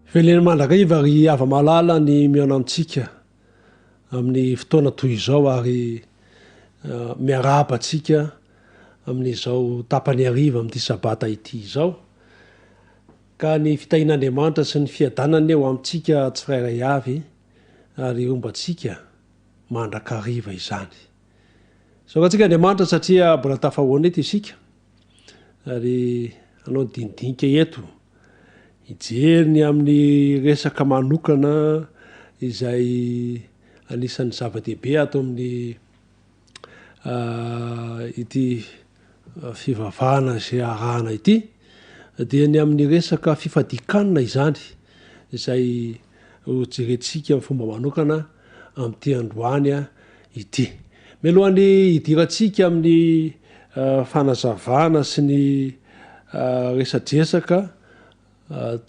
Velena mandrakariva ry hava-malala ny mihaona amintsika amin'ny fotoana toy izao ary miarahaba antsika amin'izao tapany hariva amin'ity sabata ity izao. Ka ny fitahian'Andriamanitra sy ny fiadanany ho amintsika tsirairay avy ary homba antsika mandrakariva izany. Isaorantsika Andriamanitra satria mbola tafahoana eto isika ary hanao ny dinidinika eto, hijery ny amin'ny resaka manokana izay anisan'ny zava-dehibe ato amin'ny ity fivavahana izay arahana ity, dia ny amin'ny resaka fifadian-kanina izany, izay ho jerentsika amin'ny fomba manokana amin'ity androany ity. Mialohan'ny hidirantsika amin'ny fanazavana sy ny resadresaka,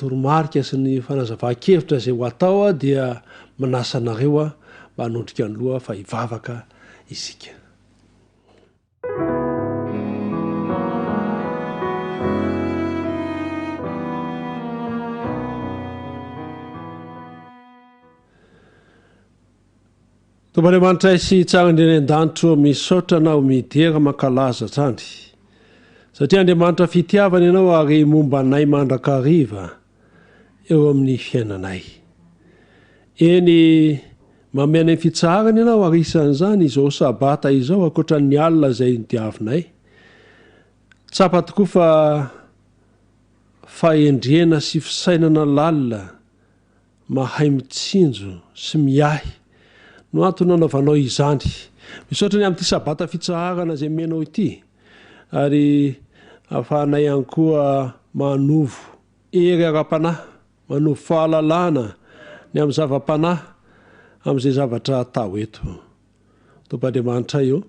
toromarika sy ny fanazavan-kevitra izay ho atao dia manasa anareo mba hanondrika ny loha fa hivavaka isika. Tompo Andriamanitray sy tsara indrindra any an-danitra ô, misaotra Anao, midera, mankalaza hatrany. Satria Andriamanitra fitiavana Ianao ary momba anay mandrakariva eo amin'ny fiainanay. Eny, manome anay ny fitsaharana Ianao ary isan'izany izao Sabata izao ankoatra ny alina izay nodiavinay. Tsapa tokoa fa fahendrena sy fisainana lalina Mahay mitsinjo sy miahy no antony nanaovanao izany. Misaotra ny amin'ity Sabata fitsaharana izay omenao ity ary ahafahanay ihany koa manovo hery ara-panahy, manovo fahalalana ny amin'ny zava-panahy amin'izay zavatra atao eto. Tompo Andriamanitray ô!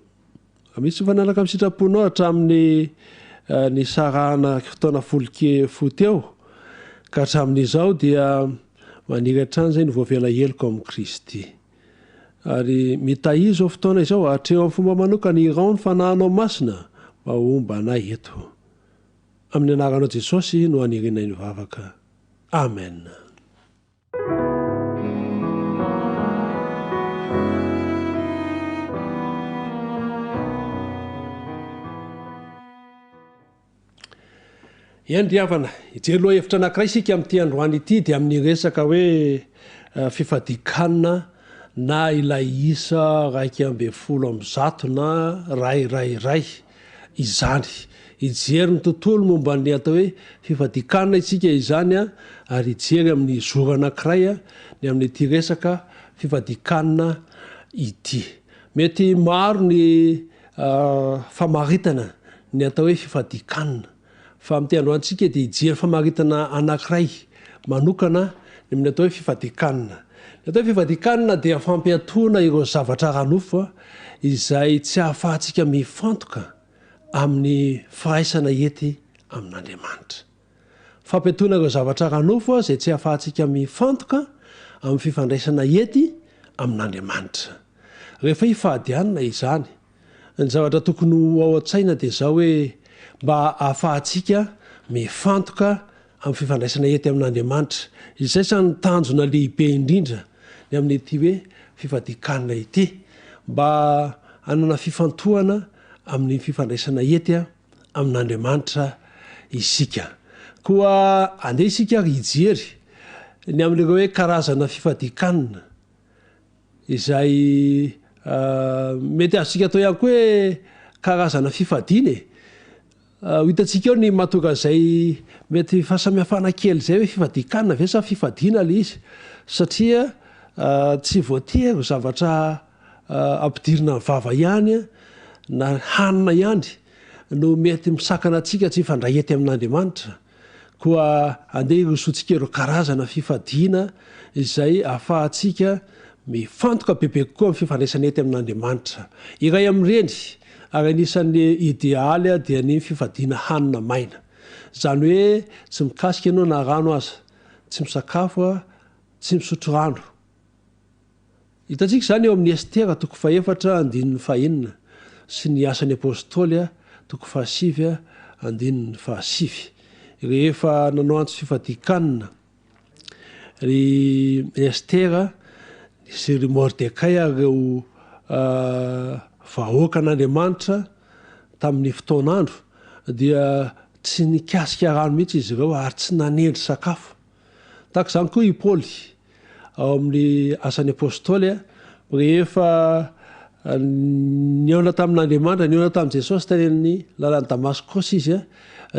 Raha misy tsy mifanaraka amin'ny sitraponao hatramin'ny nisarahana fotoana fohy teo ka hatramin'izao dia maniry hatrany izay ny voavela heloka ao amin'i Kristy. Ary mitahia izao fotoana izao, atreho amin'ny fomba manokana, iraho ny Fanahinao Masina mba homba anay eto. Amin'ny anaranao Jesosy no anirianay ny vavaka. Amen. Eny ry havana, hijery lohahevitra anankiray isika amin'ity androany ity dia amin'ny resaka hoe fifadian-kanina na ilay isa 111 na ray ray ray izany. Hijery ny tontolo momba ny atao hoe fifadian-kanina isika izany ary hijery amin'ny zoro anankiray ny amin'ity resaka fifadian-kanina ity. Mety maro ny famaritana ny atao hoe fifadian-kanina. Fa amin'ity androantsika dia hijery famaritana anankiray manokana ny amin'ny atao hoe fifadian-kanina. Ny atao hoe fifadian-kanina dia fampiatoana ireo zavatra ara-nofo izay tsy ahafahantsika mifantoka amin'ny firaisana ety amin'Andriamanitra. Fampiatoana ireo zavatra ara-nofo izay tsy ahafahantsika mifantoka amin'ny fifandraisana ety amin'Andriamanitra. Rehefa hifady hanina izany, ny zavatra tokony ho ao an-tsaina dia izao hoe mba ahafahantsika mifantoka amin'ny fifandraisana ety amin'Andriamanitra. Izay izany ny tanjona lehibe indrindra ny amin'ity hoe fifadian-kanina ity, mba hanana fifantohana amin'ny fifandraisana ety amin'Andriamanitra isika. Koa andeha isika ary hijery ny amin'ireo hoe karazana fifadian-kanina izay mety azontsika atao ihany koa hoe karazana fifadiana e. Ho hitantsika eo ny mahatonga an'izay mety fahasamihafana kely izay hoe fifadian-kanina ve sa fifadiana ilay izy satria tsy voatery ho zavatra ampidirina ny vava ihany na hanina ihany no mety misakana antsika tsy hifandray ety amin'Andriamanitra. Koa andeha hirosoantsika ireo karazana fifadiana izay ahafahantsika mifantoka bebe kokoa amin'ny fifandraisana ety amin'Andriamanitra. Iray amin'ireny, ary anisan'ny idealy dia ny fifadiana hanina maina. Izany hoe tsy mikasika ianao na rano aza, tsy misakafo, tsy misotro rano. Hitantsika izany eo amin'ny Estera toko fahefatra andininy fahenina sy ny Asan'ny Apostoly toko fahasivy andininy fahasivy. Rehefa nanao antso fifadian-kanina ry Estera sy ry Mordekay ary ireo vahoakan'Andriamanitra tamin'ny fotoan'andro dia tsy nikasika rano mihitsy izy ireo ary tsy nanendry sakafo. Tahaka izany koa i Paoly ao amin'ny Asan'ny Apostoly, rehefa nihaona tamin'Andriamanitra, nihaona tamin'i Jesosy tany amin'ny lalan'i Damaskosy izy,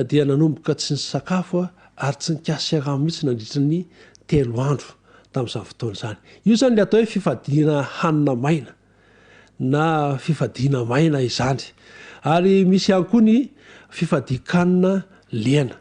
dia nanomboka tsy nisakafo ary tsy nikasika rano mihitsy nandritra ny telo andro tamin'izany fotoana izany. Io izany ilay atao hoe fifadiana hanina maina na fifadiana maina izany. Ary misy ihany koa ny fifadian-kanina lena.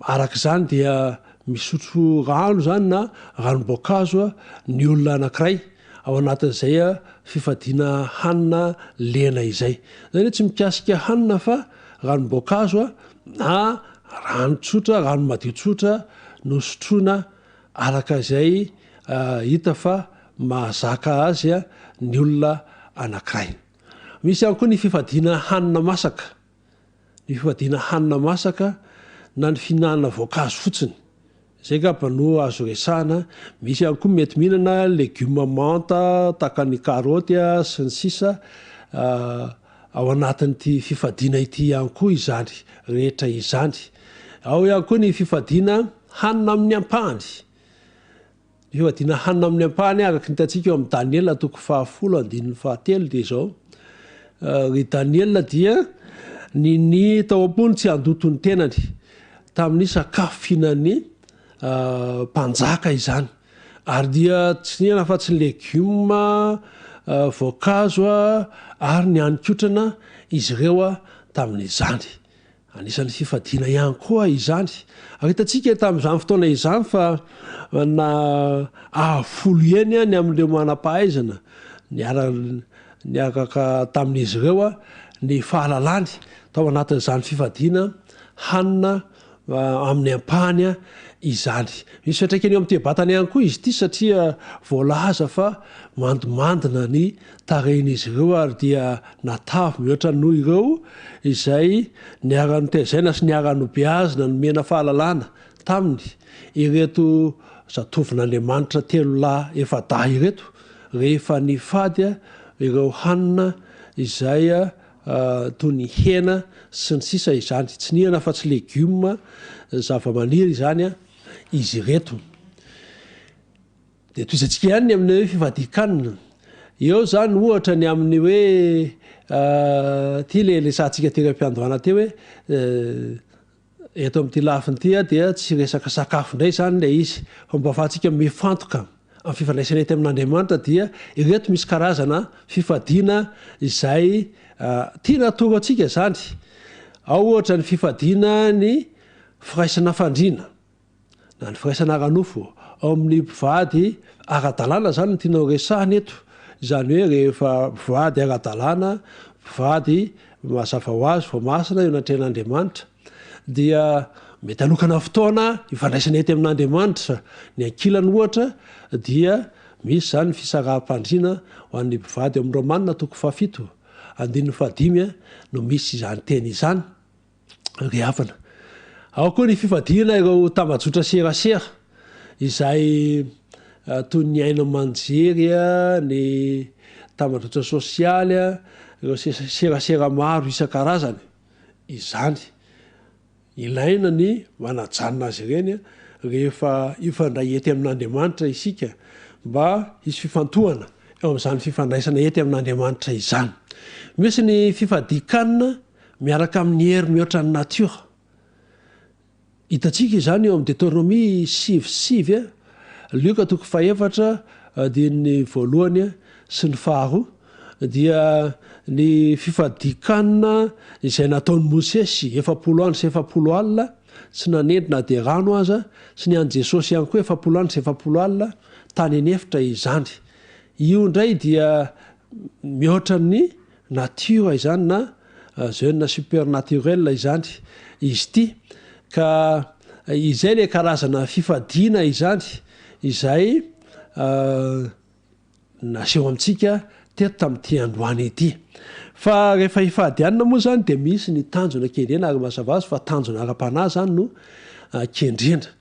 Araka izany dia misotro rano izany na ranom-boankazo ny olona anankiray ao anatin'izay fifadiana hanina lena izay. Izany hoe tsy mikasika hanina fa ranom-boankazo na rano tsotra, rano madio tsotra no sotroina araka izay hita fa mahazaka azy ny olona anankiray. Misy ihany koa ny fifadiana hanina masaka. ny fifadiana hanina masaka na ny fihinanana voankazo fotsiny. Izay angamba no azo resahana. Misy ihany koa mety mihinana legioma manta tahaka ny karaoty sy ny sisa ao anatin'ity fifadiana ity ihany koa izany rehetra izany. Ao ihany koa ny fifadiana hanina amin'ny ampahany. Ny fivadiana hanina amin'ny ampahany araka ny hitantsika eo amin'i Daniela toko fahafolo andininy fahatelo dia izao, Ry Daniela dia ninia tao am-pony tsy handoto ny tenany tamin'ny sakafo fihinan'ny mpanjaka izany, ary dia tsy nihinana afa-tsy ny legioma, voankazo ary ny hanin-kotrana izy ireo tamin'izany. Anisan'ny fifadiana ihany koa izany. Ary hitantsika tamin'izany fotoana izany fa na avo folo heny ny amin'ireo manam-pahaizana niara niaraka tamin'izy ireo ny fahalalany tao anatin'izany fifadiana hanina amin'ny ampahany izany. Misy fiantraikany eo amin'ny toe-batana ihany koa izy ity satria voalaza fa mandomandina ny tarehin'izy ireo ary dia natavy mihoatra noho ireo izay niara-notezaina sy niara-nobeazina nomena fahalalana taminy ireto zatovon'Andriamanitra telolahy efa-dahy ireto rehefa nifady ireo hanina izay toy ny hena sy ny sisa izany. Tsy nihinana afa-tsy legioma, zavamaniry izany izy ireto. Dia tohizantsika ihany ny amin'ny hoe fifadian-kanina. Eo izany ohatra ny amin'ny hoe ity ilay resahantsika tery am-piandohana teo hoe Eto amin'ity lafiny ity dia tsy resaka sakafo indray izany ilay izy fa mba ahafahantsika mifantoka amin'ny fifandraisana ety amin'Andriamanitra dia ireto misy karazana fifadiana izay tiana atoro antsika izany. Ao ohatra ny fifadiana ny firaisana fandriana. na ny firaisana ara-nofo ao amin'ny mpivady ara-dalàna izany no tiana ho resahina eto, izany hoe rehefa mpivady ara-dalàna, mpivady mazava ho azy voamasina eo anatrehan'Andriamanitra dia mety hanokana fotoana hifandraisana ety amin'Andriamanitra, ny ankilany ohatra dia misy izany ny fisaraham-pandriana ho an'ny mpivady ao amin'ny Romana toko fahafito andininy fahadimy no misy izany teny izany. ry havana. Ao koa ny fifadiana ireo tambajotra serasera izay toy ny haino aman-jery, ny tambajotra sosialy, ireo serasera maro isan-karazany izany. Ilaina ny manajanona azy ireny rehefa hifandray ety amin'Andriamanitra isika mba hisy fifantohana eo amin'izany fifandraisana ety amin'Andriamanitra izany. Misy ny fifadian-kanina miaraka amin'ny hery mihoatra ny natiora. Hitantsika izany eo amin'ny Deteronomia 9 sy 9, Lioka toko fahefatra andininy voalohany sy ny faharoa, dia ny fifadian-kanina izay nataon'i Mosesy 40 andro sy 40 alina, tsy nanendry na dia rano aza, sy ny an'i Jesosy ihany koa 40 andro sy 40 alina tany an'efitra izany. Io indray dia mihoatra ny Nature izany na jeune supernaturel izany izy ity ka izay ilay karazana fifadiana izany izay naseho amintsika teto tamin'ity androany ity. Fa rehefa hifady hanina moa izany dia misy ny tanjona kendrena ary mazava azy fa tanjona ara-panahy izany no kendrena.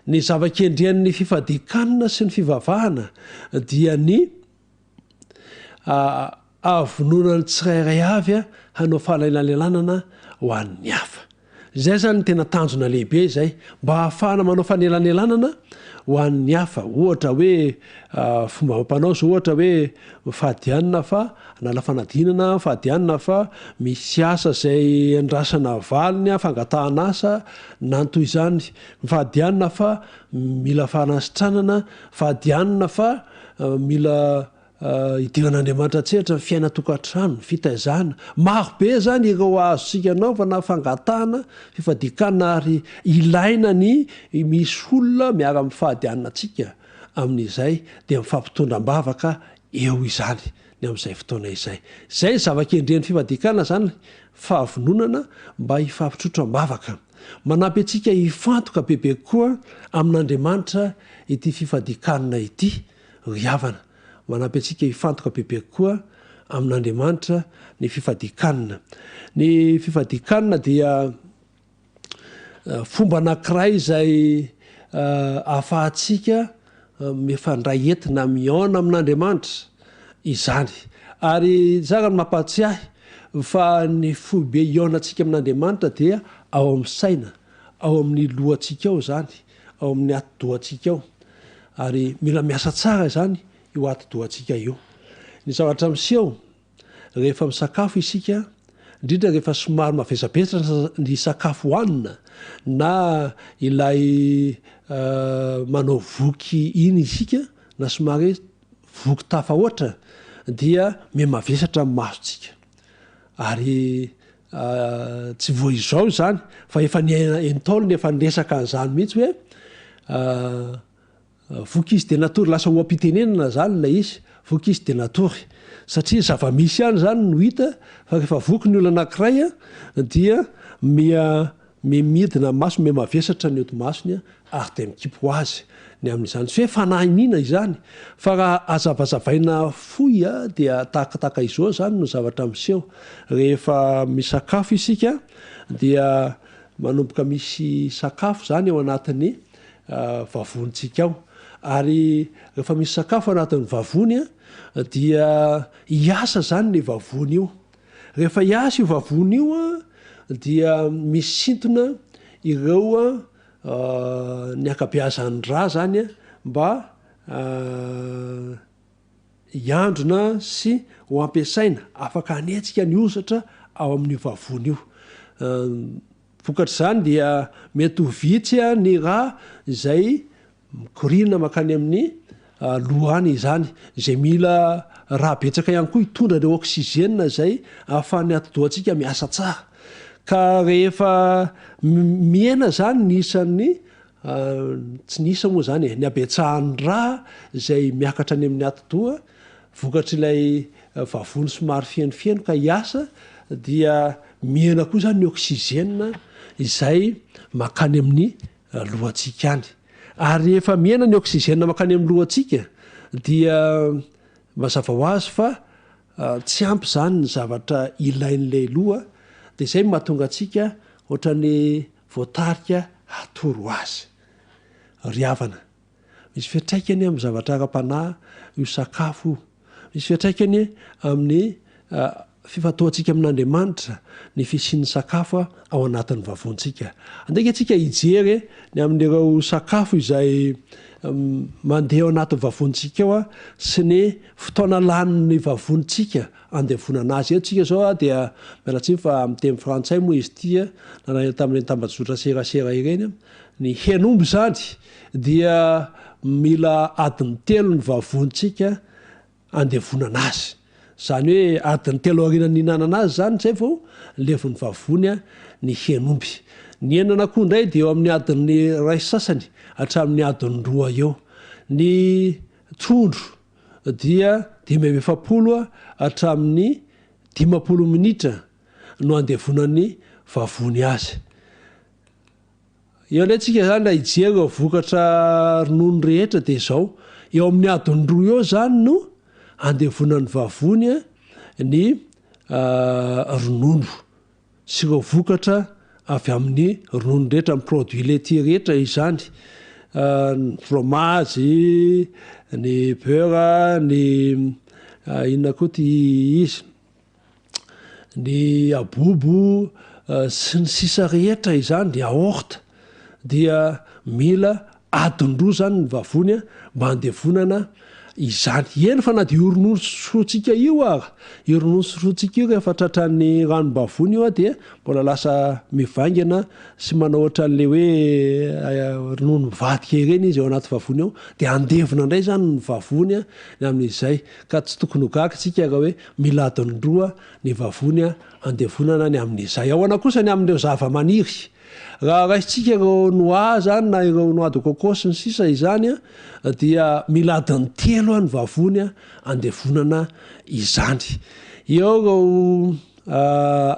Ny zava-kendren'ny fifadian-kanina sy ny fivavahana dia ny Ahavonona ny tsirairay avy hanao fanelanelanana ho an'ny hafa. Izay izany no tena tanjona lehibe izay, mba hahafahana manao fanelanelanana ho an'ny hafa. Ohatra hoe fomba amam-panao izao ohatra hoe mifady hanina fa hanala fanadinana, mifady hanina fa misy asa izay andrasana valiny, fangatahana asa na ny toy izany. Mifady hanina fa mila fanasitranana, mifady hanina fa Mila idiran'Andriamanitra an-tsehatra ny fiainan-tokantrano, ny fitaizana. Maro be izany ireo azontsika anaovana fangatahana, fifadian-kanina ary ilaina ny misy olona miara-mifady hanina antsika amin'izay dia mifampitondra am-bavaka eo izany ny amin'izay fotoana izay. Izay ny zava-kendren'ny fifadian-kanina izany, fahavononana mba hifampitrotro am-bavaka. Manampy antsika hifantoka bebe kokoa amin'Andriamanitra ity fifadian-kanina ity, ry havana. Manampy antsika hifantoka bebe kokoa amin'Andriamanitra ny fifadian-kanina. Ny fifadian-kanina dia fomba anankiray izay ahafahantsika mifandray entina mihaona amin'Andriamanitra izany. Ary tsara ny mampahatsiahy fa ny foibe hihaonantsika amin'Andriamanitra dia ao amin'ny saina, ao amin'ny lohantsika ao izany, ao amin'ny atidohantsika ao. Ary mila miasa tsara izany io atidohantsika io. Ny zavatra miseho Rehefa misakafo isika, indrindra rehefa somary mavesabesatra ny sakafo hohanina na ilay manao voky iny isika na somary hoe voky tafahoatra dia mihamavesatra ny masontsika. Ary tsy vao izao izany fa efa niaina Ntaolo no efa niresaka an'izany mihitsy hoe. Voky izy dia natory, lasa oha-pitenenana izany ilay izy, voky izy dia natory. Satria zava-misy ihany izany no hita fa rehefa voky ny olona anankiray dia miha miha midina ny masony, miha mavesatra ny hodi-masony ary dia mikipy ho azy ny amin'izany. Tsy hoe fanahiniana izany fa raha hazavazavaina fohy dia tahakatahaka izao izany no zavatra miseho. Rehefa misakafo isika dia manomboka misy sakafo izany ao anatin'ny vavonintsika ao. Ary rehefa misy sakafo anatin'ny vavony dia hiasa izany ilay vavony io. Rehefa hiasa io vavony io dia misintona ireo ny ankabeazan'ny rà izany mba hiandrona sy ho ampiasaina, afaka hanetsika ny hozatra ao amin'io vavony io. Vokatr'izany dia mety ho vitsy ny rà izay mikoriana mankany amin'ny loha any izany, izay mila rà betsaka ihany koa hitondra ireo oxygène izay ahafahan'ny atidohantsika miasa tsara. Ka rehefa mihena izany ny isan'ny, tsy ny isa moa izany e, ny habetsahan'ny rà izay miakatra any amin'ny atidoha vokatr'ilay vavony somary fenofeno ka hiasa dia mihena koa izany ny oxygène izay mankany amin'ny lohantsika any. Ary rehefa mihena ny oxygène mankany amin'ny lohantsika dia mazava ho azy fa tsy ampy izany ny zavatra ilain'ilay loha dia izay no mahatonga antsika ohatran'ny voatarika hatoro azy. Ry havana, Misy fiantraikany amin'ny zavatra ara-panahy io sakafo io. Misy fiantraikany amin'ny fifantohantsika amin'Andriamanitra ny fisian'ny sakafo ao anatin'ny vavontsika. Andeha ange tsika hijery ny amin'ireo sakafo izay mandeha ao anatin'ny vavontsika ao sy ny fotoana lanin'ny vavontsika andevonana azy. Eto tsika izao dia miala tsiny fa amin'ny teny frantsay moa izy ity narahina tamin'ireny tambajotra serasera ireny. Ny hen'omby izany dia mila adiny telo ny vavontsika andevonana azy. Izany hoe adiny telo aorianan'ny nihinanana azy izany izay vao levon'ny vavony ny hen'omby. Ny henan'akoho indray dia eo amin'ny adiny iray sy sasany hatramin'ny adiny roa eo. Ny trondro dia 45 hatramin'ny 50 minitra no andevonan'ny vavony azy. Eo indray tsika izany raha hijery ireo vokatra ronono rehetra dia izao, eo amin'ny adiny roa eo izany no andevonan'ny vavony ny ronono sy ireo vokatra avy amin'ny ronono rehetra, ny produits laitiers rehetra izany, ny fromage, ny beurre, ny inona koa ity izy. ny abobo sy ny sisa rehetra izany, ny yaourt, dia mila adiny roa izany ny vavony mba handevonana izany. Eny fa na dia io ronono sotrointsika io ara, io ronono sotrointsika io rehefa tratran'ny ranom-bavony io dia mbola lasa mivaingana sy manao ohatran'ilay hoe ronono mivadika ireny izy ao anaty vavony ao, dia handevona indray izany ny vavony ny amin'izay. Ka tsy tokony ho gaga isika raha hoe mila adiny roa ny vavony andevonana ny amin'izay. Ahoana kosa ny amin'ireo zavamaniry? Raha raisintsika ireo noix izany na ireo noix de coco sy ny sisa izany dia mila adiny telo ny vavony andevonana izany. Eo ireo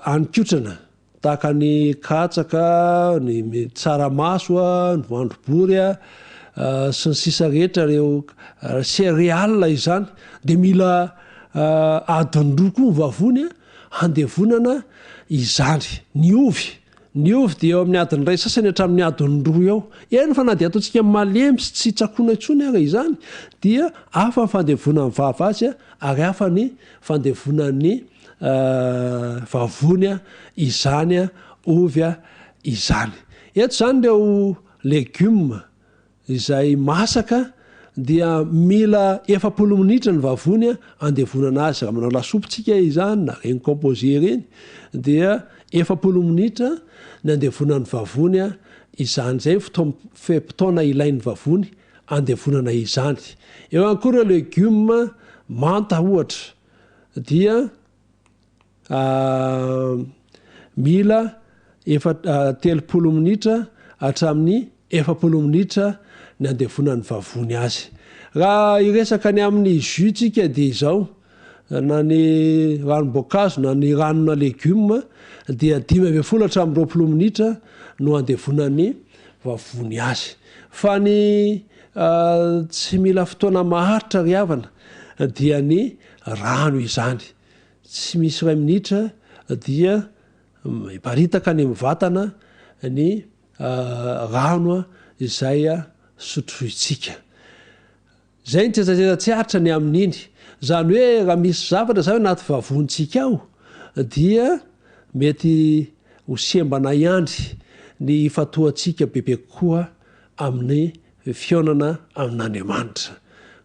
haninkotrana. Tahaka ny katsaka, ny tsaramaso, ny voandrobory sy ny sisa rehetra ireo céréales izany dia mila adiny roa koa ny vavony handevonana izany. Ny ovy, ny ovy dia eo amin'ny adiny iray sasany hatramin'ny adiny roa eo. Eny fa na dia ataontsika malemy sy tsy tsakoina intsony ara izany dia hafa ny fandevonan'ny vava azy ary hafa ny fandevonan'ny vavony izany ovy izany. Eto izany ireo legioma izay masaka dia mila 40 minitra ny vavony andevonana azy. Raha manao lasopy tsika izany na ireny composé ireny dia 40 minitra ny andevonan'ny vavony izany. Izay ny fotoam- fe-potoana ilain'ny vavony andevonana izany. Eo ihany koa ireo legioma manta ohatra. dia mila efa 30 minitra hatramin'ny 40 minitra ny andevonan'ny vavony azy. Raha hiresaka ny amin'ny jus tsika dia izao, na ny ranom-boankazo na ny ranona legioma dia 15 hatramin'ny 20 minitra no andevonan'ny vavony azy. Fa ny tsy mila fotoana maharitra ry havana dia ny rano izany. Tsy misy iray minitra dia miparitaka any amin'ny vatana ny rano izay sotrointsika. Izay ny tsetsatsetsa tsy aritra ny amin'iny. Izany hoe raha misy zavatra izany anaty vavonintsika ao dia mety ho sembana ihany ny hifantohantsika bebe kokoa amin'ny fihaonana amin'Andriamanitra.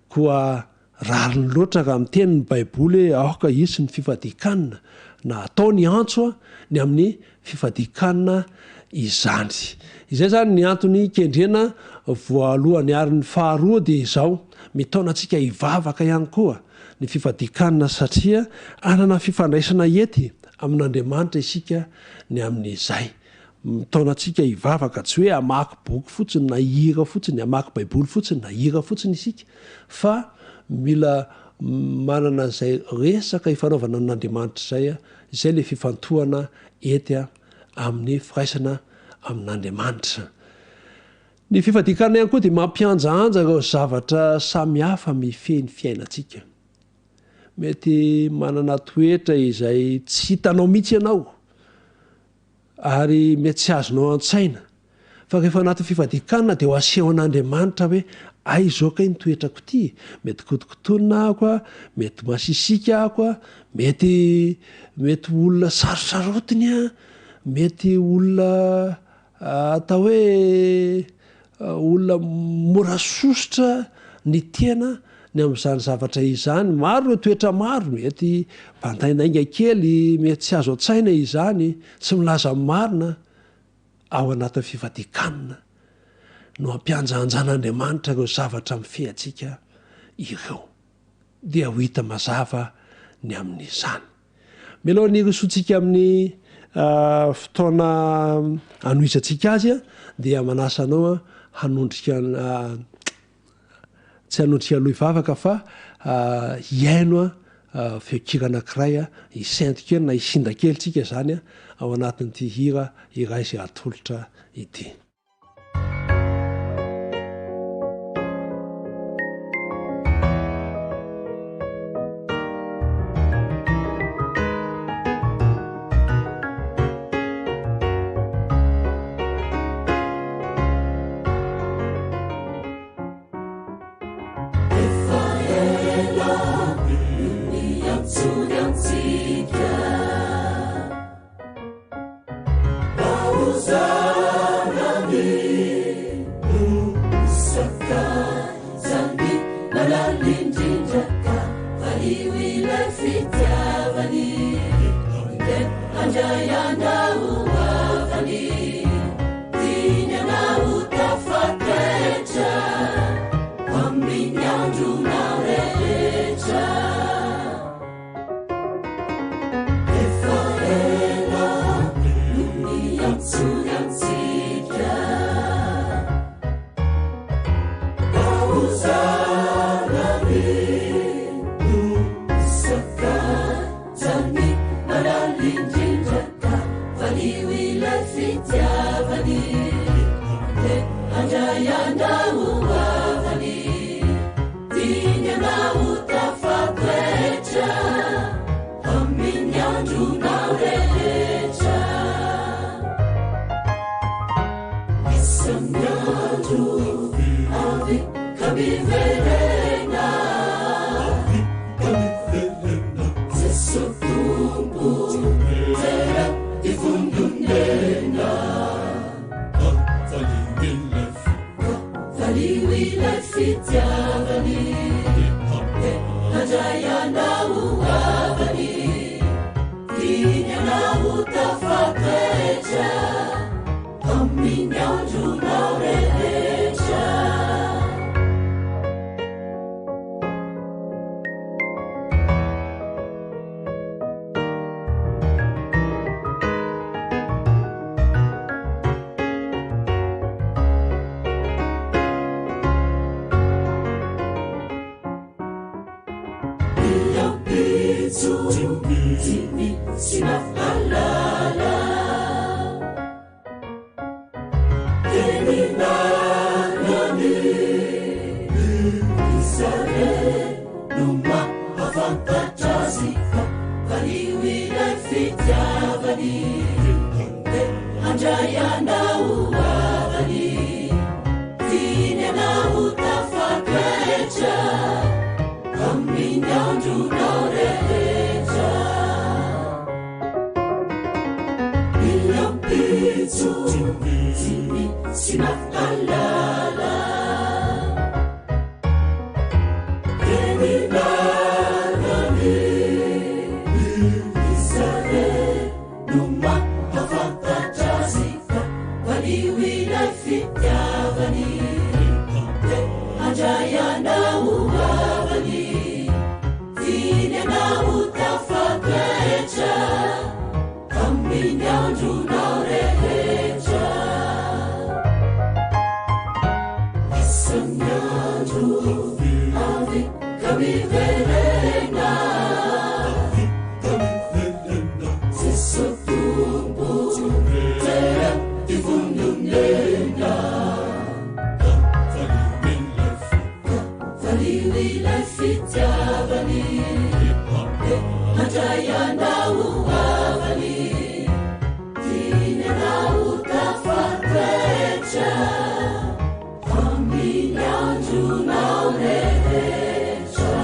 Koa Rariny loatra raha miteny ny Baiboly hoe aoka hisy ny fifadian-kanina, na atao ny antso ny amin'ny fifadian-kanina izany. Izay izany ny antony kendrena voalohany. Ary ny faharoa dia izao, mitaona antsika hivavaka ihany koa ny fifadian-kanina satria hanana fifandraisana ety amin'Andriamanitra isika ny amin'izay. Mitaona antsika hivavaka, tsy hoe hamaky boky fotsiny na hihira fotsiny, hamaky Baiboly fotsiny na hihira fotsiny isika, fa mila manana an'izay resaka ifanaovana amin'Andriamanitra izay, izay ilay fifantohana ety amin'ny firaisana amin'Andriamanitra. Ny fifadian-kanina ihany koa dia mampihanjahanja ireo zavatra samihafa mifehy ny fiainantsika. Mety manana toetra izay tsy hitanao mihitsy ianao, Ary mety tsy azonao an-tsaina fa rehefa anatin'ny fifadian-kanina dia ho asehon'Andriamanitra hoe ay izao kay ny toetrako ity e! Mety kotokotonina aho a, mety masisika aho a, mety mety ho olona sarosarotiny aho, mety olona atao hoe Olona mora sosotra ny tena ny amin'izany zavatra izany. Maro ireo toetra maro, mety mpandaindainga kely, mety tsy azo an-tsaina izany, tsy milaza ny marina, ao anatin'ny fifadian-kanina no ampianjahanjan'Andriamanitra ireo zavatra mifehy antsika ireo. Dia ho hita mazava ny amin'izany. Mialohan'ny hirosoantsika amin'ny fotoana hanohizantsika azy dia manasa anao hanondrika tsy hanondrika aloha hivavaka fa hihaino feon-kira anankiray, hisento kely na hisinda kely tsika izany ao anatin'ity hira iray izay atolotra ity. Efa ela no niantsoany antsika. Mba ho zanany no sakaizany malala indrindra ka valio ilay fitiavany dia handray anao ho havany tiany anao ho tafatoetra amin'ny andronao rehetra. Efa ela no niantsoany antsika Mba ho zanany no sakaizany malala indrindra ka valio ilay fitiavany Dia handray anao ho havany Tiany anao ho tafatoetra amin'ny andronao rehetra. Isan'ny andro avy ka miverena. Jeso Tompo tena ivondronena. Valio ilay fitiavany Dia handray anao ho ampitso tsy misy mahalala. Teny nanany iza re no mahafantatra azy fa valio ilay fitiavany te handray anao havany tiany anao tafatoetra amin'ny andronao rehetra. Ny ampitso tsy misy mahalala. Teny nanany iza re no mahafantatra azy fa valio ilay fitiavany te handray anao havany tiany anao tafatoetra amin'ny andronao rehetra. Isan'ny andro avy ka miverena. Jeso Tompo tena ivononena. Valio ilay fitiavany handray anao havany tiany anao tafatoetra amin'ny andronao rehetra.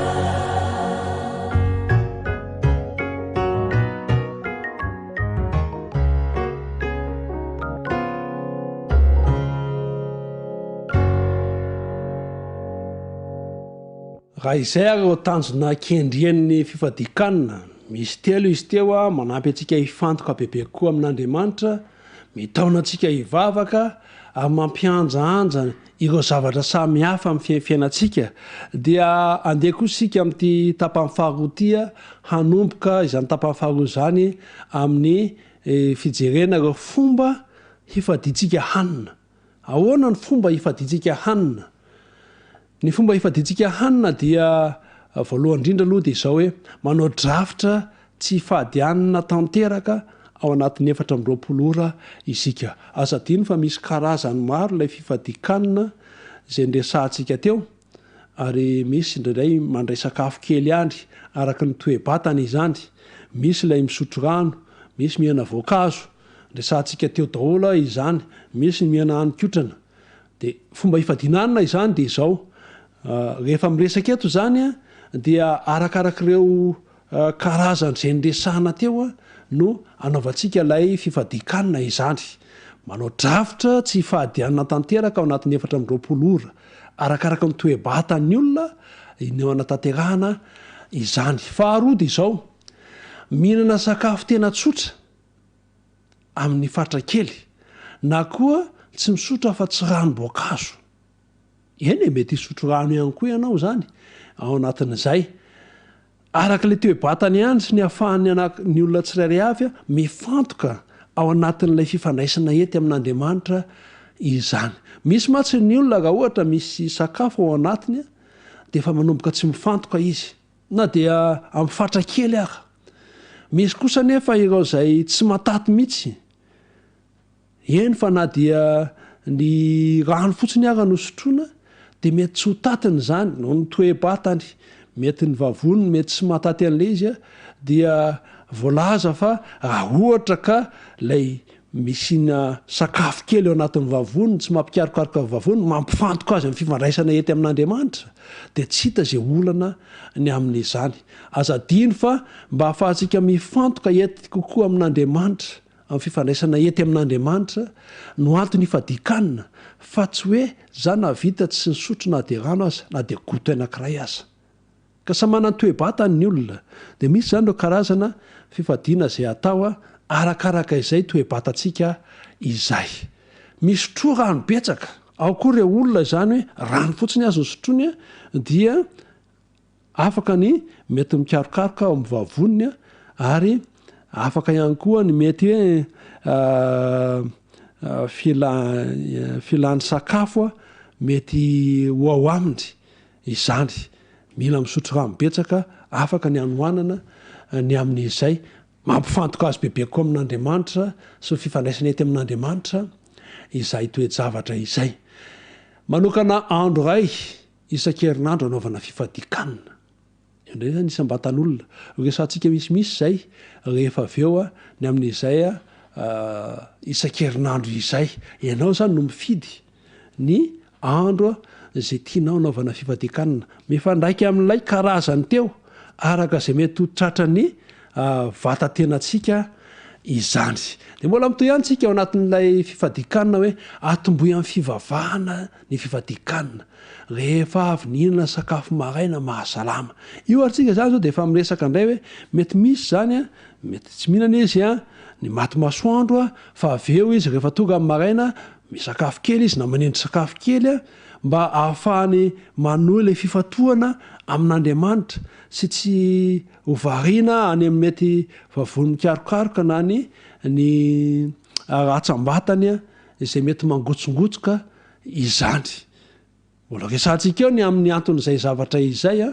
Raha izay ary ireo tanjona kendrian'ny fifadian-kanina, misy telo izy teo, manampy antsika hifantoka bebe kokoa amin'Andriamanitra, mitaona antsika hivavaka, ary mampihanjahanja ireo zavatra samy hafa amin'ny fiainantsika, dia andeha kosa isika amin'ity tapany faharoa ity hanomboka izany tapany faharoa izany amin'ny fijerena ireo fomba hifadiantsika hanina. Ahoana ny fomba hifadiantsika hanina? Ny fomba hifadiantsika hanina dia voalohany indrindra aloha dia izao hoe manao drafitra tsy hifady hanina tanteraka ao anatin'ny 24 ora isika. Aza adino fa misy karazany maro ilay fifadian-kanina izay niresahantsika teo ary misy indraindray mandray sakafo kely ihany araka ny toe-batana izany, misy ilay misotro rano, misy mihana voankazo, resahantsika teo daholo izany, misy ny mihana hanin-kotrana. Dia fomba hifadiana hanina izany dia izao, rehefa miresaka eto izany dia arakarak'ireo karazany izay niresahana teo no anaovantsika ilay fifadian-kanina izany. Manao drafitra tsy hifady hanina tanteraka ao anatin'ny 24 ora, arakaraka ny toe-batan'ny olona no anatanterahana izany. Faharoa dia izao, mihinana sakafo tena tsotra amin'ny fatra kely, na koa tsy misotro afa-tsy ranom-boankazo. Eny e, mety hisotro rano ihany koa ianao izany ao anatin'izay. Araka ilay toe-batana ihany sy ny ahafahan'ny anak ny olona tsirairay avy mifantoka ao anatin'ilay fifandraisana ety amin'Andriamanitra izany. Misy mantsy ny olona raha ohatra misy sakafo ao anatiny dia efa manomboka tsy mifantoka izy na dia amin'ny fatra kely ara. Misy kosa anefa ireo izay tsy mataty mihitsy. Eny fa na dia ny rano fotsiny ara no sotroina dia mety tsy ho tatiny izany noho ny toe-batany, mety ny vavoniny mety tsy mahataty an'ilay izy dia voalaza fa raha ohatra ka ilay misy sakafo kely ao anatin'ny vavoniny tsy mampikarokaroka ny vavoniny, mampifantoka azy amin'ny fifandraisana ety amin'Andriamanitra dia tsy hita izay olana ny amin'izany. Aza adino fa mba ahafahantsika mifantoka ety kokoa amin'Andriamanitra amin'ny fifandraisana ety amin'Andriamanitra no antony ifadian-kanina fa tsy hoe za nahavita tsy nisotro na dia rano aza na dia goutte anankiray aza. Ka samy manana ny toe-batany ny olona dia misy izany ireo karazana fifadiana izay atao arakaraka izay toe-batantsika izay. Misotroa rano betsaka, ao koa ireo olona izany hoe rano fotsiny aza no sotroiny dia Afaka ny mety mikarokaroka ao amin'ny vavoniny ary afaka ihany koa ny mety hoe filany sakafo mety ho ao aminy izany. Mila misotro rano betsaka afaka ny hanoanana ny amin'izay mampifantoka azy bebe kokoa amin'Andriamanitra sy ny fifandraisany ety amin'Andriamanitra izay toe-javatra izay. Manokana andro iray isan-kerinandro anaovana fifadian-kanina. Eo indray izany isam-batan'olona. Resahantsika misimisy izay rehefa avy eo ny amin'izay isan-kerinandro izay. Ianao izany no mifidy ny andro izay tianao hanaovana fifadian-kanina. Mifandraika amin'ilay karazany teo araka izay mety ho tratran'ny vatan-tenantsika izany. Dia mbola mitohy ihany tsika ao anatin'ilay fifadian-kanina hoe atombohy amin'ny fivavahana ny fifadian-kanina rehefa avy nihinana sakafo maraina mahasalama. Io ary tsika izany izao dia efa miresaka indray hoe mety misy izany an, mety tsy mihinana izy an, ny maty masoandro an, fa avy eo izy rehefa tonga amin'ny maraina misakafo kely izy na manendry sakafo kely an, mba ahafahany manohy ilay fifantohana amin'Andriamanitra sy tsy ho variana any amin'ny mety vavony mikarokaroka na ny ny ratsam-batany izay mety mangotsongotsoka izany. Mbola resahantsika eo ny amin'ny anton'izay zavatra izay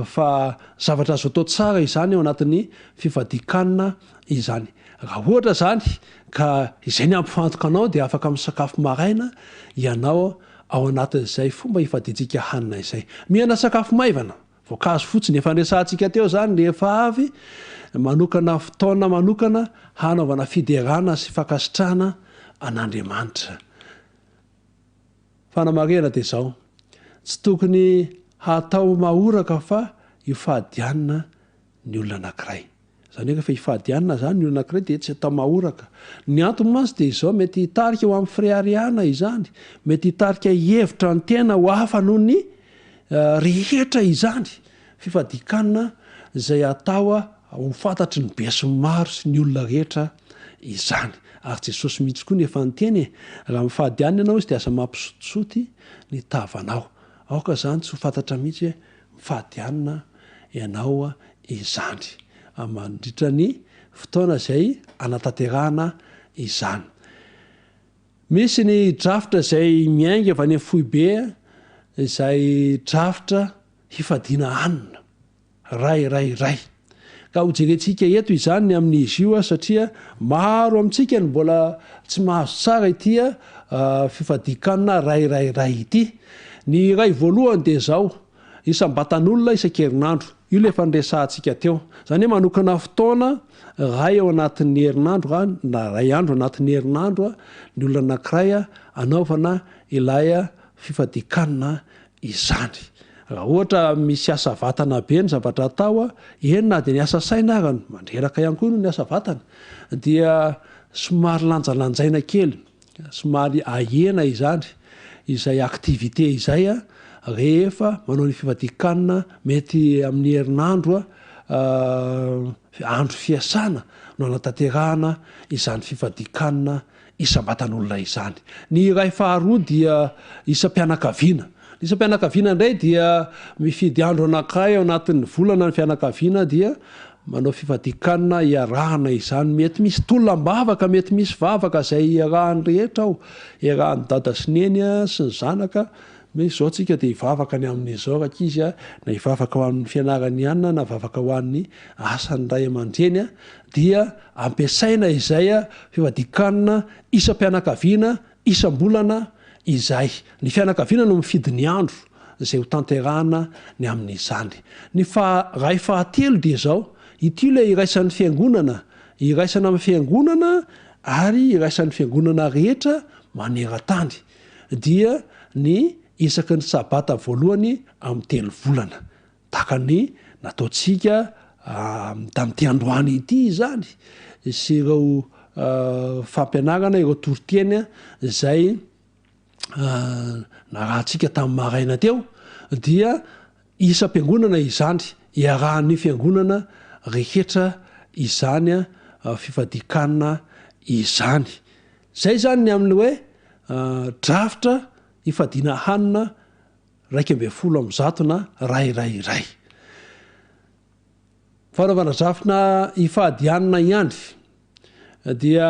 fa zavatra azo atao tsara izany ao anatin'ny fifadian-kanina izany. Raha ohatra izany ka izay ny hampifantoka anao dia afaka misakafo maraina ianao ao anatin'izay fomba ifadiantsika hanina izay. Mihinana sakafo maivana, voankazo fotsiny, efa niresahantsika teo izany rehefa avy manokana fotoana manokana hanaovana fiderana sy fankasitrahana an'Andriamanitra. Fanamarihana dia izao, tsy tokony hatao mahoraka fa hifadianina ny olona anankiray. Izany hoe rehefa hifadianina izany ny olona anankiray dia tsy atao mahoraka. Ny antony mantsy dia izao, mety hitarika ho amin'ny fireharehana izany, mety hitarika hihevitra ny tena ho hafa noho ny rehetra izany. Fifadian-kanina izay atao ho fantatry ny besinimaro sy ny olona rehetra izany. Ary Jesosy mihitsy koa no efa niteny e, raha mifady hanina ianao izy dia aza mampisotisoty ny tavanao. Aoka izany tsy ho fantatra mihitsy hoe mifady hanina ianao izany mandritra ny fotoana izay anatanterahana izany. Misy ny drafitra izay miainga avy any amin'ny foibe izay drafitra hifadiana hanina. Ray, ray, ray. Ka ho jerentsika eto izany ny amin'izy io satria maro amintsika no mbola tsy mahazo tsara ity fifadian-kanina ray, ray, ray ity. Ny iray voalohany dia izao, isam-batan'olona isan-kerinandro. Io ilay efa niresahantsika teo. Izany hoe manokana fotoana iray ao anatin'ny herinandro na iray andro anatin'ny herinandro ny olona anankiray hanaovana ilay fifadian-kanina izany. Raha ohatra misy asa vatana be ny zavatra atao, eny na dia ny asa saina ara, mandreraka ihany koa ny asa vatana, dia somary lanjalanjaina kely, somary ahena izany izay activité izay rehefa manao ny fifadian-kanina mety amin'ny herinandro, andro fiasana no anatanterahana izany fifadian-kanina isam-batan'olona izany. Ny iray faharoa dia isam-pianakaviana. Ny isam-pianakaviana indray dia mifidy andro anankiray ao anatin'ny volana ny fianakaviana dia manao fifadian-kanina iarahana izany. Mety misy tolona am-bavaka, mety misy vavaka izay iarahan'ny rehetra ao, iarahan'ny dada sy neny sy ny zanaka, hoe izao tsika dia hivavaka ny amin'izao rankizy a, na hivavaka ho an'ny fianaran'i anona na vavaka ho an'ny asan'ny ray aman-dreny dia Ampiasaina izay fifadian-kanina isam-pianakaviana, isam-bolana izay. Ny fianakaviana no mifidy ny andro izay ho tanterahana ny amin'izany. Ny faha ray fahatelo dia izao, ity ilay iraisan'ny fiangonana, iraisana amin'ny fiangonana ary iraisan'ny fiangonana rehetra maneran-tany, dia ny isaky ny sabata voalohany amin'ny telo volana. Tahaka ny nataontsika tamin'ity androany ity izany sy ireo fampianarana, ireo toriteny izay narahantsika tamin'ny maraina teo dia isam-piangonana izany, iarahan'ny fiangonana rehetra izany fifadian-kanina izany. Izay izany ny amin'ny hoe drafitra ifadiana hanina 111 na ray ray iray. Fanaovana drafina hifady hanina ihany dia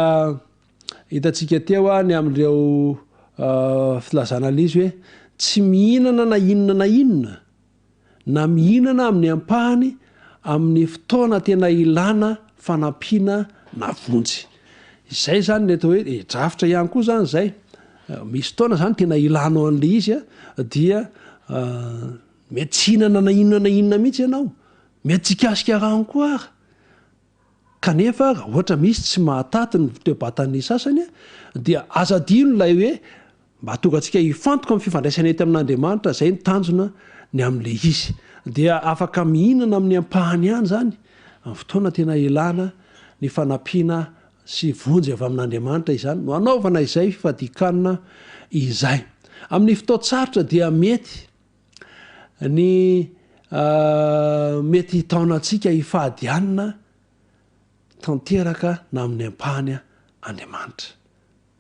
hitantsika teo ny amin'ireo filazana ilay izy hoe tsy mihinana na inona na inona. na mihinana amin'ny ampahany amin'ny fotoana tena ilana fanampiana na vonjy. Izay izany ny atao hoe drafitra ihany koa izany izay. Misy fotoana izany tena ilanao an'ilay izy dia mety tsy hihinana na inona na inona mihitsy ianao. Mety tsy hikasika rano koa ary. Kanefa raha ohatra misy tsy mahataty ny toe-batan'ny sasany dia aza adino ilay hoe mba hahatonga antsika hifantoka amin'ny fifandraisana ety amin'Andriamanitra, izay ny tanjona ny amin'ilay izy. Dia afaka mihinana amin'ny ampahany ihany izany amin'ny fotoana tena ilana ny fanampiana sy vonjy avy amin'Andriamanitra izany no hanaovana izay fifadian-kanina izay. Amin'ny fotoan-tsarotra dia mety Ny mety hitaona antsika hifady hanina tanteraka na amin'ny ampahany Andriamanitra.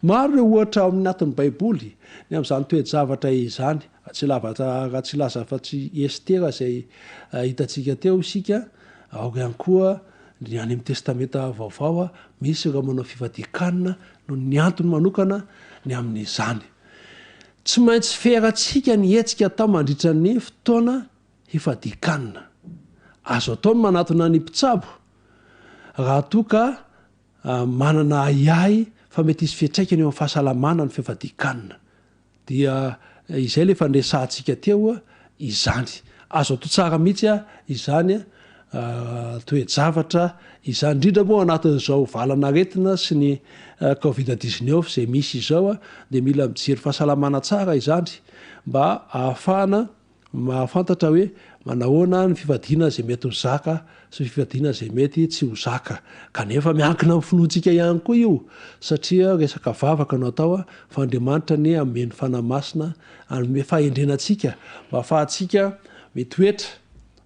Maro ireo ohatra ao anatin'ny Baiboly ny amin'izany toe-javatra izany. Tsy raha tsy hilaza afa-tsy i Estera izay hitantsika teo isika, ao ihany koa ny any amin'ny Testamenta Vaovao, misy ireo manao fifadian-kanina noho ny antony manokana ny amin'izany. Tsy maintsy ferantsika ny hetsika atao mandritra ny fotoana hifadian-kanina. Azo atao ny manatona ny mpitsabo raha toa ka manana ahiahy fa mety hisy fiantraikany eo amin'ny fahasalamana ny fifadian-kanina. Dia izay ilay efa niresahantsika teo izany. Azo atao tsara mihitsy izany toe-javatra izany, indrindra moa ao anatin'izao valan'aretina sy ny covid 19 izay misy izao dia mila mijery fahasalamana tsara izany mba ahafahana mahafantatra hoe manahoana ny fifadiana izay mety ho zaka sy ny fifadiana izay mety tsy ho zaka. Kanefa miankina amin'ny finoantsika ihany koa io satria resaka vavaka no atao fa Andriamanitra anie hanome ny Fanahy Masina hanome fahendrena antsika mba ahafahantsika mitoetra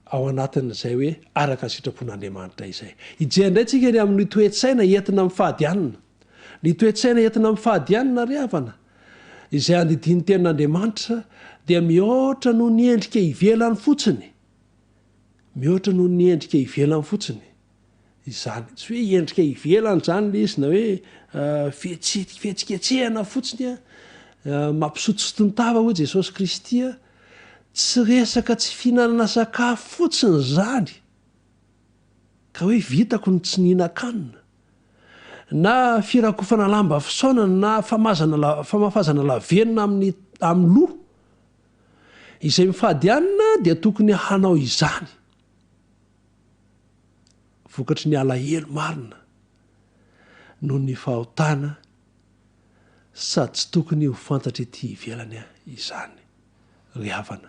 ao anatin'izay hoe araka ny sitrapon'Andriamanitra izay. Hijery indray tsika ny amin'ny toe-tsaina entina mifady hanina. Ny toe-tsaina entina mifady hanina ry havana, izay andidian'ny tenin'Andriamanitra dia mihoatra noho ny endrika ivelany fotsiny. Mihoatra noho ny endrika ivelany fotsiny izany. Tsy hoe endrika ivelany izany ilay izy na hoe fihetsiketsehana fotsiny mampisotosoton-tava hoy Jesosy Kristy. Tsy resaka tsy fihinanana sakafo fotsiny izany ka hoe vitako ny tsy nihinan-kanina. Na firakofana lamba fisaonana na famazana famafazana lavenona amin'ny amin'ny loha. Izay mifady hanina dia tokony hanao izany vokatry ny alahelo marina noho ny fahotana sady tsy tokony ho fantatra ety ivelany izany ry havana.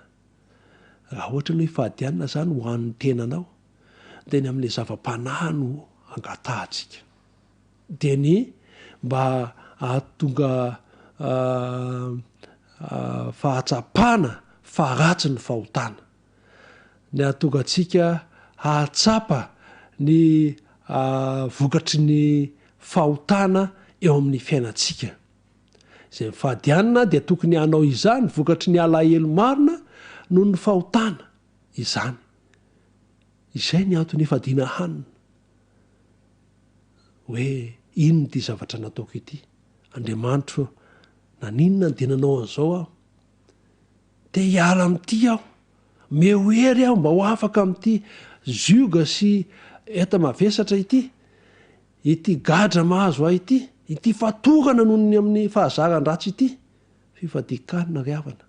Raha ohatra ny hoe fady hanina izany ho an'ny tenanao dia ny amin'ilay zava-panahy no angatahantsika. Dia ny mba hahatonga fahatsapana fa ratsy ny fahotana. Ny hahatonga antsika hahatsapa ny vokatry ny fahotana eo amin'ny fiainantsika. Izay mifady hanina dia tokony hanao izany vokatry ny alahelo marina noho ny fahotana izany. Izay ny antony ifadiana hanina. Hoe inona ity zavatra nataoko ity? Andriamanitro ô, naninona no dia nanao an'izao aho? Te hiala amin'ity aho. Omeo hery aho mba ho afaka amin'ity zioga sy enta-mavesatra ity, ity gadra mahazo ahy ity, ity fatorana noho ny amin'ny fahazaran-dratsy ity. Fifadian-kanina ry havana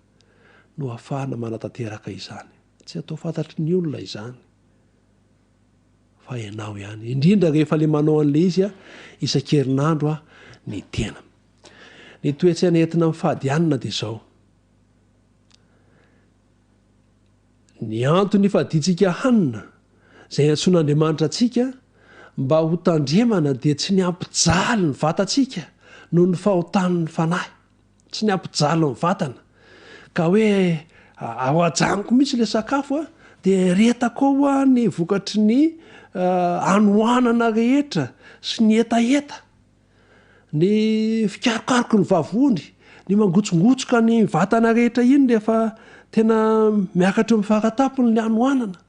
no ahafahana manatanteraka izany. Tsy atao fantatry ny olona izany fa ianao ihany. Indrindra rehefa le manao an'le izy isan-kerinandro ny tena. Ny toe-tsaina entina mifady hanina dia izao. Ny antony ifadiantsika hanina, izay iantsoan'Andriamanitra antsika mba ho tandremana dia tsy ny hampijaly ny vatantsika noho ny fahotan'ny fanahy. Tsy ny hampijaly ny vatana. Ka hoe ao ajanoko mihitsy ilay sakafo a, dia eretako ao a ny vokatry ny hanoanana rehetra sy ny hetaheta. Ny fikarokaroky ny vavony, ny mangotsongotsoka ny vatana rehetra iny rehefa tena miakatra eo amin'ny faratampony ny hanoanana.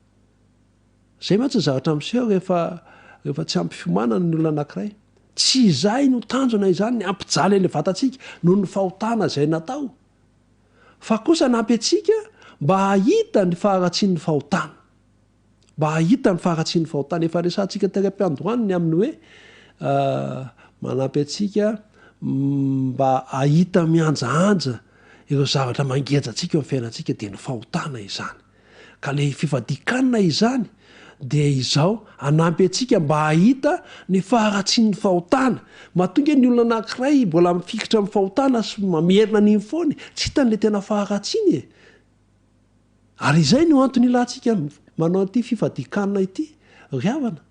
Izay mantsy ny zavatra miseho rehefa rehefa tsy ampy fiomanana ny olona anankiray. Tsy izay no tanjona izany, ny hampijaly an'ilay vatantsika noho ny fahotana izay natao. Fa kosa hanampy antsika Mba hahita ny faharatsian'ny fahotana. Mba hahita ny faharatsian'ny fahotana. Efa resahantsika tery am-piandohana ny amin'ny hoe manampy antsika mba hahita mihanjahanja ireo zavatra mangeja antsika eo amin'ny fiainantsika dia ny fahotana izany. Ka ilay fifadian-kanina izany dia izao, hanampy antsika mba hahita ny faharatsian'ny fahotana. Mahatonga ny olona anankiray mbola mifikitra amin'ny fahotana sy mamerina an'iny foana e, tsy hitany ilay tena faharatsiany e. Ary izay no antony ilantsika manao an'ity fifadian-kanina ity ry havana.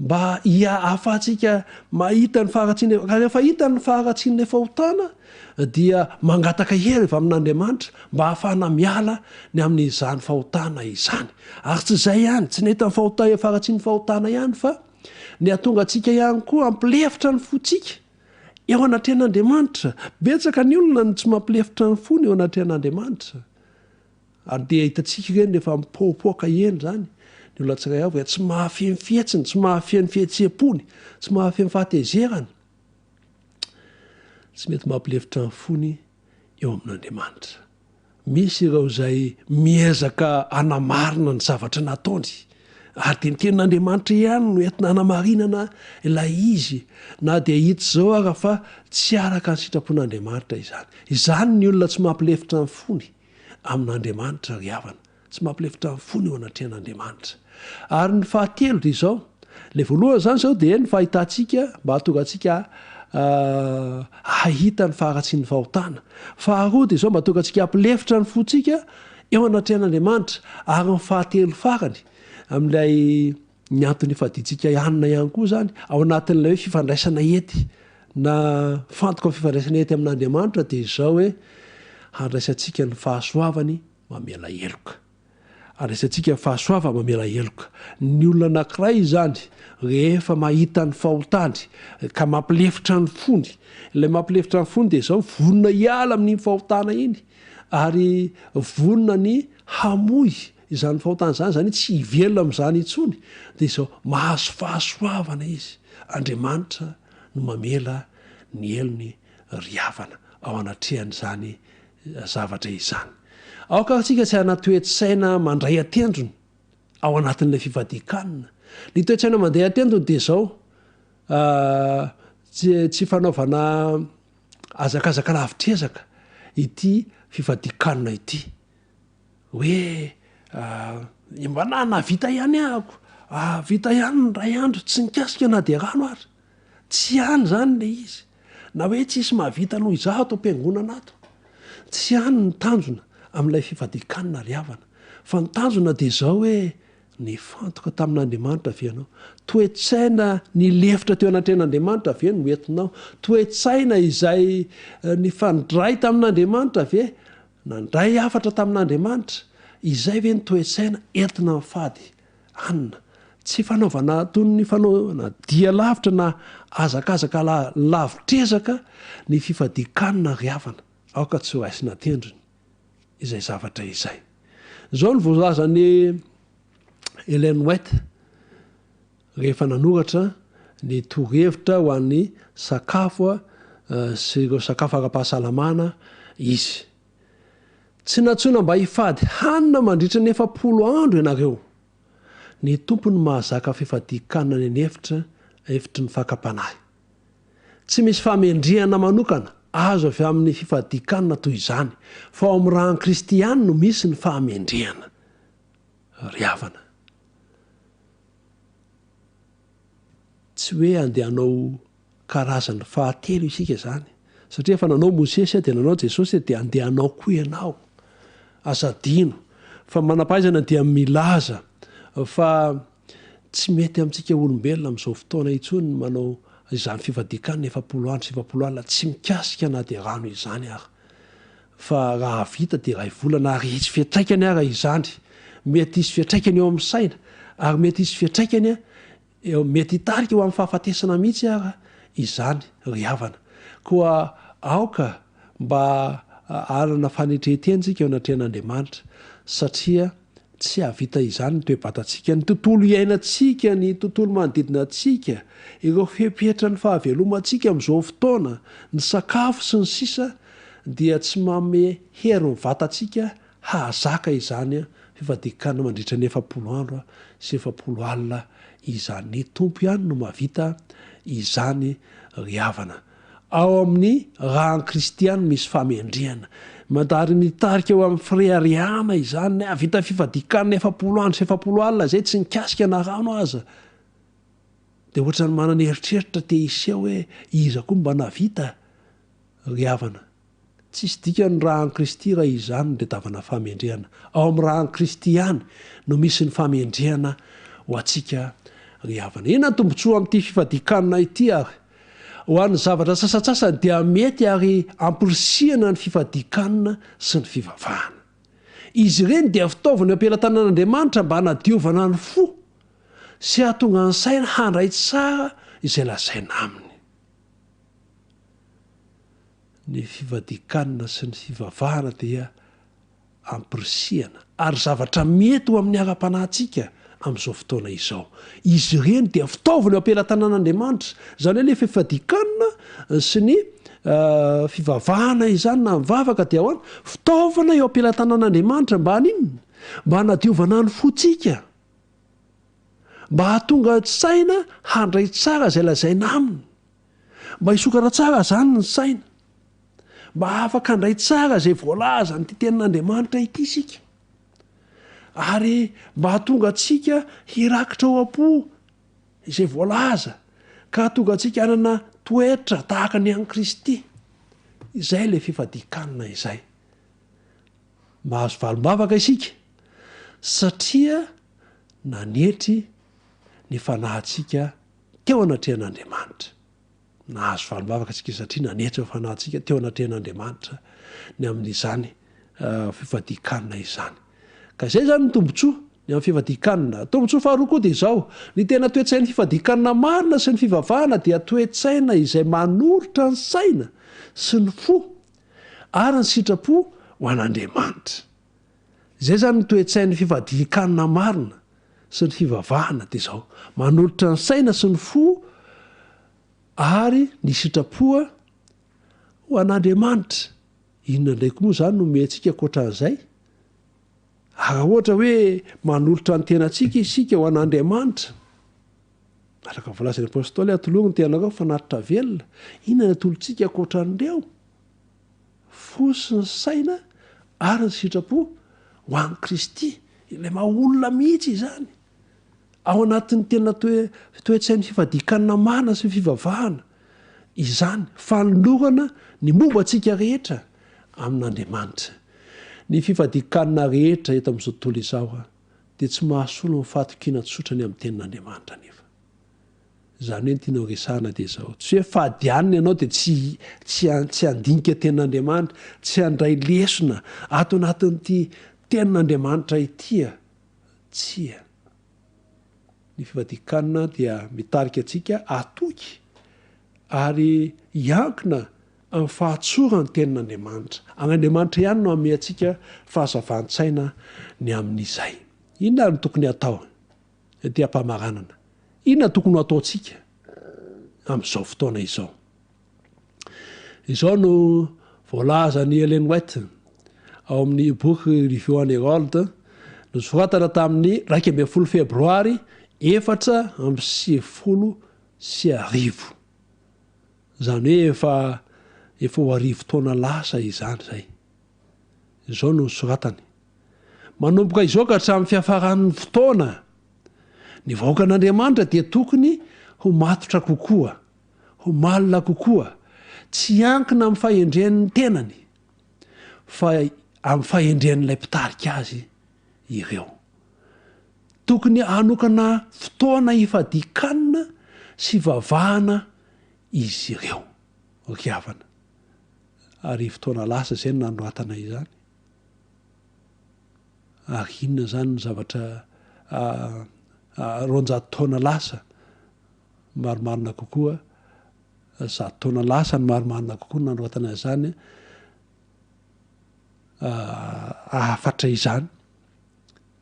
Mba ahafahantsika mahita ny faharatsiana, ka rehefa hita ny faharatsian'ilay fahotana dia mangataka hery avy amin'Andriamanitra mba hahafahana miala ny amin'izany fahotana izany. Ary tsy izay ihany, tsy ny hahita ny fahota- faharatsian'ny fahotana ihany fa ny hahatonga antsika ihany koa hampilefitra ny fontsika eo anatrehan'Andriamanitra. Betsaka ny olona no tsy mampilefitra ny fony eo anatrehan'Andriamanitra. Ary dia hitantsika ireny rehefa mipoapoaka eny izany ny olona tsirairay avy, tsy mahafehy ny fihetsiny, tsy mahafehy ny fihetseham-pony, tsy mahafehy ny fahatezerany. Tsy mety mampilefitra ny fony eo amin'Andriamanitra. Misy ireo izay miezaka hanamarina ny zavatra nataony, ary dia ny tenin'Andriamanitra ihany no entina hanamarinana ilay izy, na dia hita izao ara fa tsy araka ny sitrapon'Andriamanitra izany. Izany ny olona tsy mampilefitra ny fony. amin'Andriamanitra ry havana, tsy mampilefitra ny fony eo anatrehan'Andriamanitra. Ary ny fahatelo dia izao, ilay voalohany izany izao dia ny fahitantsika mba hahatonga antsika hahita ny faharatsian'ny fahotana. Faharoa dia izao mba hahatonga antsika hampilefitra ny fontsika eo anatrehan'Andriamanitra. Ary ny fahatelo farany amin'ilay Ny antony ifadiantsika hanina ihany koa izany, ao anatin'ilay hoe fifandraisana ety na mifantoka amin'ny fifandraisana ety amin'Andriamanitra dia izao hoe handraisantsika ny fahasoavany mamela heloka. Handraisantsika ny fahasoavany mamela heloka. Ny olona anankiray izany rehefa mahita ny fahotany ka mampilefitra ny fony, ilay mampilefitra ny fony dia izao vonona hiala amin'iny fahotana iny ary vonona ny hamoy Izany fahotana izany, izany hoe tsy hivelona amin'izany intsony, dia izao, mahazo fahasoavana izy. Andriamanitra no mamela ny helony ry havana ao anatrehan'izany zavatra izany. Aoka ary isika tsy hanana toe-tsaina mandray an-tendrony ao anatin'ilay fifadian-kanina. Ny toe-tsaina mandeha an-tendrony dia izao, tsy tsy fanaovana hazakazaka lavitr'ezaka ity fifadian-kanina ity. Hoe mba nahavita ihany ahako, vita ihany ny iray andro, tsy nikasika na dia rano ary. Tsy any izany ilay izy. Na hoe tsisy mahavita noho izaho ato am-piangonana ato. Tsy any ny tanjona amin'ilay fifadian-kanina ry havana. Fa ny tanjona dia izao hoe nifantoka tamin'Andriamanitra ve ianao? Toe-tsaina nilefitra teo anatrehan'Andriamanitra ve no entinao? Toe-tsaina izay nifandray tamin'Andriamanitra ve? Nandray hafatra tamin'Andriamanitra, izay ve ny toe-tsaina entina mifady hanina? Tsy fanaovana toy ny fanaovana dia lavitra na hazakazaka lavitr'ezaka ny fifadian-kanina ry havana. Aoka tsy ho raisina an-tendrony izay zavatra izay. Izao no voalazan'i Ellen White rehefa nanoratra ny torohevitra ho an'ny sakafo sy ireo sakafo ara-pahasalamana izy. Tsy nantsoina mba hifady hanina mandritra ny 40 andro ianareo. Ny Tompo no mahazaka fifadian-kanina any an'efitra, efitry ny fakam-panahy. Tsy misy fahamendrehana manokana azo avy amin'ny fifadian-kanina toy izany, fa ao amin'ny ran'i Kristy ihany no misy ny fahamendrehana. Ry havana. Tsy hoe andeha hanao karazany fahatelo isika izany, satria efa nanao Mosesy dia nanao Jesosy dia andeha hanao koa ianao. Aza adino fa manam-pahaizana dia milaza fa tsy mety amintsika olombelona amin'izao fotoana intsony ny manao izany fifadian-kanina 40 andro sy 40 alina tsy mikasika na dia rano izany ara. Fa raha vita dia iray volana ary hisy fiantraikany ara izany. Mety hisy fiantraikany eo amin'ny saina ary mety hisy fiantraikany eo, mety hitarika ho amin'ny fahafatesana mihitsy ara izany ry havana. Koa aoka mba hanana fanetren-tena isika eo anatrehan'Andriamanitra satria Tsy hahavita izany ny toe-batantsika, ny tontolo iainantsika, ny tontolo manodidina antsika, ireo fepetran'ny fahavelomantsika amin'izao fotoana, ny sakafo sy ny sisa dia tsy manome hery ny vatantsika hahazaka izany fifadian-kanina mandritra ny 40 andro sy 40 alina izany. Ny Tompo ihany no mahavita izany ry havana. Ao amin'ny rà an'i Kristy ihany misy fahamendrehana. Mandary mitarika ho amin'ny fireharehana izany, nahavita fifadian-kanina 40 andro sy 40 alina izay tsy nikasika na rano aza. Dia ohatran'ny manana eritreritra te hiseho hoe iza koa mba nahavita ry havana. Tsisy dikany ny rà an'i Kristy raha izany no tadiavana fahamendrehana. Ao amin'ny rà an'i Kristy ihany no misy ny fahamendrehana ho antsika ry havana. Inona ny tombontsoa amin'ity fifadian-kanina ity ary? Ho an'ny zavatra sasantsasany dia mety ary ampirisihana ny fifadian-kanina sy ny fivavahana. Izy ireny dia fitaovana eo am-pelatanan'Andriamanitra mba hanadiovana ny fo sy hahatonga ny saina handray tsara izay lazaina aminy. Ny fivadian-kanina sy ny fivavahana dia ampirisihana ary zavatra mety ho amin'ny ara-panahintsika amin'izao fotoana izao. Izy ireny dia fitaovana eo am-pelatanan'Andriamanitra. Izany hoe ilay fifadian-kanina sy ny fivavahana izany na ny vavaka dia ahoana? Fitaovana eo am-pelatanan'Andriamanitra mba haninona? Mba hanadiovana ny fontsika. Mba hahatonga ny saina handray tsara izay lazaina aminy. Mba hisokatra tsara izany ny saina. Mba afaka handray tsara izay voalazan'ity tenin'Andriamanitra ity isika. Ary mba hahatonga antsika hirakitra ao am-po izay voalaza, ka hahatonga antsika hanana toetra tahaka ny an'i Kristy. Izay ilay fifadian-kanina izay. Mahazo valim-bavaka isika satria nanetry ny fanahintsika teo anatrehan'Andriamanitra. Nahazo valim-bavaka isika satria nanetry ny fanahintsika teo anatrehan'Andriamanitra ny amin'izany fifadian-kanina izany. Ka izay izany ny tombontsoa ny amin'ny fifadian-kanina. Tombontsoa faharoa koa dia izao, ny tena toe-tsain'ny fifadian-kanina marina sy ny fivavahana dia toe-tsaina izay manolotra ny saina sy ny fo ary ny sitrapo ho an'Andriamanitra. Izay izany ny toe-tsain'ny fifadian-kanina marina sy ny fivavahana dia izao, manolotra ny saina sy ny fo ary ny sitrapo ho an'Andriamanitra. Inona indray koa moa izany no omentsika ankoatran'izay? Ary raha ohatra hoe manolotra ny tenantsika isika ho an'Andriamanitra, araka ny voalazan'ny Apostoly, atolory ny tenanareo ho fanatitra velona, inona no atolotsika ankoatran'ireo? Fo sy ny saina ary ny sitrapo ho an'i Kristy, ilay maha olona mihitsy izany. Ao anatin'ny tena toe, toe-tsain'ny fifadian-kanina marina sy ny fivavahana izany, fanolorana ny momba antsika rehetra amin'Andriamanitra. Ny fifadian-kanina rehetra eto amin'izao tontolo izao dia tsy mahasolo ny fahatokiana tsotra ny amin'ny Tenin'Andriamanitra anefa. Izany hoe ny tiana ho resahana dia izao, tsy hoe fady hanina ianao dia tsy tsy tsy handinika tenin'Andriamanitra, tsy handray lesona ato anatin'ity tenin'Andriamanitra ity a! Tsia. Ny fivadian-kanina dia mitarika antsika hatoky ary hiankina amin'ny fahatsoran'ny tenin'Andriamanitra. An'Andriamanitra ihany no hanome antsika fahazavan-tsaina ny amin'izay. Inona ary no tokony hatao? Ety am-pamaranana, inona tokony ho ataontsika amin'izao fotoana izao? Izao no voalazan'i Ellen White ao amin'ny boky Review and Herald, nosoratana tamin'ny 11 Febroary 1094. Izany hoe efa efa ho arivo taona lasa izany izay. Izao no nosoratany, Manomboka izao ka hatramin'ny fiafaran'ny fotoana, ny vahoakan'Andriamanitra dia tokony ho matotra kokoa, ho malina kokoa, tsy hiankina amin'ny fahendren'ny tenany, fa amin'ny fahendren'ilay mpitarika azy ireo. Tokony hanokana fotoana hifadian-kanina sy hivavahana izy ireo, ry havana. Ary fotoana lasa izay no nanoratana izany. Ary inona izany ny zavatra 200 taona lasa, marimarina kokoa, 100 taona lasa ny marimarina kokoa no nanoratana izany hafatra izany.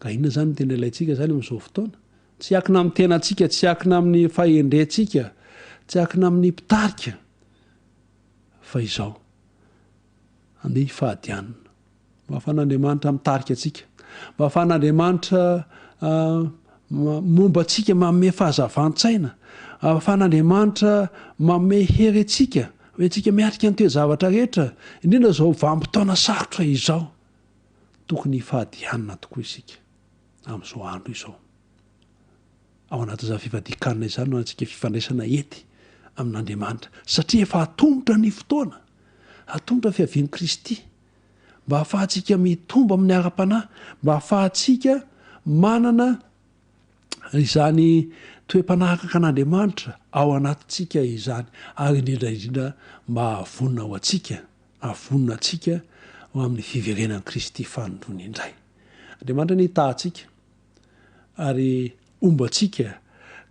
Ka inona izany no tena ilaintsika izany amin'izao fotoana? Tsy hiankina amin'ny tenantsika, tsy hiankina amin'ny fahendrentsika, tsy hiankina amin'ny mpitarika, fa izao, andeha hifady hanina. Mba ahafahan'Andriamanitra mitarika antsika. Mba ahafahan'Andriamanitra momba antsika manome fahazavan-tsaina. Ahafahan'Andriamanitra manome hery antsika, hoentsika miatrika ny toe-javatra rehetra, indrindra izao vanim-potoana sarotra izao. Tokony hifady hanina tokoa isika amin'izao andro izao. Ao anatin'izany fifadian-kanina izany no anantsika fifandraisana ety amin'Andriamanitra, satria efa atomotra ny fotoana, atomotra ny fiavian'i Kristy, mba hahafahantsika mitombo amin'ny ara-panahy, mba hahafahantsika manana izany toe-panahy akaiky an'Andriamanitra ao anatintsika izany, ary indrindra indrindra mba hahavonona ho antsika, hahavonona antsika ho amin'ny fiverenan'i Kristy fanindroany indray. Andriamanitra anie hitaha antsika. ary homba antsika.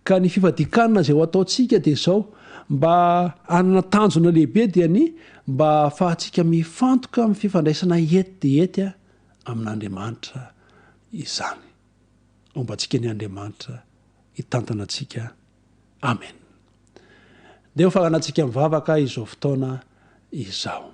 Ka ny fifadian-kanina izay ho ataontsika dia izao, mba hanana tanjona lehibe dia ny mba hahafahantsika mifantoka amin'ny fifandraisana ety dia ety amin'Andriamanitra izany. Homba antsika ny Andriamanitra hitantana antsika. Amen. Ndeha ho faranantsika mivavaka izao fotoana izao.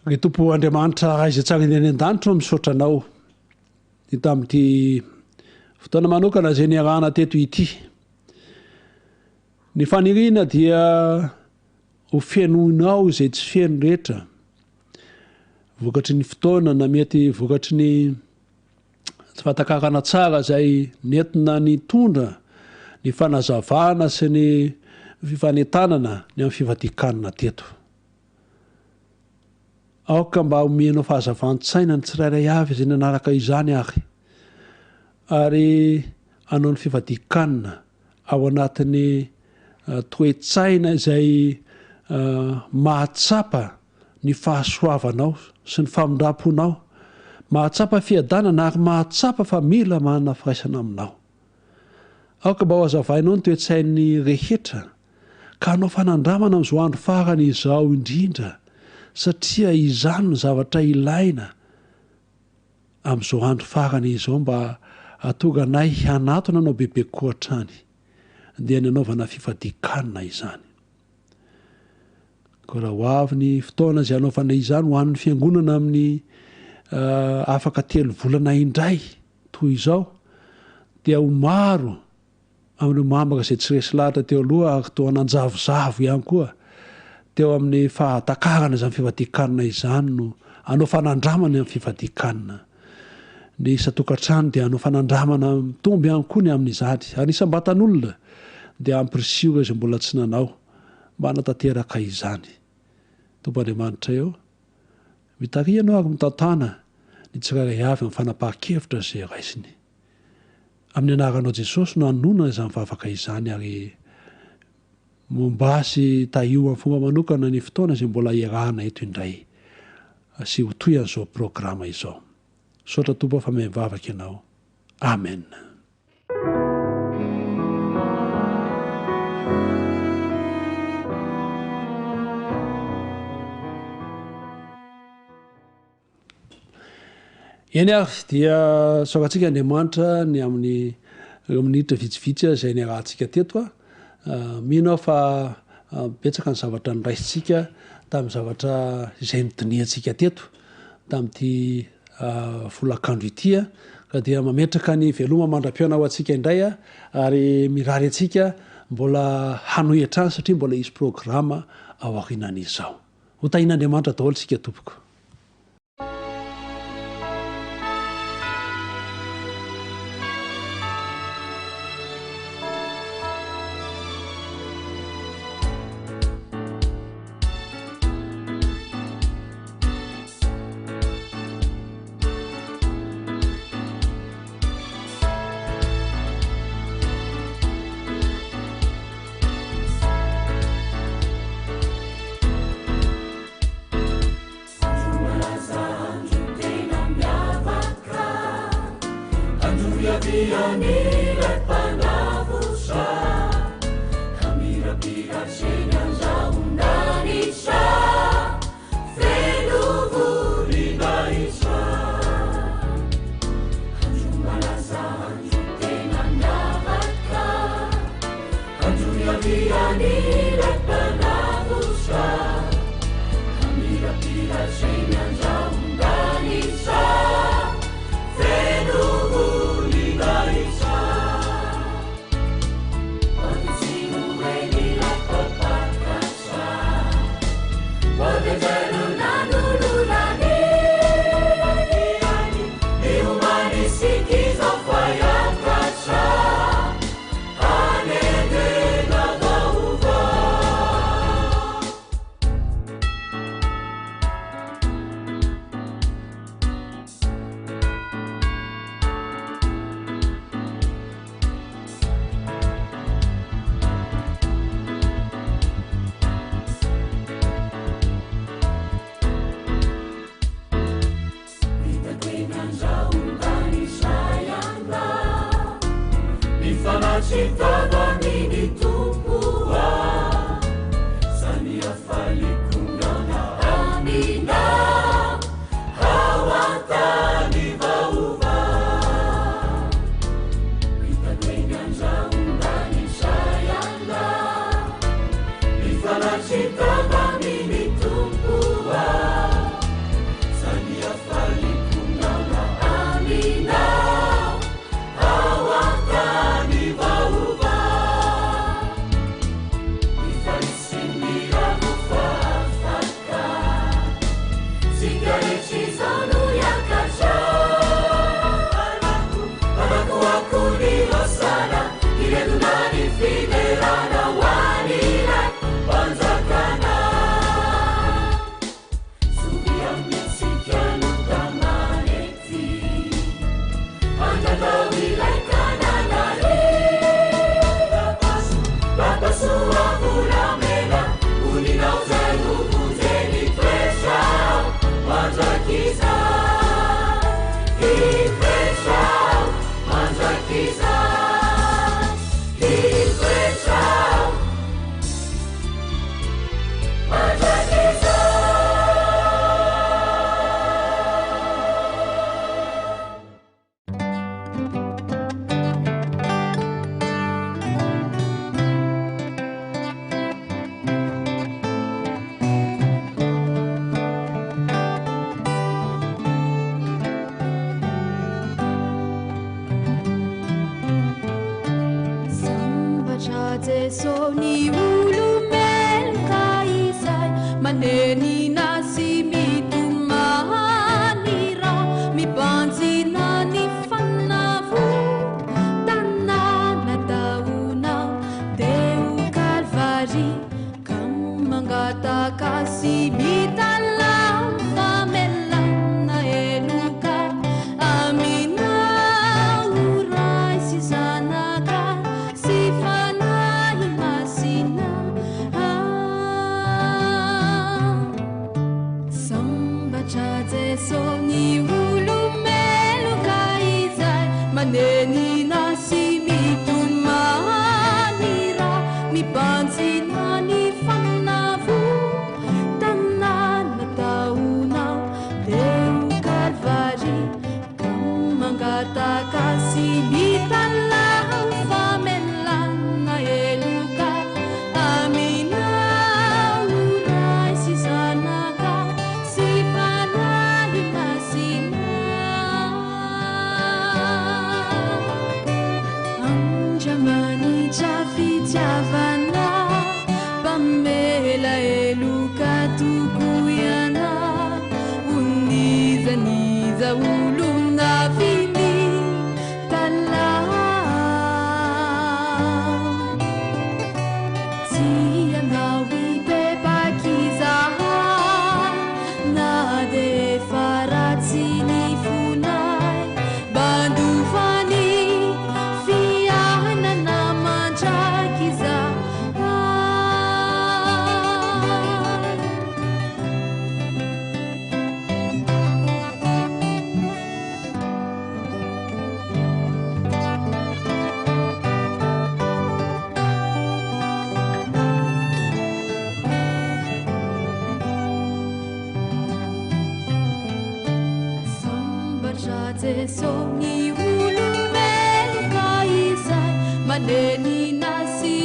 Ry Tompo Andriamanitra Ray izay tsara indrindra any an-danitra ô, misaotra Anao ny tamin'ity fotoana manokana izay niarahana teto ity. Ny faniriana dia ho fenoinao izay tsy feno rehetra. Vokatry ny fotoana na mety vokatry ny tsy fahatakarana tsara izay nentina nitondra ny fanazavana sy ny fifanentanana ny amin'ny fivadian-kanina teto. Aoka mba homenao fahazavan-tsaina ny tsirairay avy izay nanaraka izany ary ary hanao ny fivadian-kanina ao anatin'ny toe-tsaina izay mahatsapa ny fahasoavanao sy ny famindram-ponao, mahatsapa fiadanana ary mahatsapa fa mila manana firaisana aminao. Aoka mba hohazavainao ny toe-tsain'ny rehetra ka hanao fanandramana amin'izao andro farany izao indrindra satria izany no zavatra ilaina amin'izao andro farany izao mba hahatonga anay hanatona anao bebe kokoa hatrany, dia ny hanaovana fifadian-kanina izany. Koa raha ho avy ny fotoana izay hanaovana izany ho an'ny fiangonana amin'ny afaka telo volana indray toy izao, dia ho maro amin'ireo mambra izay tsy resy lahatra teo aloha ary toa nanjavozavo ihany koa teo amin'ny fahatakarana izany fifadian-kanina izany no hanao fanandramana amin'ny fifadian-kanina. Ny isan-tokantrano dia hanao fanandramana mitombo ihany koa ny amin'izany ary ny isam-batan'olona dia hampirisiho ireo izay mbola tsy nanao mba hanatanteraka izany. Tompo Andriamanitray ô, mitariha Ianao ary mitantàna ny tsirairay avy amin'ny fanapahan-kevitra izay raisiny. Amin'ny anaranao Jesosy no anonona izany vavaka izany ary momba sy tahio amin'ny fomba manokana ny fotoana izay mbola iarahana eto indray sy ho toy an'izao programa izao. Misaotra Tompo fa mihaino-vavaka Ianao. Amen. Eny ary, dia isaorantsika Andriamanitra ny amin'ny ireo minitra vitsivitsy izay niarahantsika teto. Mino aho fa betsaka ny zavatra noraisintsika tamin'ny zavatra izay nodinihantsika teto tamin'ity folakandro ity. Ka dia mametraka ny veloma mandra-pihaona ho antsika indray ary mirary antsika mbola hanohy hatrany satria mbola hisy programa ao aorianan'izao. Ho tahian'Andriamanitra daholo isika tompoko. Jeso ny olombelona izay manenina sy.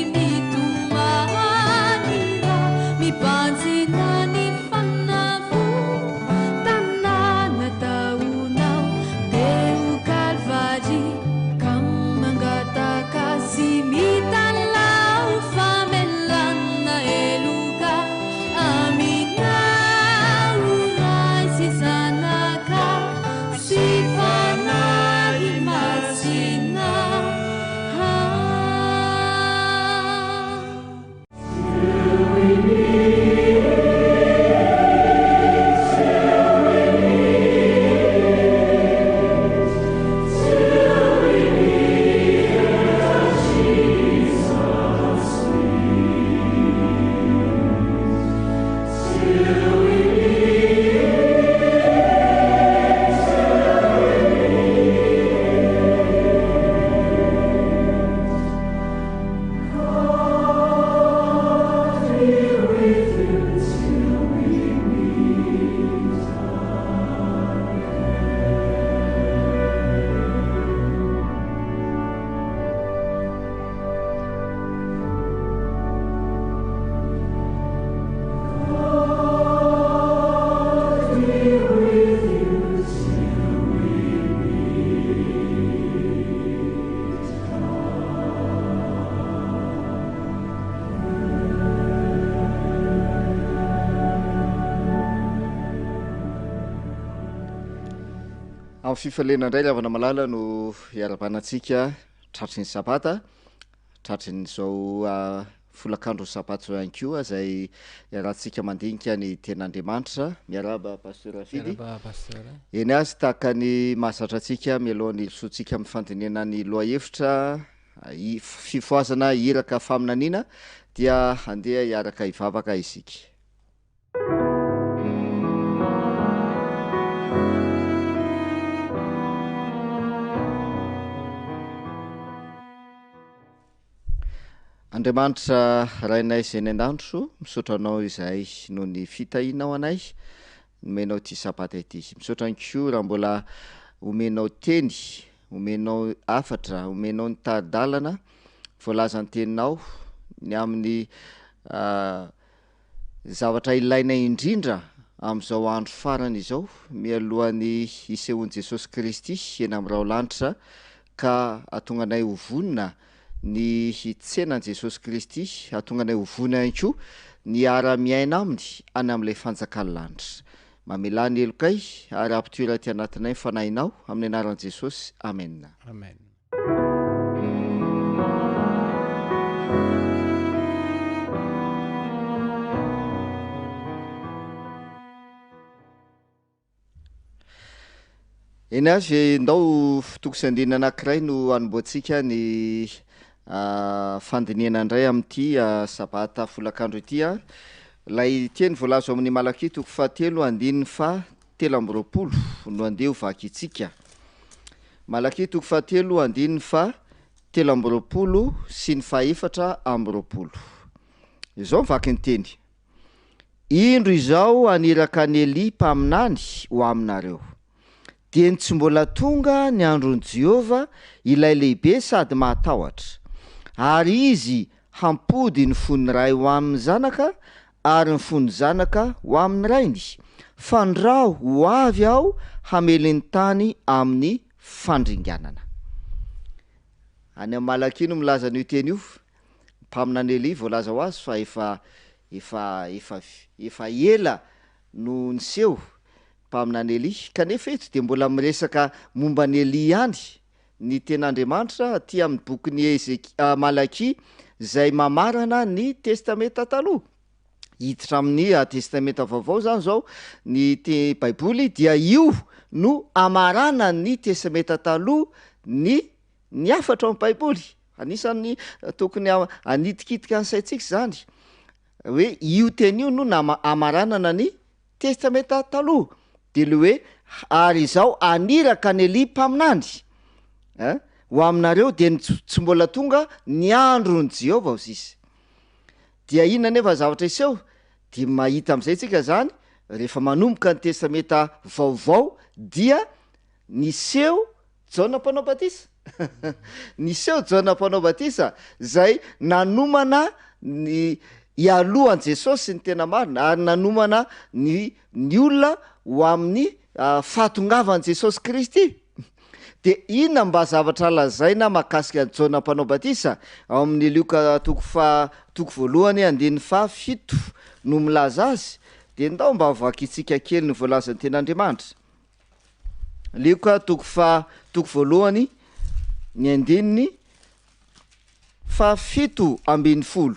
Amin'ny fifaliana indray ry havana malala no hiarahabana antsika tratry ny sabata, tratry ny izao folakandron'ny sabata izao ihany koa izay iarahantsika mandinika ny tenin'Andriamanitra. Miarahaba Pasteur Rafidy. Miarahaba Pasteur. Eny azy tahaka ny mahazatra antsika mialohan'ny hirosoantsika amin'ny fandinihana ny lohahevitra fifohazana iraka faminaniana dia handeha hiaraka hivavaka isika. Andriamanitra Rainay izay any an-danitro, misaotra Anao izahay noho ny fitahianao anay, nomenao ity sabata ity. Misaotra ihany koa raha mbola omenao teny, omenao hafatra, omenao ny tari-dalana voalazan'ny teninao ny amin'ny Zavatra ilaina indrindra amin'izao andro farany izao, mialohan'ny hisehoan'i Jesosy Kristy eny amin'ny raholanitra, ka hahatonga anay ho vonona ny hitsena an'i Jesosy Kristy, hahatonga anay ho vonona ihany koa ny hiara-miaina Aminy any amin'ilay fanjakan'ny lanitra. Mamelà ny helokay ary ampitoero aty anatinay ny Fanahinao, amin'ny anaran'i Jesosy, amena. Amen. Eny azy, ndao toko sy andininy anankiray no hanombohantsika ny fandinihana indray amin'ity sabata folakandro ity. Ilay teny voalaza ao amin'ny Malakia toko fahatelo andininy faha 23 no andeha ho vakintsika. Malakia toko fahatelo andininy faha 23 sy ny faha 24. Izao ny vakin'ny teny, Indro izaho haniraka an'i Elia mpaminany ho aminareo, dieny tsy mbola tonga ny andron'i Jehovah ilay lehibe sady mahatahotra, ary izy hampody ny fon'ny ray ho amin'ny zanaka ary ny fon'ny zanaka ho amin'ny rainy, fandrao ho avy aho hamely ny tany amin'ny fandringanana. Any amin'i Malakia no milaza an'io teny io. Mpaminany Elia voalaza ho azy fa efa efa efa efa ela no niseho mpaminany Elia. Kanefa eto dia mbola miresaka momba an'i Elia ihany ny Tenin'Andriamanitra aty amin'ny bokin'i Ezekia, Malakia izay mamarana ny Testamenta Taloha. Hiditra amin'ny Testamenta Vaovao izany izao ny te Baiboly dia io no amaranan'ny Testamenta Taloha ny ny hafatra ao amin'ny Baiboly. Anisan'ny tokony hanitikitika ny saintsika izany hoe io teny io no nama- amaranana ny Testamenta Taloha dia le hoe ary izaho haniraka an'i Elia mpaminany eh, ho aminareo dia ny tsy mbola tonga ny andron'i Jehovah hozy izy. Dia inona anefa ny zavatra hiseho? Dia mahita amin'izay tsika zany rehefa manomboka ny Testamenta Vaovao dia niseho Jaona Mpanao Batisa. Niseho Jaona Mpanao Batisa izay nanomana ny hialoha an'i Jesosy ny tena marina ary nanomana ny ny olona ho amin'ny fahatongavan'i Jesosy Kristy. Dia inona mba zavatra lazaina mahakasika an'i Jaona Mpanao Batisa? Ao amin'ny Lioka toko faha toko voalohany andininy faha fito no milaza azy. Dia ndao mba vakintsika kely ny voalazan'ny Tenin'Andriamanitra. Lioka toko faha toko voalohany ny andininy faha 17.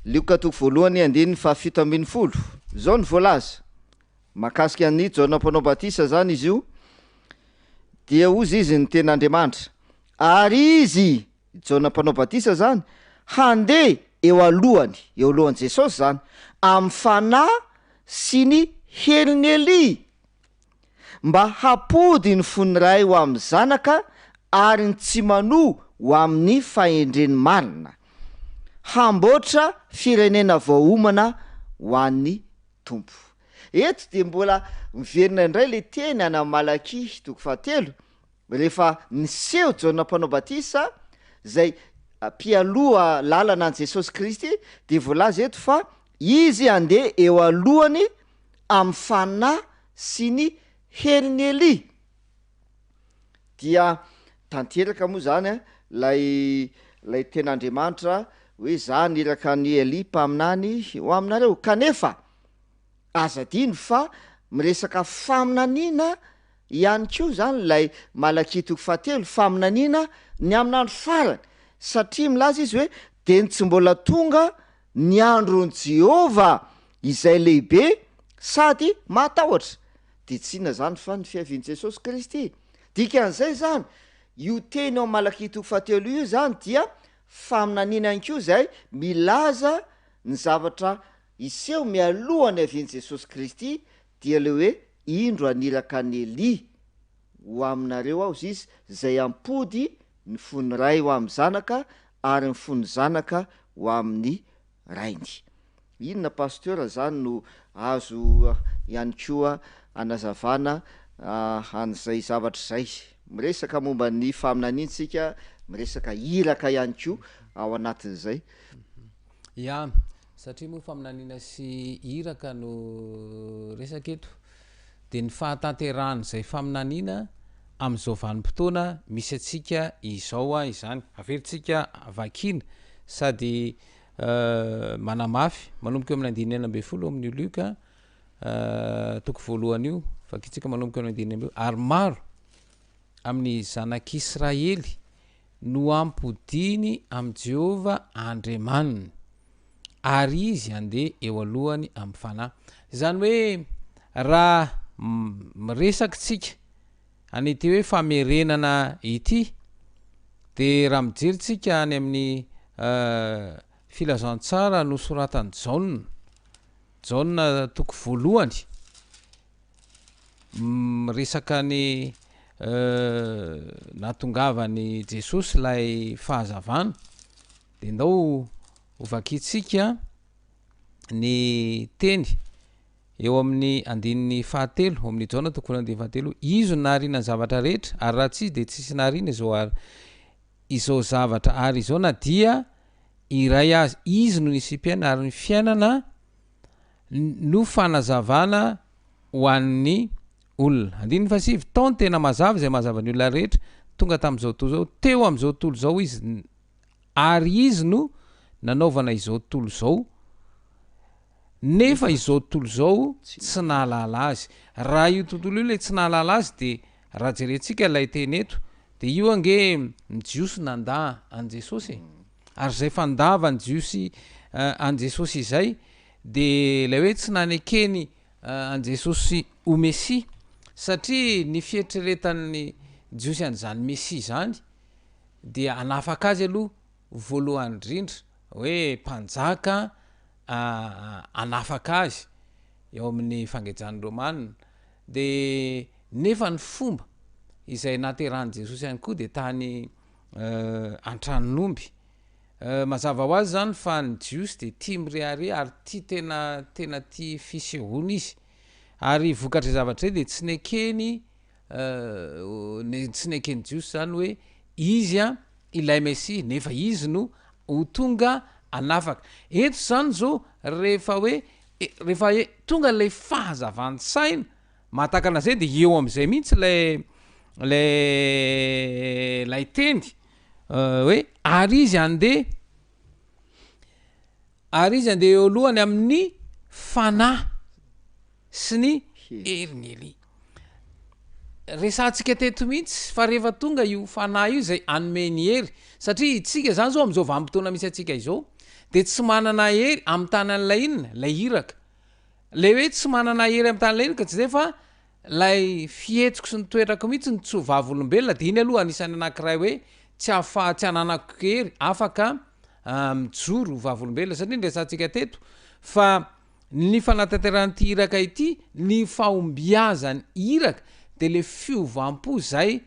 Lioka toko voalohany andininy faha 17. Izao no voalaza mahakasika an'i Jaona Mpanao Batisa izany izy io, dia hozy izy ny tenin'Andriamanitra, ary izy, i Jaona Mpanao Batisa izany, handeha eo alohany, eo alohan'i Jesosy izany, amin'ny fanahy sy ny herin'i Elia, mba hampody ny fon'ny ray ho amin'ny zanaka ary ny tsy manoa ho amin'ny fahendren'ny marina, hamboatra firenena voaomana ho an'ny Tompo. Eto dia mbola miverina indray ilay teny any amin'ny Malakia toko fahatelo, Rehefa niseho Jaona Mpanao Batisa, izay mpialoha lalana an'i Jesosy Kristy, dia voalaza eto fa izy handeha eo alohany amin'ny fanahy sy ny herin'i Elia. Dia tanteraka moa izany ilay ilay ten'Andriamanitra hoe za niraka an'i Elia mpaminany ho aminareo. Kanefa aza adino fa miresaka faminaniana. ihany koa izany ilay Malakia toko fahatelo, faminaniana ny amin'andro farany, satria milaza izy hoe dia ny tsy mbola tonga ny andron'i Jehovah izay lehibe sady mahatahotra. Dia tsy inona izany fa ny fiavian'i Jesosy Kristy. Dikan'izay izany, io teny ao Malakia toko fahatelo io izany dia faminaniana ihany koa izay milaza ny zavatra hiseho mialoha ny havian'i Jesosy Kristy dia ilay hoe indro haniraka an'i Elia ho aminareo aho izy izay hampody ny fon'ny ray ho amin'ny zanaka ary ny fon'ny zanaka ho amin'ny rainy. Inona Pasteur zany no azo ihany koa anazavana an'izay zavatra izay? Miresaka momba ny faminaniana tsika, miresaka iraka ihany koa ao anatin'izay. Ya, satria moa faminaniana sy iraka no resaka eto, dia ny fahatanterahan'izay faminaniana amin'izao vanim-potoana misy antsika izao izany. Averintsika vakiana sady manamafy, manomboka eo amin'ny andininy 16 ao amin'io Lioka toko voalohany io, vakintsika manomboka eo amin'ny andininy 16, ary maro amin'ny zanak'Israely no hampodiany amin'i Jehovah Andriamaniny, ary izy handeha eo alohany amin'ny fanahy. Izany hoe raha miresaka tsika an'ity hoe famerenana ity, dia raha mijery tsika any amin'ny filazantsara nosoratan'i Jaona, Jaona toko voalohany, miresaka ny nahatongavan'i Jesosy ilay fahazavana, dia ndao ho vakintsika ny teny eo amin'ny andininy fahatelo, ao amin'ny Jaona toko voalohany andininy fahatelo, Izy no nahariana ny zavatra rehetra, ary raha tsy Izy dia tsisy nahariana izao ary izao zavatra ary izao na dia iray aza. Izy no nisiam-piainana ary ny fiainana no fanazavana ho an'ny olona. Andininy fahasivy, Tao ny tena mazava izay mahazava ny olona rehetra, tonga tamin'izao tontolo izao, teo amin'izao tontolo izao izy, ary izy no nanaovana izao tontolo izao, nefa izao tontolo izao tsy nahalala azy. Raha io tontolo io ilay tsy nahalala azy dia raha jerentsika ilay teny eto dia io ange ny Jiosy nandà an'i Jesosy e. Ary izay fandavan'ny Jiosy an'i Jesosy izay dia ilay hoe tsy nanekeny an'i Jesosy ho Mesia satria ny fieritreretan'ny Jiosy an'izany Mesia izany dia hanafaka azy aloha voalohany indrindra hoe mpanjaka hanafaka azy eo amin'ny fangejan'ny Romana dia nefa ny fomba izay naterahan'i Jesosy ihany koa dia tany an-tranon'omby. Mazava ho azy izany fa ny Jiosy dia tia mirehareha ary tia tena tena tia fisehoana izy. Ary vokatr'izay zavatra izay dia tsy nekeny tsy neken'ny Jiosy izany hoe izy ilay Mesia nefa izy no ho tonga hanafaka. Eto izany izao rehefa hoe rehefa tonga ilay fahazavan-tsaina Mahatakana an'izay dia eo amin'izay mihitsy ilay ilay ilay teny hoe ary izy handeha ary izy handeha eo alohany amin'ny fanahy sy ny herin'i Elia. Resahantsika teto mihitsy fa rehefa tonga io fanahy io izay hanome ny hery satria isika izany izao amin'izao vanim-potoana misy antsika izao dia tsy manana hery hamitana an'ilay inona? Ilay iraka. Le hoe tsy manana hery am tany le ka tsy zay fa lay fihetsiko sy ny toetrako mihitsy no tsy ho vavolombelona de iny aloha anisan'ny anakiray hoe tsy ahafaha tsy ananako hery afaka mijoro ho vavolombelona satria niresahantsika teto fa ny fanatanterahan'ity iraka ity ny fahombiazan'ny iraka de le fiovam-po zay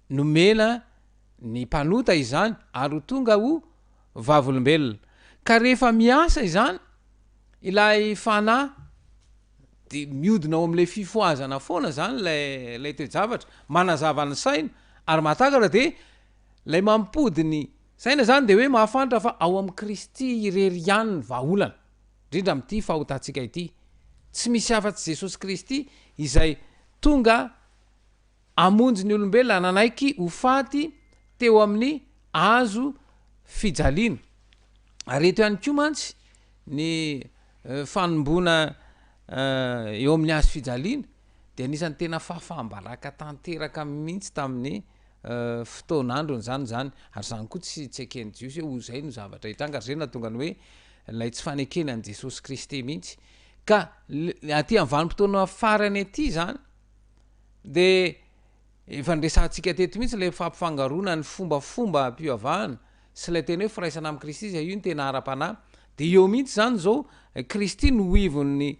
nomena ny mpanota izany ary ho tonga ho vavolombelona ka rehefa miasa izany Ilay fanahy dia miodina ao amin'ilay fifohazana foana izany ilay ilay toe-javatra, manazava ny saina ary mahatakatra dia ilay mampody ny saina izany dia hoe mahafantatra fa ao amin'i Kristy irery ihany ny vahaolana, indrindra amin'ity fahotantsika ity. Tsy misy afa-tsy Jesosy Kristy izay tonga hamonjy ny olombelona nanaiky ho faty teo amin'ny hazo fijaliana. Ary eto ihany koa mantsy ny fanomboana eo amin'ny hazo fijaliana. dia anisan'ny tena fahafaham-baraka tanteraka mihitsy tamin'ny fotoan'androny izany izany, ary izany koa tsy tsy eken'ny Jiosy hoe ho izay no zavatra hitranga, ary izay no nahatonga ny hoe ilay tsy fanekena an'i Jesosy Kristy mihitsy. Ka aty amin'ny vanim-potoana farany aty izany dia efa niresahantsika teto mihitsy ilay fampifangaroana ny fombafomba-pivavahana sy ilay tena hoe firaisana amin'i Kristy, izay io no tena ara-panahy. Dia eo mihitsy izany izao, Kristy no ivon'ny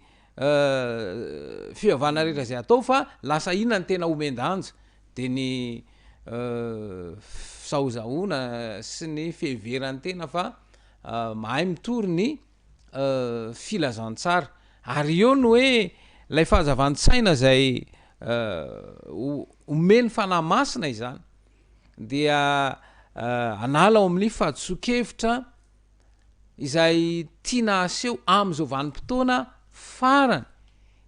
fivavahana rehetra izay atao fa lasa inona no tena omen-danja? Dia ny fizahozahoana sy ny fiheveran'ny tena fa mahay mitory ny filazantsara. Ary eo no hoe ilay fahazavan-tsaina izay omen'ny Fanahy Masina izany dia hanala ao amin'ny fahadisoan-kevitra izay tiana haseho amin'izao vanim-potoana farany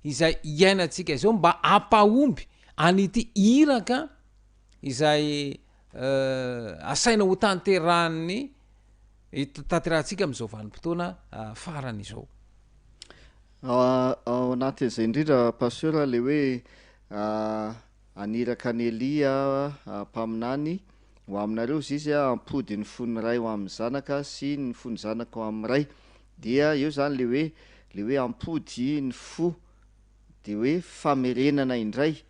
izay iainantsika izao mba hampahomby an'ity iraka izay asaina ho tanterahan'ny tanterahantsika amin'izao vanim-potoana farany izao. Ao anatin'izay indrindra Pasteur le hoe haniraka an'i Elia mpaminany ho aminareo hozy izy hampody ny fon'ny ray ho amin'ny zanaka sy ny fon'ny zanaka ho amin'ny ray. Dia eo zany le hoe le hoe hampody ny fo de hoe famerenana indray,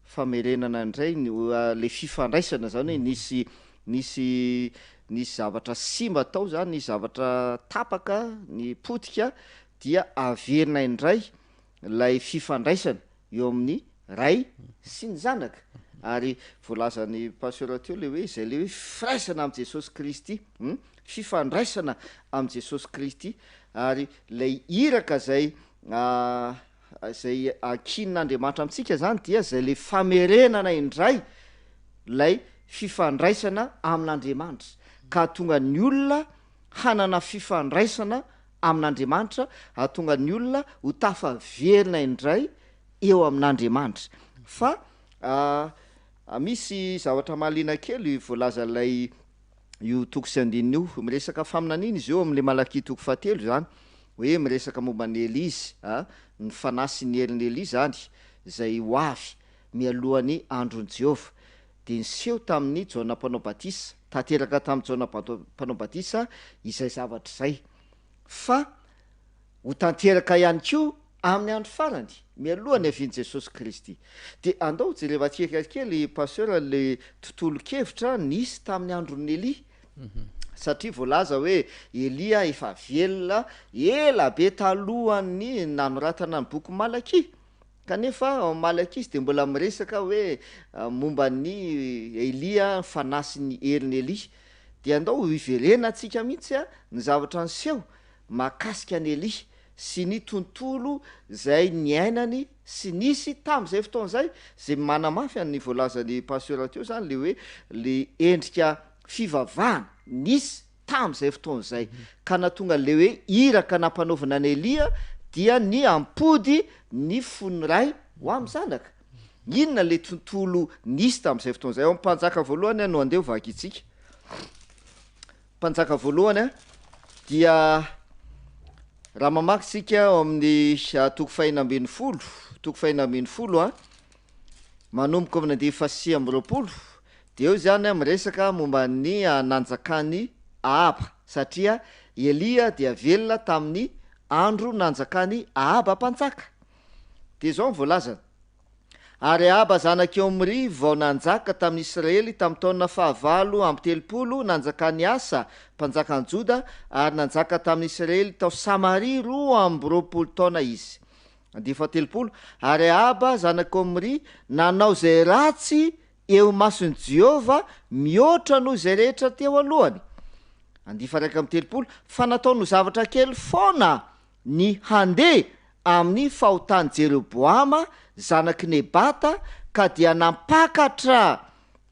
famerenana indray ny le fifandraisana zany hoe nisy nisy nisy zavatra simba tao zany, nisy zavatra tapaka, ny potika dia averina indray ilay fifandraisana eo amin'ny Ray sy ny Zanaka. Ary voalazan'i Pasteur teo le hoe izay le hoe firaisana amin'i Jesosy Kristy, hum, fifandraisana amin'i Jesosy Kristy, ary ilay iraka izay izay ankinin'Andriamanitra amintsika zany dia izay le famerenana indray ilay fifandraisana amin'Andriamanitra, ka hahatonga ny olona hanana fifandraisana amin'Andriamanitra, hahatonga ny olona ho tafaverina indray eo amin'Andriamanitra. Fa misy zavatra mahaliana kely voalazan'ilay io toko sy andininy io. Miresaka faminaniana izy io ao amin'ilay Malakia toko fahatelo izany, hoe miresaka momba an'i Elia izy, ny fanahy sy ny herin'i Elia izany, izay ho avy mialohan'ny andron'i Jehovah. Dia niseho tamin'i Jaona Mpanao Batisa, tanteraka tamin'i Jaona Mpanao Batisa izay zavatra izay. Fa ho tanteraka ihany koa amin'ny andro farany, mialoha ny havian'i Jesosy Kristy. Dia andao hojerevantsika kely Pasteur le tontolon-kevitra nisy tamin'ny andron'i Elia. Satria voalaza hoe Elia efa velona ela be talohan'ny nanoratana ny boky Malakia. Kanefa ao Malakia izy dia mbola miresaka hoe momba an'i Elia, ny fanahy sy ny herin'i Elia. Dia andao hiverenantsika mihitsy ny zavatra niseho mahakasika an'i Elia sy ny tontolo izay niainany sy nisy tamin'izay fotoana izay, izay manamafy an'ny voalazan'i Pasteur teo izany le hoe le endrika fivavahana nisy tamin'izay fotoana izay, ka nahatonga an'ilay hoe iraka nampanaovina an'i Elia dia ny hampody ny fon'ny ray ho amin'ny zanaka. Inona ilay tontolo nisy tamin'izay fotoana izay? Ao amin'ny Mpanjaka voalohany no andeha ho vakintsika. Mpanjaka voalohany dia raha mamaky tsika ao amin'ny toko fahena 16, toko fahena 16 a, manomboka amin'ny andiany fahasivy 29, dia eo izany miresaka momba ny nanjakan'i Ahaba, satria Elia dia velona tamin'ny andro nanjakan'i Ahaba mpanjaka. Dia izao ny voalazany, Ary Ahaba zanak'i Omry vao nanjaka tamin'i Israely tamin'ny taona fahavalo amby 30 nanjakan'i Asa, mpanjakan'i Joda, ary nanjaka tamin'i Israely tao Samaria 22 taona izy. Andiany faha-30, Ary Ahaba zanak'i Omry nanao izay ratsy eo imason'i Jehovah mihoatra noho izay rehetra teo alohany. Andiany faha-31, Fa nataony ho zavatra kely foana ny handeha amin'ny fahotan'i Jeroboama zanak'i Nebata, ka dia nampakatra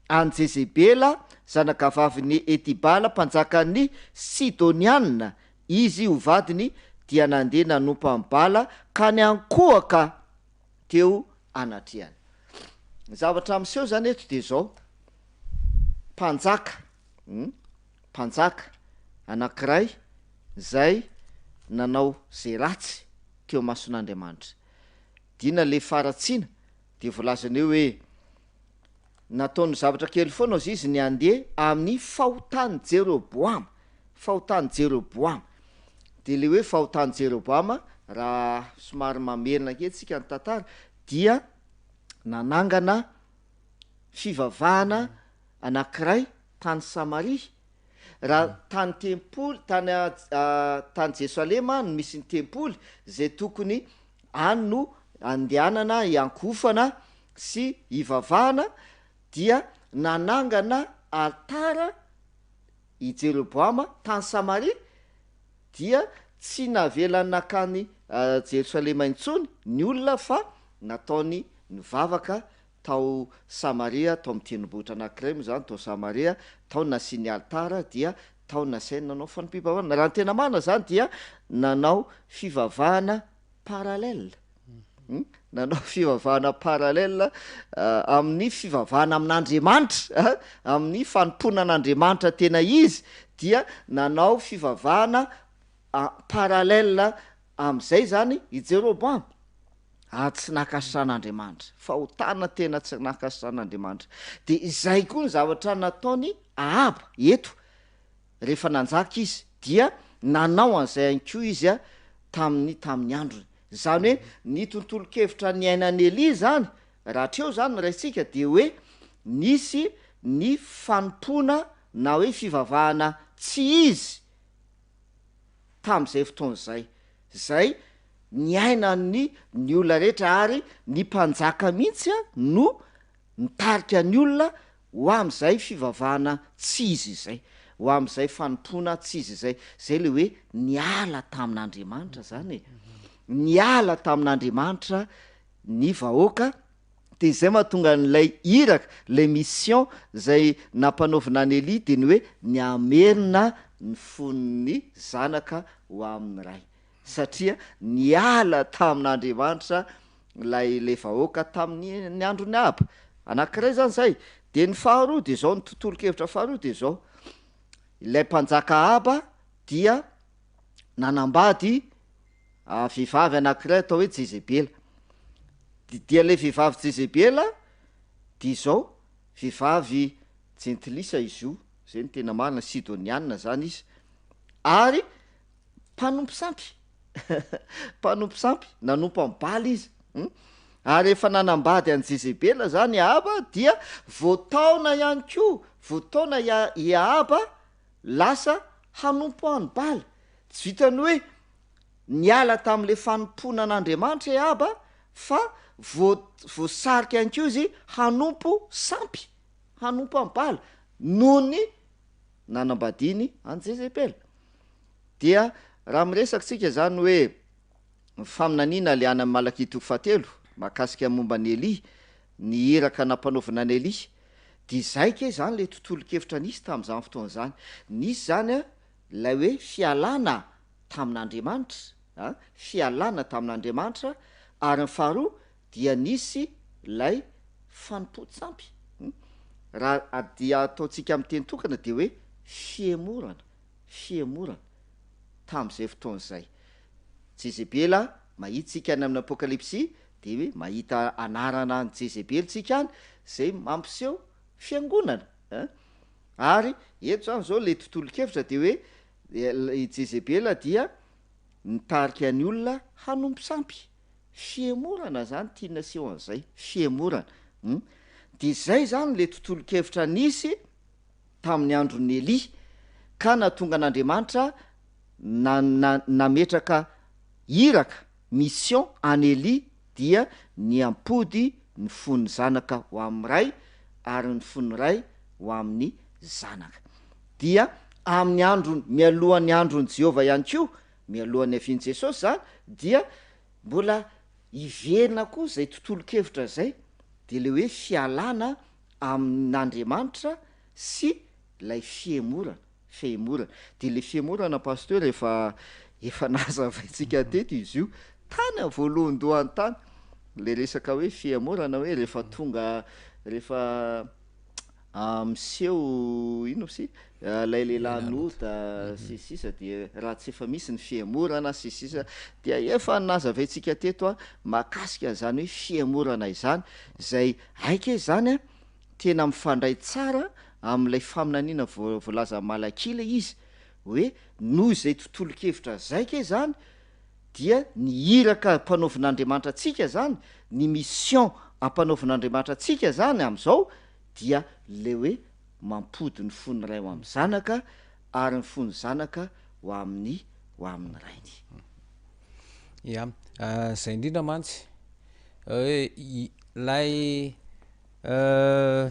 an'i Jezebela zanakavavin'i Etibala mpanjakan'ny Sidoniana izy ho vadiny, dia nandeha nanompo an'i Bala ka niankohoka teo anatrehany. Ny zavatra miseho izany eto dia izao, mpanjaka, mpanjaka anankiray izay nanao izay ratsy teo imason'Andriamanitra. Dina le faharatsiana. dia voalazany eo hoe, Nataony zavatra kely foana ozy izy ny handeha amin'ny fahotan'i Jeroboama, fahotan'i Jeroboama. Dia ilay hoe fahotan'i Jeroboama, raha somary mamerina kely tsika ny tantara, dia nanangana fivavahana anankiray tany Samaria. Raha tany tempoly, tany tany Jerosalema no misy ny tempoly, izay tokony any no andehanana hiankohofana sy hivavahana, dia nanangana alitara i Jeroboama tany Samaria, dia tsy navelany nankany Jerosalema intsony ny olona fa nataony nivavaka tao Samaria, tao amin'ny tendrombohitra anankiray moa izany tao Samaria, tao nasiany alitara dia tao nasainy nanao fanompoam-pivavahana. Raha ny tena marina izany dia nanao fivavahana parallèle, nanao fivavahana parallèle amin'ny fivavahana amin'Andriamanitra, amin'ny fanompoana an'Andriamanitra tena izy dia nanao fivavahana parallèle amin'izay izany i Jeroboama. Ary tsy nankasitrahan'Andriamanitra. Fahotana tena tsy nankasitrahan'Andriamanitra. Dia izay koa ny zavatra nataon'i Ahaba eto, rehefa nanjaka izy, dia nanao an'izay ihany koa izy tamin'ny tamin'ny androny. Izany hoe ny tontolon-kevitra niainan'i Elia izany, raha hatreo izany no raisitsika, dia hoe nisy ny fanompoana na hoe fivavahana tsy izy tamin'izay fotoana izay, izay niainan'ny ny olona rehetra ary ny mpanjaka mihitsy no nitarika ny olona ho amin'izay fivavahana tsy izy izay, ho amin'izay fanompoana tsy izy izay, izay le hoe niala tamin'Andriamanitra zany e, niala tamin'Andriamanitra ny vahoaka, de izay mahatonga an'ilay iraka, ilay mission zay nampanaovina an'i Elia de ny hoe ny hamerina ny fon'ny zanaka ho amin'ny Ray. satria niala tamin'Andriamanitra ilay ilay vahoaka tamin'ny ny andron'i Ahaba. Anankiray izany izay. Dia ny faharoa dia izao, ny tontolon-kevitra faharoa dia izao, ilay mpanjaka Ahaba dia nanambady vehivavy anankiray atao hoe Jezebela. Dia ilay vehivavy Jezebela dia izao, vehivavy jentilisa izy io, izay no tena marina, Sidoniana izany izy, ary Mpanompo sampy, mpanompo sampy, nanompo an'i Bala izy. Hum. Ary rehefa nanambady an'i Jezebela izany i Ahaba dia voataona ihany koa, voataona i i Ahaba lasa hanompo an'i Bala. Tsy vitan'ny hoe niala tamin'ilay fanompoana an'Andriamanitra i Ahaba fa voa- voasarika ihany koa izy hanompo sampy, hanompo an'i Bala noho ny nanambadiany an'i Jezebela. Dia raha miresaka tsika izany hoe faminaniana le any amin'ny Malakia toko fahatelo mahakasika momba an'i Elia, ny iraka nampanaovina an'i Elia, dia izay kay izany le tontolon-kevitra nisy tamin'izany fotoana izany. Nisy izany an ilay hoe fialana tamin'Andriamanitra an, fialana tamin'Andriamanitra, ary ny faharoa dia nisy ilay fanompoan-tsampy. Raha dia ataontsika amin'ny teny tokana dia hoe fihemorana. fihemorana tamin'izay fotoana izay. Jezebela, mahita isika any amin'ny Apokalypsy, dia hoe mahita anarana an'i Jezebely tsika any, izay mampiseho fiangonana an. Ary eto izany izao ilay tontolon-kevitra dia hoe i Jezebela dia nitarika ny olona hanompo sampy. Fihemorana izany tiany aseho an'izay, fihemorana. Hum. Dia izay izany ilay tontolon-kevitra nisy tamin'ny andron'i Elia, ka nahatonga an'Andriamanitra na, na, nametraka iraka, mission, an'i Elia, dia ny hampody ny fon'ny zanaka ho amin'ny ray, ary ny fon'ny ray ho amin'ny zanaka. Dia amin'ny androny, mialohan'ny andron'i Jehovah ihany koa, mialohan'ny havian'i Jesosy izany, dia mbola hiverina koa izay tontolon-kevitra izay, dia ilay hoe fialana amin'Andriamanitra sy ilay fihemorana, fehemorana. Dia ilay fihemorana Pasteur efa efa nazavaintsika teto izy io tany amin'ny voalohandohany tany, ilay resaka hoe fihemorana hoe rehefa tonga rehefa miseho inona ozy? Ilay lehilahy nota sy ny sisa dia raha tsy efa misy ny fihemorana sy ny sisa dia efa nazavaintsika teto a mahakasika an'izany hoe fihemorana izany izay aika izany a tena mifandray tsara amin'ilay faminaniana voalazan'i Malakia ilay izy hoe noho izay tontolon-kevitra zay kay zany dia ny iraka ampanaovin'Andriamanitra antsika zany, ny mission ampanaovin'Andriamanitra antsika zany am'zao dia le hoe mampody ny fon'ny ray ho amin'ny zanaka ary ny fon'ny zanaka ho amin'ny ho amin'ny rainy. Ya, zay indrindra mantsy hoe ilay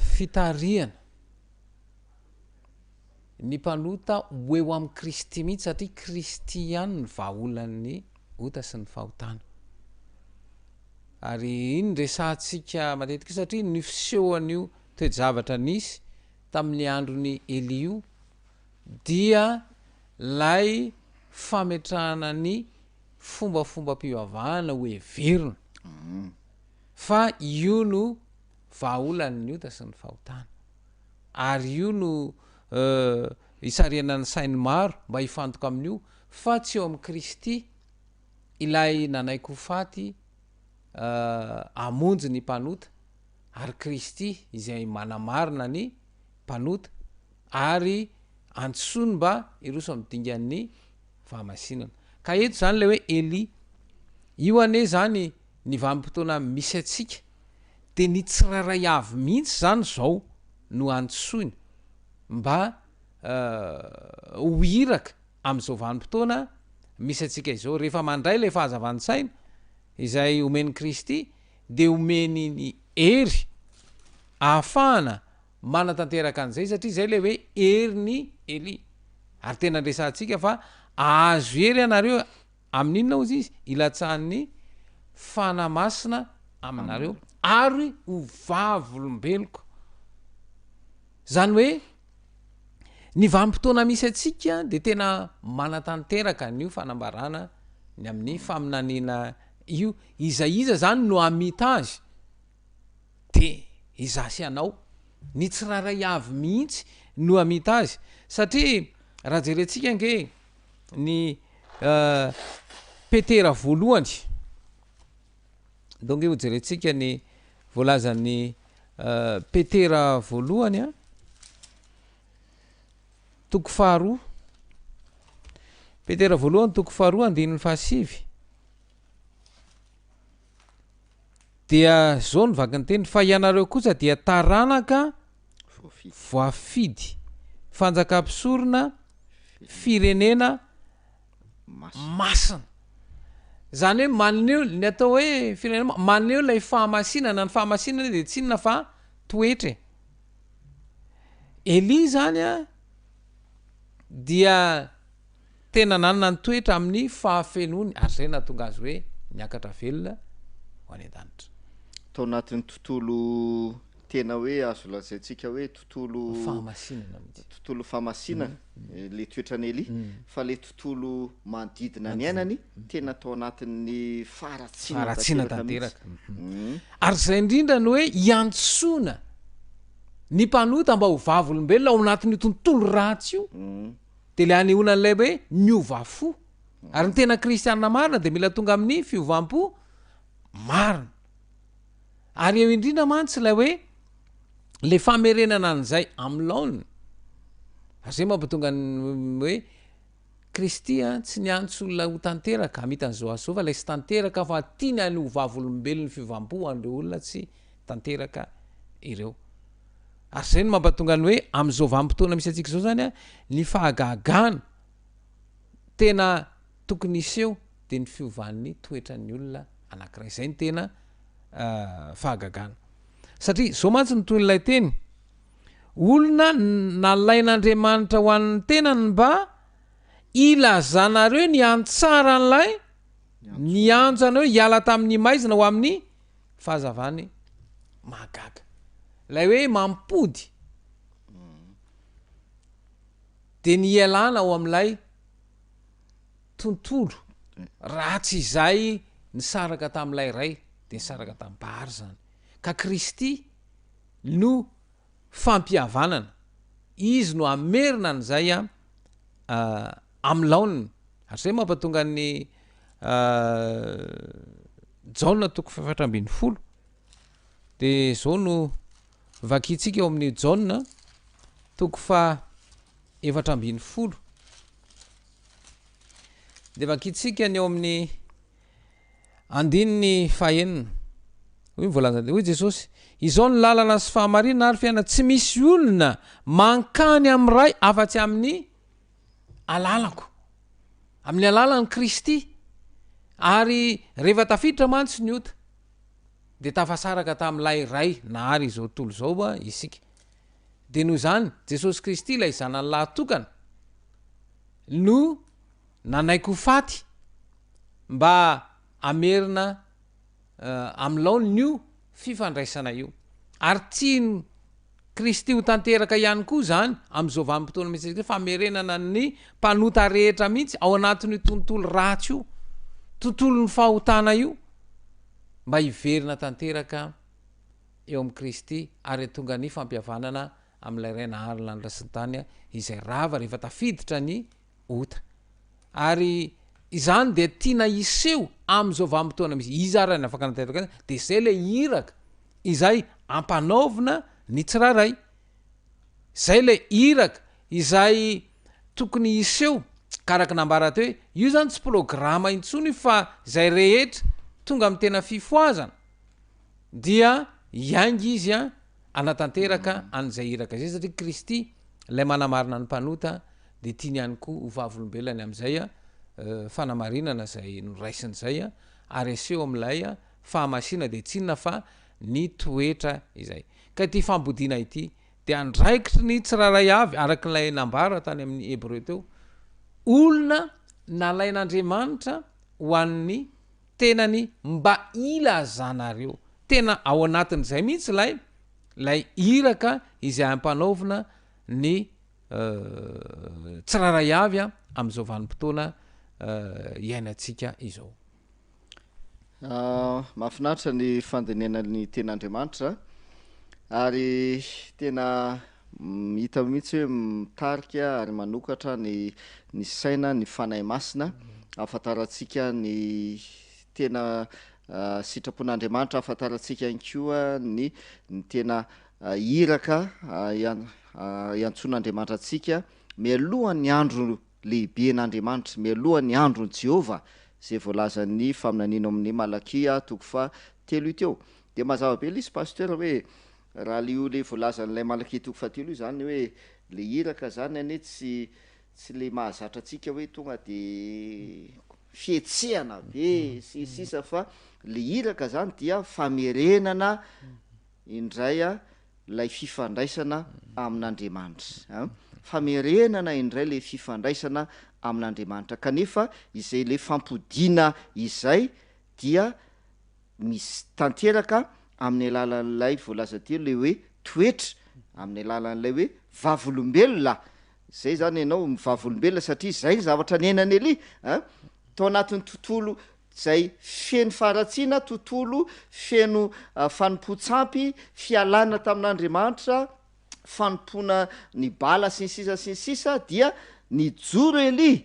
fitarihana ny mpanota ho eo amin'i Kristy mihitsy satria Kristy ihany ny vahaolan'ny ota sy ny fahotana. Ary iny resahantsika matetika io satria ny fisehoan'io toe-javatra nisy tamin'ny andron'i Elia io dia lay fametrahana ny fombafombam-pivavahana ho heverina fa io no vahaolan'ny ota sy ny fahotana. Ary io no isarihana ny sain'ny maro mba hifantoka amin'io fa tsy eo amin'i Kristy ilay nanaiky ho faty hamonjy ny mpanota ary Kristy izay manamarina ny mpanota ary antsoiny mba hiroso amin'ny dingan'ny fahamasinana. Ka eto izany ilay hoe Elia. Io anie izany ny vanim-potoana misy antsika de ny tsirairay avy mihitsy zany zao no antsoina mba ho iraka amin'izao vanim-potoana misy antsika izao. Rehefa mandray ilay fahazavan-tsaina izay omen'i Kristy de omeny ny hery ahafahana manatanteraka an'izay satria izay ilay hoe herin'i Elia. Ary tena resahantsika fa ahazo hery ianareo Amin'inona hozy izy? Hilatsahan'ny Fanahy Masina aminareo ary ho vavolombeloko. Izany hoe ny vanim-potoana misy antsika dia tena manatanteraka an'io fanambarana ny amin'ny faminaniana io. Iza iza izany no hamita azy? Dia izaho sy ianao, ny tsirairay avy mihitsy no hamita azy. Satria raha jerentsika ange ny Petera voalohany, donc ho jerentsika ny voalazan'ny Petera voalohany an, toko faharoa, Petera voalohany toko faharoa andininy fahasivy, dia zao ny vakin'ny teny, fa ianareo kosa dia taranaka voafidy, fanjakam-pisorona, firenena masina. Zany hoe maneho ny atao hoe firenena maneho ilay fahamasinana, ny fahamasinana dia tsy inona fa toetra e. Elia zany a dia tena nanana ny toetra amin'ny fahafenoany ary zay nahatonga azy hoe niakatra velona ho any an-danitra. Tao anatin'ny tontolo tena hoe azo lazaintsika hoe tontolo Fahamasinana mihitsy. Tontolo fahamasinana le toetran'i Elia fa le tontolo manodidina ny ainany tena tao anatin'ny faharatsiana Faharatsiana tanteraka mihitsy. Ary zay indrindra no hoe iantsoana ny mpanota mba ho vavolombelona ao anatin'io tontolo ratsy io. Dia ilay anehoana an'ilay hoe miova fo. Ary ny tena kristiana marina dia mila tonga amin'ny fiovam-po marina. Ary eo indrindra mantsy ilay hoe le famerenana an'izay amin'ny laoniny. Ary izay mampatonga ny hoe Kristy a, tsy niantso olona ho tanteraka hamita an'izao asa izao fa ilay tsy tanteraka fa tiany any ho vavolombelon'ny fiovam-po ho an'ireo olona tsy tanteraka ireo. Ary izay no mampatonga ny hoe amin'izao vanim-potoana misy antsika izao zany a, ny fahagagana tena tokony hiseho dia ny fiovan'ny toetran'ny olona anankiray. Izay no tena fahagagana. Satria izao mantsy no tohin'ilay teny, olona nalain'Andriamanitra ho an'ny tenany mba hilazanareo ny antsaran'ilay niantso anareo hiala tamin'ny maizina ho amin'ny Fahazavany mahagaga. Ilay hoe mampody dia ny hialana ao amin'ilay tontolo ratsy izay nisaraka tamin'ilay Ray dia nisaraka tamin'ny Mpahary izany. Ka Kristy no fampihavanana. Izy no hamerina an'izay amin'ny laoniny. Ary izay mampatonga ny Jaona toko faha-14. Dia izao no vakintsika eo amin'ny Jaona toko faha-14. Dia vakintsika ny eo amin'ny Andininy fahenina. Hoy ny voalazany, hoy Jesosy, Izao ny lalana sy fahamarinana ary fiainana, tsy misy olona mankany amin'ny Ray afa-tsy amin'ny alalako. Amin'ny alalan'i Kristy. Ary rehefa tafiditra mantsy ny ota, dia tafasaraka tamin'ilay Ray nahary izao tontolo izao isika. Dia noho izany, Jesosy Kristy ilay Zanany lahy tokana no nanaiky ho faty mba hamerina amin'ny laoniny io fifandraisana io. Ary tian'i Kristy ho tanteraka ihany koa izany amin'izao vanim-potoana misy antsika izao, famerenana ny mpanota rehetra mihitsy ao anatin'io tontolo ratsy io, tontolon'ny fahotana io, mba hiverina tanteraka eo amin'i Kristy ary hahatonga ny fampihavanana amin'ilay Ray nahary ny lanitra sy ny tany izay rava rehefa tafiditra ny ota. Ary izany dia tiana hiseho amin'izao vanim-potoana misy. Iza ary ny afaka hanatanteraka azy? Dia izay ilay iraka izay ampanaovina ny tsirairay. Izay ilay iraka izay tokony hiseho ka araka nambara teo hoe io izany tsy programa intsony io fa izay rehetra tonga amin'ny tena fifohazana dia hiainga izy hanatanteraka an'izay iraka izay satria Kristy ilay manamarina ny mpanota dia tiany ihany koa ho vavolombelona ny amin'izay fanamarinana izay noraisiny izay ary aseho amin'ilay fahamasina dia tsy inona fa ny toetra izay. Ka ity fambodiana ity dia andraikitry ny tsirairay avy araka ilay nambara tany amin'ny Hebreo teo, olona nalain'Andriamanitra ho an'ny tenany mba hilazanareo. Tena ao anatin'izay mihitsy ilay ilay iraka izay ampanaovina ny tsirairay avy amin'izao vanim-potoana iainantsika izao. Mahafinaritra ny fandinihana ny tenin'Andriamanitra ary tena hita mihitsy hoe mitarika ary manokatra ny ny saina ny Fanahy Masina ahafantarantsika ny tena sitrapon'Andriamanitra, ahafantarantsika ihany koa ny ny tena Iraka iantsoan'Andriamanitra antsika mialoha ny andro lehiben'Andriamanitra, mialoha ny andron'i Jehovah, izay voalazan'ny faminaniana ao amin'ny Malakia toko faha telo io teo. Dia mazava be ilay izy Pasteur hoe raha io le voalazan'ilay Malakia toko faha telo io izany hoe le iraka izany anie tsy tsy le mahazatra antsika hoe tonga de fihetsehana be sy ny sisa fa le iraka izany dia famerenana indray ilay fifandraisana amin'Andriamanitra. Famerenana indray ilay fifandraisana amin'Andriamanitra. Kanefa izay ilay fampodiana izay dia misy tanteraka amin'ny alalan'ilay voalaza teo ilay hoe toetra, amin'ny alalan'ilay hoe vavolombelona. Izay izany ianao vavolombelona satria izay ny zavatra niainan'i Elia an! Tao anatin'ny tontolo izay feno faharatsiana, tontolo feno fanompoan-tsampy, fialana tamin'Andriamanitra, fanompoana ny Bala sy ny sisa sy ny sisa, dia nijoro Elia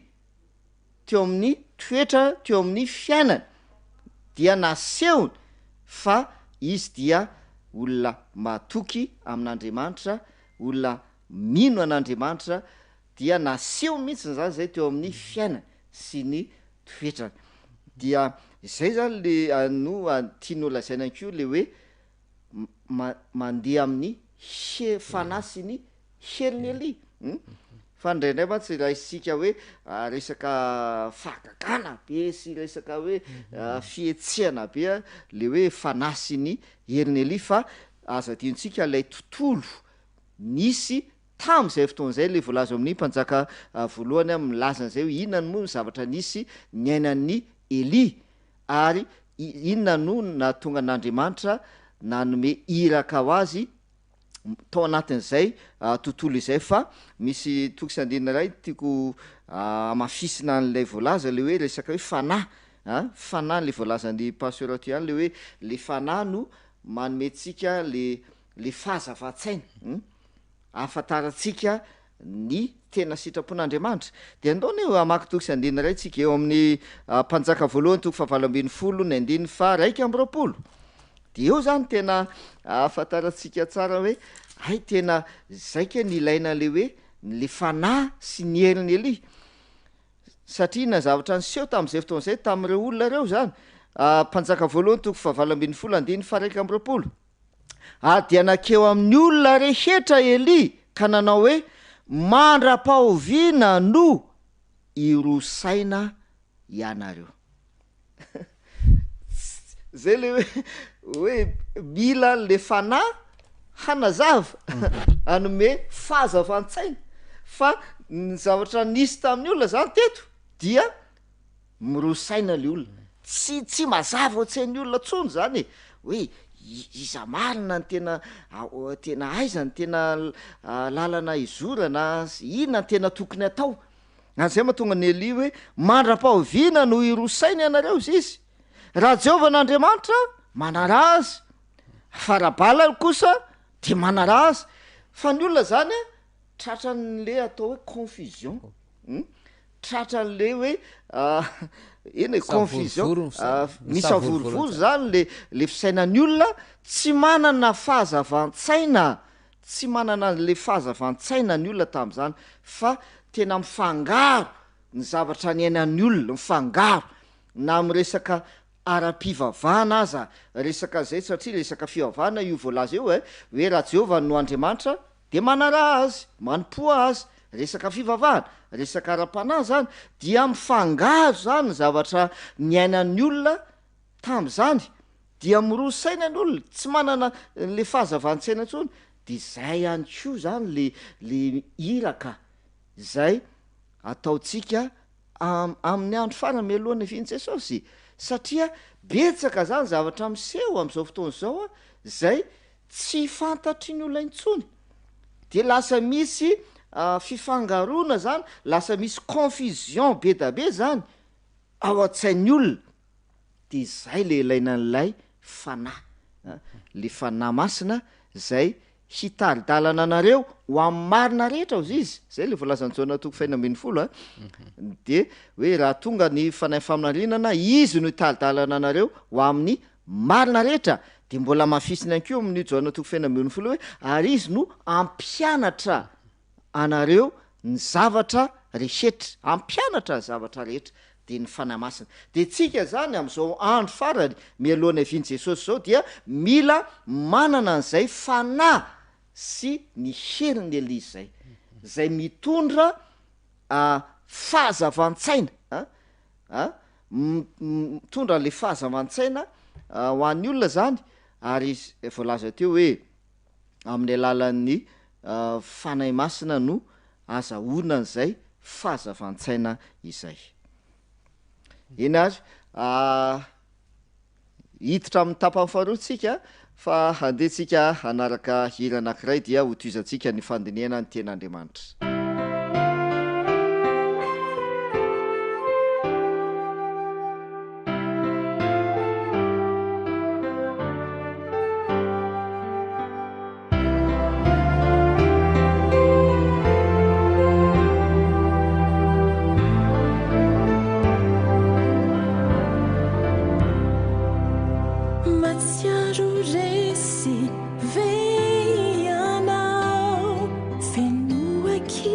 teo amin'ny toetra, teo amin'ny fiainany, dia nasehony fa izy dia olona matoky amin'Andriamanitra, olona mino an'Andriamanitra, dia nasehony mihitsy zany zay teo amin'ny fiainany sy ny toetrany. Dia izay zany le no tiany holazaina ihany koa le hoe mandeha amin'ny he- fanahy sy ny herin'i Elia um, fa indraindray mantsy raisitsika hoe resaka fahagagana be sy resaka hoe fihetsehana be le hoe fanahy sy ny herin'i Elia fa aza adinontsika ilay tontolo nisy Tamin'izay fotoana izay, ilay voalaza ao amin'ny Mpanjaka voalohany milaza an'izay hoe inona moa ny zavatra nisy niainan'i Elia, ary inona no nahatonga an'Andriamanitra nanome iraka ho azy tao anatin'izay tontolo izay. Fa misy toko sy andininy iray tiako hamafisina an'ilay voalaza, ilay hoe resaka hoe fanahy, an, fanahy ilay voalazan'ny Pasteur teo ihany, ilay hoe ilay fanahy no manome antsika le le fahazavan-tsaina. ahafantarantsika ny tena sitrapon'Andriamanitra. Dia andao anie hamaky toko sy andininy iray tsika eo amin'ny Mpanjaka voalohany toko fahavalo ambinifolo ny andininy faha 21. Dia eo zany tena ahafantarantsika tsara hoe hay tena zay kay ny ilaina an'le hoe le fanahy sy ny herin'i Elia. Satria na zavatra niseho tamin'izay fotoana izay tamin'ireo olona ireo zany. Mpanjaka voalohany toko fahavalo ambinifolo andininy faha 21. Ary dia nankeo amin'ny olona rehetra Elia ka nanao hoe, Mandra-pahoviana no hiroa saina ianareo? Zay le hoe hoe mila an'le fanahy hanazava, hanome fahazavan-tsaina fa ny zavatra nisy tamin'ny olona zany teto dia Miroa saina le olona. Tsy tsy mazava ao an-tsain'ny olona tsony zany e, hoe iza marina ny tena tena aiza ny tena lalana izorana, inona ny tena tokony atao. Ary zay mahatonga an'i Elia hoe, mandra-pahoviana no hiroa saina ianareo hozy izy? Raha Jehovah n'Andriamanitra, manaraha azy, fa raha Bala kosa dia manaraha azy. Fa ny olona zany an, Tratran'le atao hoe confusion hum, tratran'le hoe eny e confusion, misavorovoro zany le le fisainan'ny olona, tsy manana fahazavan-tsaina, tsy manana an'le fahazavan-tsaina ny olona tamin'izany fa tena mifangaro ny zavatra niainan'ny olona, mifangaro na amin'ny resaka ara-pivavahana aza resaka zay satria resaka fivavahana io voalaza io e, hoe raha Jehovah no Andriamanitra Dia manaraha azy, manompoa azy, resaka fivavahana, resaka ara-panahy zany, dia mifangaro zany ny zavatra niainan'ny olona tam'zany, dia miroa saina ny olona, tsy manana le fahazavan-tsaina intsony, de zay ihany koa zany le le iraka zay ataontsika amin'ny andro farany mialohan'ny niavian'i Jesosy, satria betsaka zany zavatra miseho am'zao fotoana izao a, zay tsy fantatry ny olona intsony, de lasa misy fifangaroana zany, lasa misy confusion be da be zany ao an-tsain'ny olona, de zay le ilaina an'ilay fanahy a, le fanahy masina zay hitari-dalana anareo ho amin'ny marina rehetra hozy izy, zay le voalazan'i Jaona toko fahenina ambinifolo a, de hoe raha tonga ny fanahy faminarinana izy no hitari-dalana anareo ho amin'ny Marina rehetra, dia mbola hamafisiny ihany koa amin'io Jaona toko fahenina ambinifolo io hoe, ary izy no hampianatra anareo ny zavatra rehetra, hampianatra ny zavatra rehetra, dia ny Fanahy Masina. Dia tsika izany amin'izao andro farany mialohan'ny havian'i Jesosy izao dia mila manana an'izay Fanahy sy ny herin'i Elia izay, izay mitondra fahazavan-tsaina, a, mitondra an'le fahazavan-tsaina ho an'ny olona zany ary voalaza teo hoe amin'ny alalan'ny Fanahy Masina no azahoana an'izay fahazavan-tsaina izay. Eny ary, Hiditra amin'ny tapany faharoa tsika fa handeha tsika hanaraka hira anankiray dia hotohizantsika ny fandinihana ny Tenin'Andriamanitra. Matsiaro resy ve ianao? Feno ankizy.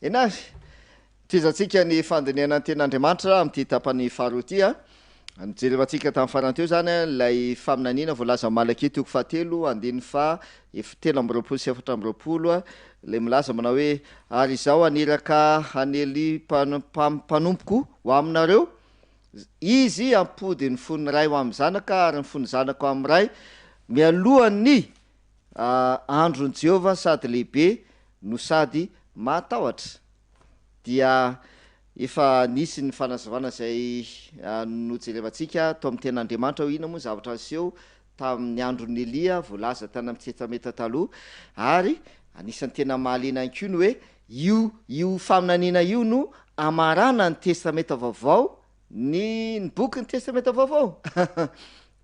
Eny ary, tohizantsika ny fandinihana ny Tenin'Andriamanitra amin'ity tapany faharoa ity a. Nojerevantsika tamin'ny farany teo izany ilay faminaniana voalaza amin'ny Malakia toko fahatelo andininy faha 23 44, ilay milaza manao hoe, Ary Izaho haniraka an'i Elia mpanompoko ho aminareo, izy hampody ny fon'ny ray ho amin'ny zanaka ary ny fon'ny zanaka ho amin'ny ray, mialohan'ny andron'i Jehovah sady lehibe no sady mahatahotra. Dia efa nisy ny fanazavana izay nojerevantsika tao amin'ny Tenin'Andriamanitra hoe inona moa ny zavatra niseho tamin'ny andron'i Elia voalaza tany amin'ny Testamenta Taloha, ary anisan'ny tena mahaliana ihany koa ny hoe io io faminaniana io no amarana ny Testamenta Vaovao ny ny bokin'ny Testamenta Vaovao.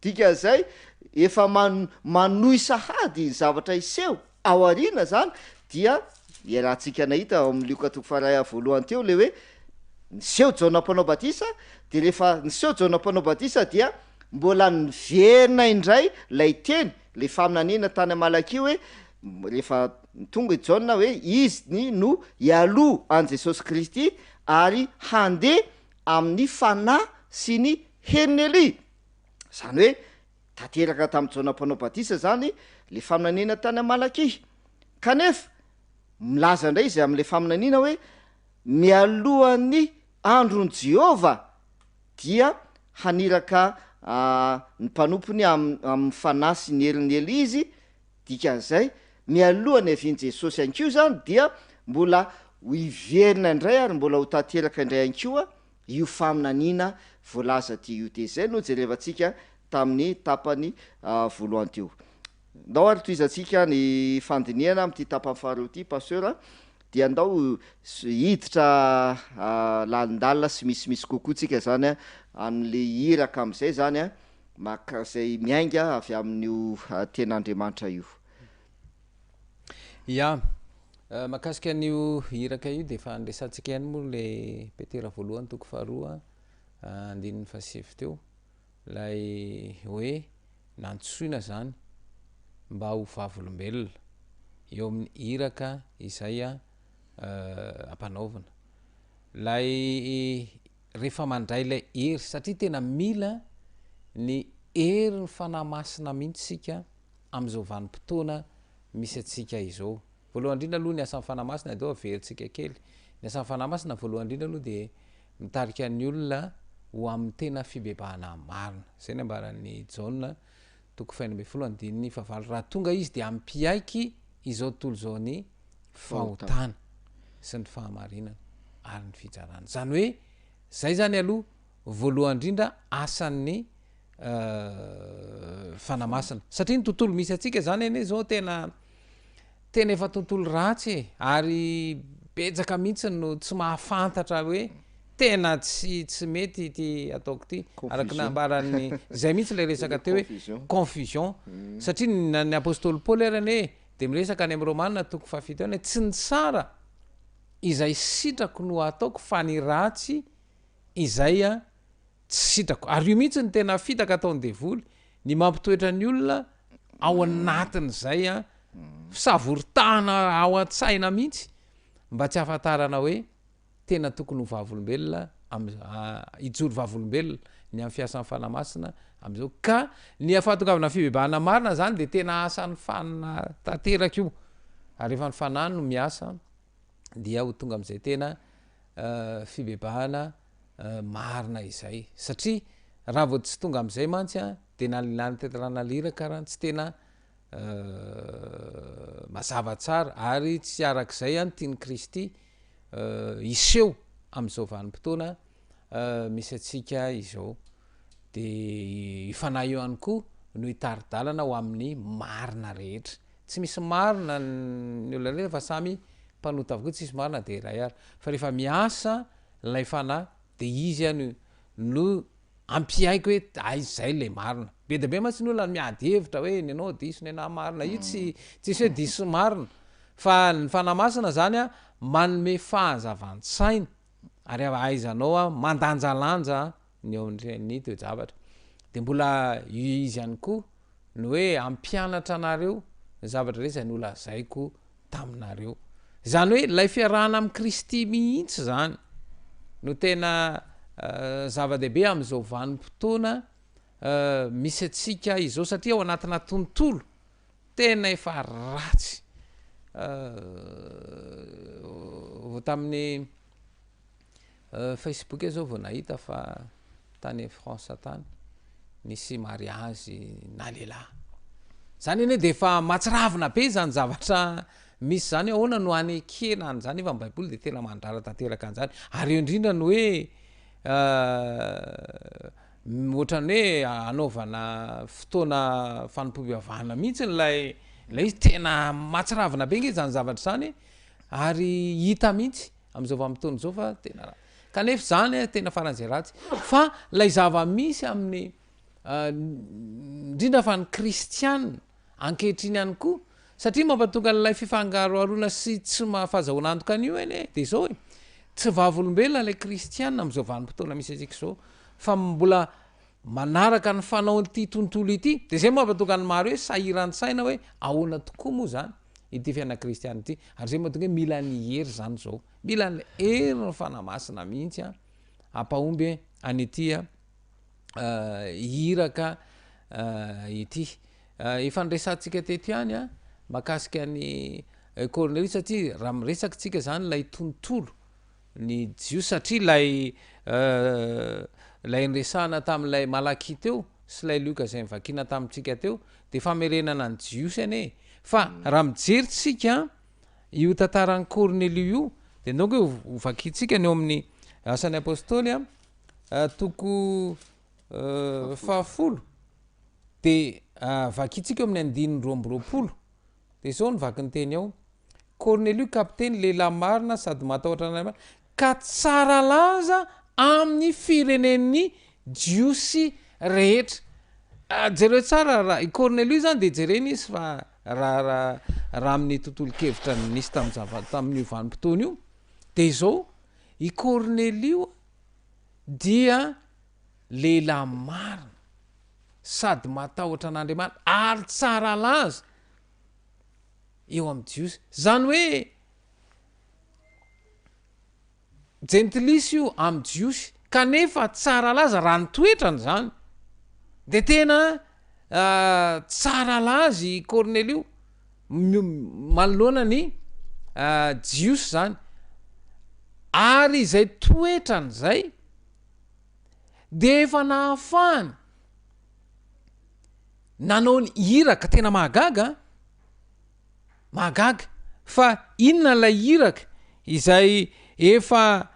Dikan'izay efa man- manohy sahady ny zavatra hiseho ao aoriana zany dia iarahantsika nahita ao amin'ny Lioka toko faharay voalohany teo le hoe niseho Jaona mpanao batisa de rehefa niseho Jaona mpanao batisa dia mbola niverina indray lay teny le faminaniana tany Malakia hoe rehefa tonga i Jaona hoe izy ny no hialoha an'i Jesosy Kristy ary handeha amin'ny fanahy sy ny herin'i Elia. Izany hoe tanteraka tamin'i Jaona Mpanao Batisa izany ilay faminaniana tany amin'i Malakia. Kanefa, milaza indray izy amin'ilay faminaniana hoe mialohan'ny andron'i Jehovah dia haniraka ny mpanompony amin'ny fanahy sy ny herin'i Elia izy, dikan'izay, mialoha ny havian'i Jesosy ihany koa izany dia mbola ho hiverina indray ary mbola ho tanteraka indray ihany koa io faminaniana voalaza aty io. Dia izay no jerevantsika tamin'ny tapany voalohany teo. Ndao ary tohizantsika ny fandinihana amin'ity tapany faharoa ity Pasteur a, dia ndao hiditra lalindalina sy misimisy kokoa tsika zany amin'le iraka amin'izay zany a, maka izay miainga avy amin'io ten'Andriamanitra io. Ya, mahakasika an'io iraka io dia efa niresahantsika ihany moa ilay Petera voalohany toko faharoa andininy fahasivy teo, ilay hoe nantsoina izany mba ho vavolombelona eo amin'ny iraka izay ampanaovina. Ilay rehefa mandray ilay hery, satria tena mila ny herin'ny Fanahy Masina mihitsy isika amin'izao vanim-potoana misy antsika izao. Voalohany indrindra aloha ny asan'ny Fanahy Masina dia averintsika kely. Ny asan'ny Fanahy Masina voalohany indrindra aloha dia mitarika ny olona ho amin'ny tena fibebahana marina. Izay ny ambaran'i Jaona toko faha-16 andininy fahavalo. Raha tonga izy dia hampiaiky izao tontolo izao ny fahotana sy ny fahamarinana ary ny fitsarana. Izany hoe izay izany aloha voalohany indrindra asan'ny Fanahy Masina. Satria ny tontolo misy antsika izany anie izao tena tena efa tontolo ratsy e, ary betsaka mihitsy no tsy mahafantatra hoe tena tsy tsy mety ity ataoko ity, araka ny nambaran'ny, izay mihitsy ilay resaka teo hoe confusion, satria na ny apostoly Paoly ary anie dia miresaka any amin'ny Romana toko fahafito any hoe tsy ny tsara izay sitrako no ataoko fa ny ratsy izay tsy sitrako. Ary io mihitsy no tena fitaka ataon'ny devoly, ny mampitoetra ny olona ao anatin'izay fisavoritahana ao an-tsaina mihitsy mba tsy hahafantarana hoe tena tokony ho vavolombelona am- hijoro vavolombelona ny amin'ny fiasan'ny Fanahy Masina amin'izao. Ka ny fahatongavana fibebahana marina zany de tena asan'ny Fanahy tanteraka io. Ary rehefa ny Fanahy no miasa dia ho tonga amin'izay tena fibebahana marina izay. Satria raha vao tsy tonga amin'izay mantsy an, dia na na ny teteranaliraka ara tsy tena mazava tsara ary tsy arak'izay an tian'i Kristy hiseho amin'izao vanim-potoana misy antsika izao. Dia io fanahy io ihany koa no hitari-dalana ho amin'ny marina rehetra. Tsy misy marina ny olona rehetra fa samy mpanota avokoa, tsisy marina dia iray ary. Fa rehefa miasa ilay fanahy dia izy ihany no ampiaiky hoe aiza izay ilay marina. Be dia be mantsy ny olona miady hevitra hoe ny anao diso, ny anah marina. Io tsy tsisy hoe diso sy marina. Fa ny Fanahy Masina zany an manome fahazavan-tsaina ary ahaizanao an mandanjalanja ny eo amin'ny toe-javatra. Dia mbola izy ihany koa ny hoe hampianatra anareo ny zavatra rehetra izay nolazaiko taminareo. Izany hoe ilay fiarahana amin'i Kristy mihitsy izany no tena zava-dehibe amin'izao vanim-potoana misy antsika izao satria ao anatina tontolo tena efa ratsy. Vao tamin'ny Facebook aho zao vao nahita fa tany France tany nisy mariazy na lehilahy. Zany anie de efa mahatsiravina be zany zavatra misy zany hoe ahoana no anekena an'zany nefa ny baiboly de tena mandrara tanteraka an'zany ary eo indrindra ny hoe ohatran'ny hoe anaovana fotoana fanompoam-pivavahana mihitsy ilay ilay izy, tena mahatsiravina be nge zany zavatra zany ary hita mihitsy amin'izao vanim-potoana izao fa tena ratsy. Kanefa izany tena faran'izay ratsy. Fa ilay zava-misy amin'ny indrindra fa ny kristiana ankehitriny ihany koa, satria mampatonga an'ilay fifangaroharoana sy tsy fahazahoana antoka an'io anie dia izao e, tsy vavolombelona ilay kristiana amin'izao vanim-potoana misy antsika izao fa mbola manaraka ny fanaon'ity tontolo ity, dia izay mampatonga ny maro hoe sahiran-tsaina hoe ahoana tokoa moa izany ity fiainana kristiana ity, ary izay mahatonga hoe mila ny hery izany izao, mila ny herin'ny Fanahy Masina mihitsy an, hampahomby an'ity iraka ity. Efa niresahantsika teto ihany an, mahakasika an'i Kornelio satria raha miresaka tsika izany ilay tontolo ny Jiosy satria ilay ilay niresahana tamin'ilay Malakia teo sy ilay Lioka izay nivakiana tamintsika teo dia famerenana ny Jiosy anie e. Fa raha mijery tsika io tantaran'i Kornelio io dia ndao ange ho vakintsika ny eo amin'ny Asan'ny Apostoly a, toko fahafolo dia vakintsika eo amin'ny andininy 22. Dia izao no vakin'ny teny ao, Kornelio kapiteny, lehilahy marina sady matahotra an'Andriamanitra, ka tsara laza amin'ny firenen'ny Jiosy rehetra. Jereo tsara raha i Kornelio izany dia jerena izy fa raha raha raha amin'ny tontolon-kevitra nisy tamin'ny zava tamin'io vanim-potoana io dia izao, i Kornelio dia lehilahy marina sady matahotra an'Andriamanitra ary tsara laza eo amin'ny Jiosy. Izany hoe jentilisa io amin'ny Jiosy kanefa tsara laza raha ny toetrany izany de tena tsara laza i Kornelio manoloana ny Jiosy izany ary izay toetrany izay dia efa nahafahany nanao ny iraka, tena mahagaga an, mahagaga fa inona ilay iraka izay efa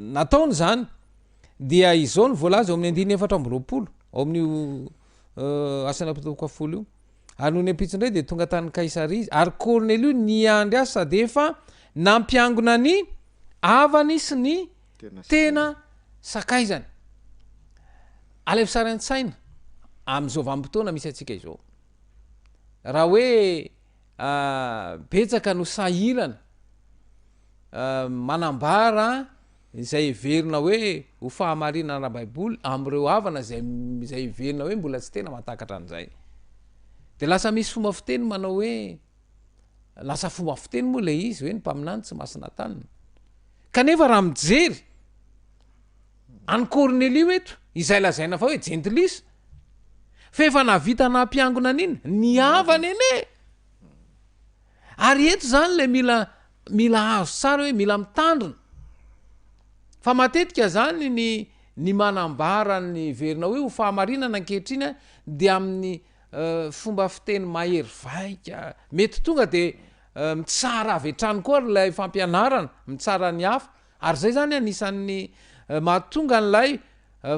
nataony izany, dia izao no voalaza eo amin'ny andininy 24 ao amin'io Asan'ny Apostoly toko fahafolo io, Ary nony ampitso indray dia tonga tany Kaisaria izy, ary Kornelio niandry azy sady efa nampiangona ny havany sy ny tena sakaizany. Alaivo sary an-tsaina amin'izao vanim-potoana misy antsika izao. Raha hoe betsaka no sahirana manambara izay heverina hoe ho fahamarinana ara-baiboly amin'ireo havana izay izay heverina hoe mbola tsy tena mahatakatra an'izay. De lasa misy fomba fiteny manao hoe lasa fomba fiteny moa ilay izy hoe ny mpaminany tsy masina taniny. Kanefa raha mijery an'i Kornelio eto izay lazaina fa hoe jentilisa fa efa nahavita nampiangona an'iny ny havany anie. Ary eto zany le mila mila azo tsara hoe mila mitandrina fa matetika zany ny ny manambara ny heverina hoe ho fahamarinana ankehitriny a dia amin'ny fomba fiteny mahery vaika, mety tonga de mitsara avy hatrany koa ary ilay fampianarana, mitsara ny hafa, ary zay zany anisan'ny mahatonga an'ilay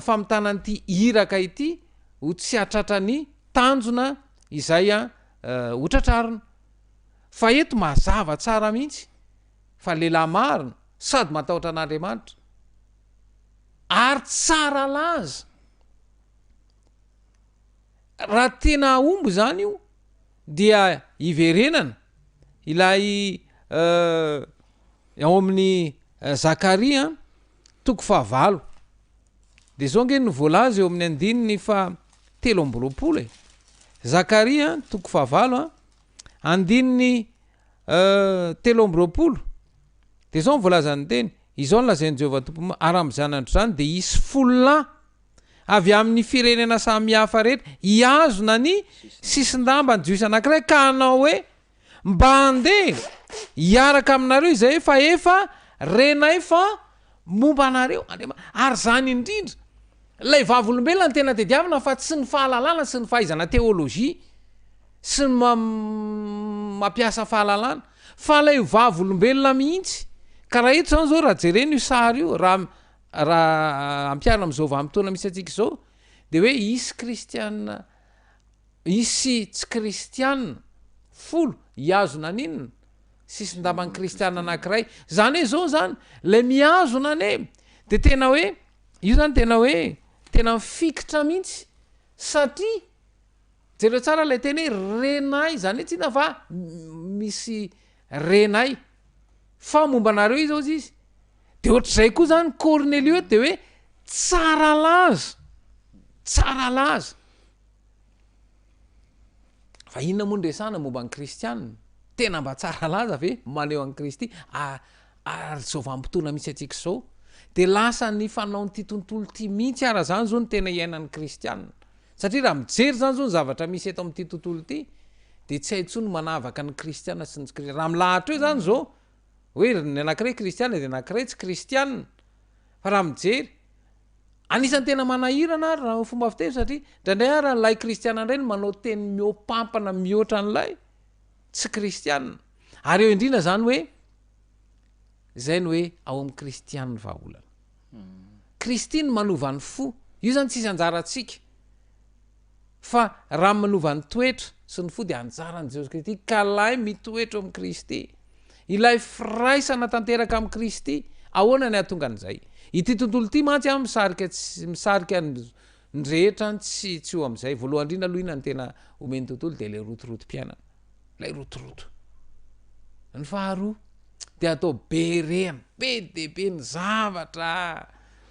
famitana an'ity iraka ity ho tsy hahatratra ny tanjona izay ho tratrarina. Fa eto mazava tsara mihitsy fa lehilahy marina sady matahotra an'Andriamanitra ary tsara laza. Raha tena hahomby izany io dia hiverenana ilay ao amin'ny Zakaria toko fahavalo. Dia izao ange no voalaza eo amin'ny andininy faha 23 e. Zakaria toko fahavalo a. Andininy 23, dia izao no voalazan'ny teny, Izao no lazain'i Jehovah Tompo, Ary amin'izany andro izany dia hisy folo lahy avy amin'ny firenena samihafa rehetra hihazona ny sisin-damban'ny Jiosy anankiray ka hanao hoe, Mba handeha hiaraka aminareo izahay fa efa renay fa momba anareo Andriamanitra. Ary izany indrindra, ilay vavolombelona no tena tediavina fa tsy ny fahalalana sy ny fahaizana teolojia sy ny mampiasa fahalalana fa ilay vavolombelona mihitsy. Ka raha eto izany izao raha jerena io sary io, raha raha ampiharina amin'izao vanim-potoana misy antsika izao dia hoe hisy kristiana Hisy tsy kristiana folo hihazona an'inona? Sisin-daman'ny kristiana anankiray. Zany hoe zao zany, lay mihazona anie de tena hoe, io zany tena hoe tena mifikitra mihitsy satria jereo tsara lay teny hoe renay, zany hoe tsy inona fa misy renay fa momba anareo izy hozy izy. De ohatr'izay koa zany Kornelio eto de hoe tsara laza, tsara laza. Fa inona moa no resahana momba ny kristiana? Tena mba tsara laza ve maneho an'i Kristy ary izao vanim-potoana misy antsika izao? Dia lasa ny fanaon'ity tontolo ity mihitsy ara izany izao no tena iainan'ny kristiana. Satria raha mijery izany izao ny zavatra misy eto amin'ity tontolo ity dia tsy hay intsony ny manavaka ny kristiana sy ny tsy kristiana. Raha milahatra eo izany izao hoe ny anankiray kristiana dia ny anankiray tsy kristiana. Fa raha mijery Anisan'ny tena manahirana ary raha ny fomba fiteny satria indraindray ary ilay kristiana indray no manao teny mihoapampana mihoatra an'ilay tsy kristiana. Ary eo indrindra izany hoe izay no hoe ao amin'ny kristiana ny vahaolana. Kristy no manova ny fo. Io izany tsisy anjarantsika. Fa raha manova ny toetra sy ny fo dia anjaran'i Jesosy Kristy ka ilay mitoetra ao amin'i Kristy. Ilay firaisana tanteraka amin'i Kristy. Ahoana ny hahatonga an'izay? Ity tontolo ity mantsy an misarika tsy misarika ny ny rehetra tsy tsy ho amin'izay. Voalohany indrindra aloha inona no tena omen'ny tontolo dia ilay rotorotom-piainana. Ilay rotoroto. Ny faharoa dia atao be rehana, be dia be ny zavatra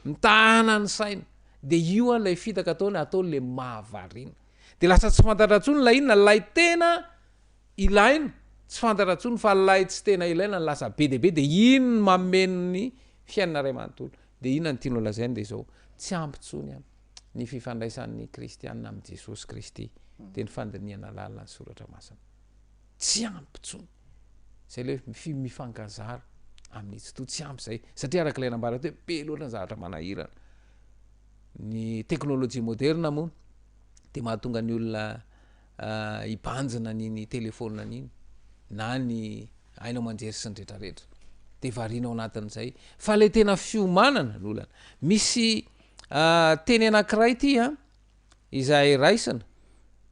mitana ny saina. De io an ilay fitaka ataony, ataony le mahavariana. De lasa tsy fantatra intsony ilay inona, ilay tena ilaina tsy fantatra intsony fa ilay tsy tena ilaina no lasa be dia be de iny no mameno ny fiainana iray manontolo. De inona no tianao lazaina de izao, tsy ampy intsony an ny fifandraisan'ny kristiana amin'i Jesosy Kristy, de ny fandinihana lalina ny soratra masina. Tsy ampy intsony. Zay le hoe mifankazara amin'ny tsitoha, tsy ampy zay. Satria araka ilay nambara teo hoe be loatra ny zavatra manahirana. Ny teknolojia moderna moa dia mahatonga ny olona hibanjina an'iny telefaonina iny na ny haino aman-jery sy ny retraretra. Dia variana ao anatin'izay. Fa ilay tena fiomanana no olana. Misy teny anankiray ity an, izay raisina,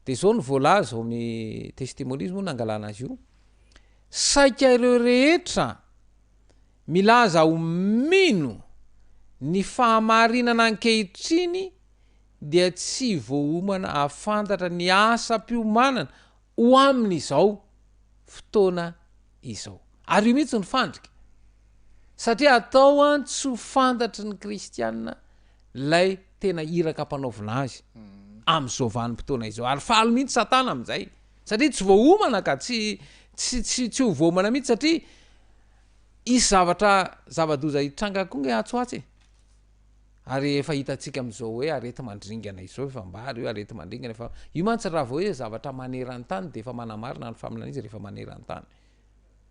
dia izao no voalaza ao amin'ny Testimonies moa nangalana azy io, saika ireo rehetra milaza ho mino ny fahamarinana ankehitriny dia tsy voaomana hahafantatra ny asam-piomanana ho amin'izao fotoana izao. Ary io mihitsy no fandrika. Satria atao an tsy ho fantatry ny kristiana ilay tena iraka ampanaovina azy amin'izao vanim-potoana izao. Ary faly mihitsy Satana amin'izay. Satria tsy voaomana ka, tsy tsy tsy tsy ho voaomana mihitsy satria hisy zavatra zava-doza hitranga koa nge atsy ho atsy e. Ary efa hitantsika amin'izao hoe areti-mandringana izao efa ambara io areti-mandringana efa io mantsy raha vao hoe zavatra maneran-tany dia efa manamarina ny faminaniana izy rehefa maneran-tany.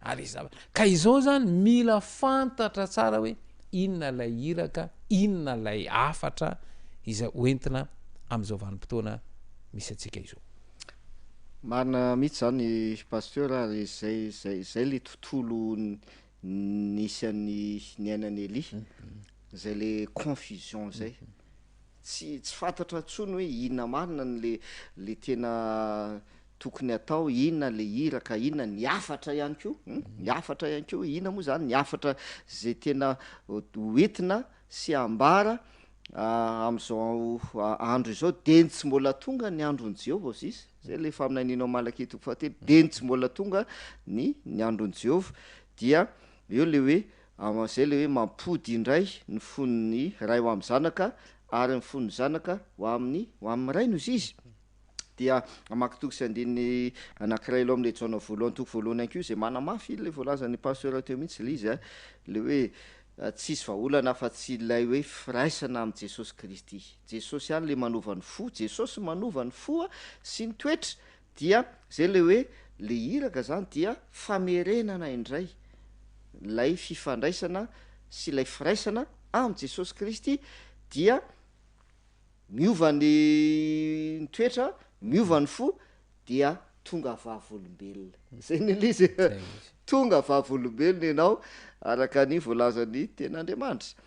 Ary izy zavatra ka izao zany mila fantatra tsara hoe inona ilay iraka, inona ilay hafatra izay hoentina amin'izao vanim-potoana misy antsika izao. Marina mihitsy zany Pasteur ary zay zay zay le tontolo nisy an'i niainan'i Elia, zay le confusion zay, tsy tsy fantatra intsony hoe inona marina ny le le tena tokony atao, inona le iraka, inona ny hafatra ihany koa, ny hafatra ihany koa, inona moa zany ny hafatra zay tena ho entina sy ambara am'zao andro izao, dieny tsy mbola tonga ny andron'i Jehovah hozy izy, zay le faminaniana ao Malakia toko fahatelo, dieny tsy mbola tonga ny ny andron'i Jehovah, dia eo le hoe am'zay le hoe mampody indray ny fon'ny ray ho amin'ny zanaka ary ny fon'ny zanaka ho amin'ny ho amin'ny rainy hozy izy. Dia hamaky toko sy andininy anankiray aloha amin'ilay Jaona voalohany toko voalohany ihany koa izay manamafy ilay voalazan'ny pasteur teo mihitsy ilay izy a, ilay hoe tsisy vahaolana afa-tsy ilay hoe firaisana amin'i Jesosy Kristy. Jesosy ihany ilay manova ny fo, Jesosy manova ny fo sy ny toetra dia zay ilay hoe le iraka zany dia famerenana indray ilay fifandraisana sy ilay firaisana amin'i Jesosy Kristy dia Miova ny ny toetra, miova ny fo dia tonga vavolombelona. Zay ny ilay izy e. Tonga vavolombelona ianao araka ny voalazan'ny tenin'Andriamanitra.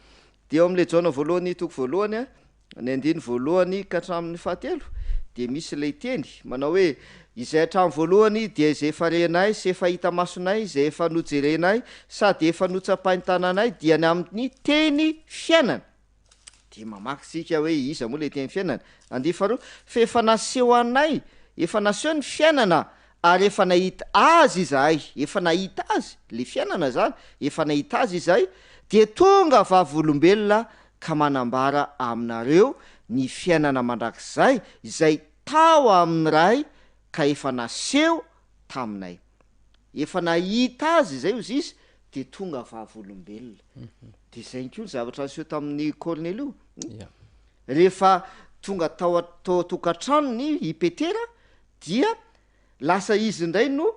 Dia ao amin'ilay Jaona voalohany toko voalohany, ny andininy voalohany ka hatramin'ny fahatelo dia misy ilay teny manao hoe, Izay hatramin'ny voalohany dia izay efa renay sy efa hita masonay, izay efa nojerenay sady efa notsapain-tananay dia ny amin'ny teny fiainana. Dia mamaky isika hoe iza moa ilay teny fiainana? Andiany faharoa, fa efa naseho anay, efa naseho ny fiainana ary efa nahita azy izahay, efa nahita azy, ilay fiainana izany, efa nahita azy izahay, dia tonga vavolombelona ka manambara aminareo ny fiainana mandrakizay izay tao amin'ny Ray ka efa naseho taminay. Efa nahita azy izay hozy izy dia tonga vavolombelona. Dia izay ihany koa ny zavatra niseho tamin'i Kornelio. Rehefa tonga tao tao an-tokantranony i Petera dia lasa izy indray no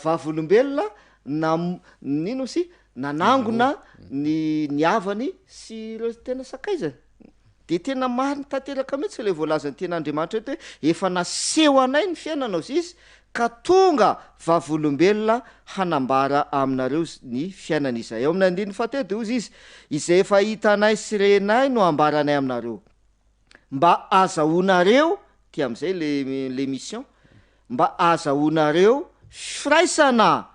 vavolombelona nam- nino sy nanangona ny ny havany sy ireo tena sakaizany. Dia tena marina tanteraka mihitsy ilay voalazan'ny tenin'Andriamanitra eto hoe efa naseho anay ny fiainana hozy izy ka tonga vavolombelona hanambara aminareo ny fiainana izahay. Ao amin'ny andininy fahatelo dia hozy izy, Izay efa hitanay sy renay no ambaranay aminareo, mba hazahoanareo, ty amin'izay le le mission, mba hazahoanareo firaisana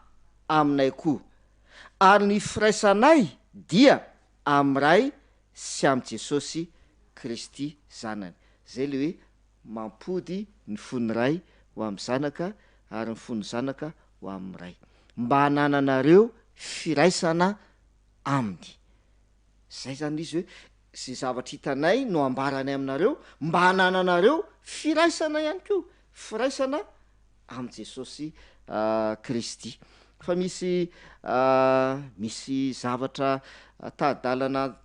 aminay koa. Ary ny firaisanay dia amin'ny Ray sy amin'i Jesosy Kristy Zanany. Zay le hoe mampody ny fon'ny Ray ho amin'ny Zanaka ary ny fon'ny Zanaka ho amin'ny Ray. Mba hanananareo firaisana Aminy. Zay zany le izy hoe ze zavatra hitanay no ambaranay aminareo mba hanananareo firaisana ihany koa, firaisana amin'i Jesosy Kristy. Fa misy misy zavatra tari-dalana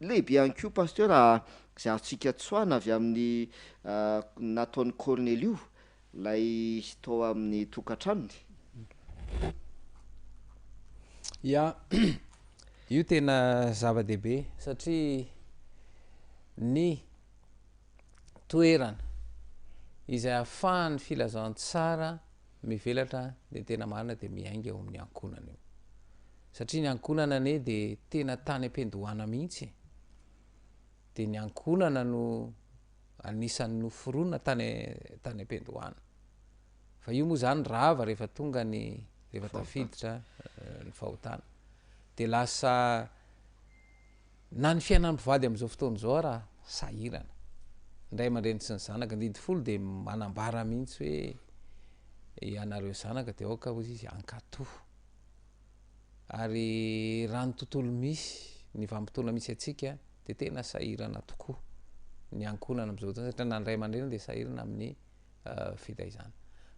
lehibe ihany koa Pasteur izay azontsika tsoahina avy amin'ny nataon'i Kornelio ilay tao amin'ny tokantranony. Ya, io tena zava-dehibe satria ny toerana izay ahafahan'ny filazantsara mivelatra dia tena marina dia miainga eo amin'ny ankohonana io. Satria ny ankohonana anie dia tena tany am-piandohana mihitsy e. Dia ny ankohonana no anisan'ny noforonina tany tany am-piandohana. Fa io moa zany rava rehefa tonga ny rehefa tafiditra eh, ny fahotana. Dia lasa Na ny fiainan'ny mpivady amin'izao fotoana izao ara sahirana. Ny ray aman-dreny sy ny zanaka. Ny didy folo dia manambara mihitsy hoe ianareo zanaka dia aoka hozy izy hankatò. Ary raha ny tontolo misy, ny vanim-potoana misy antsika dia tena sahirana tokoa ny ankohonana amin'izao fotoana satria na ny ray aman-dreny dia sahirana amin'ny fitaizana.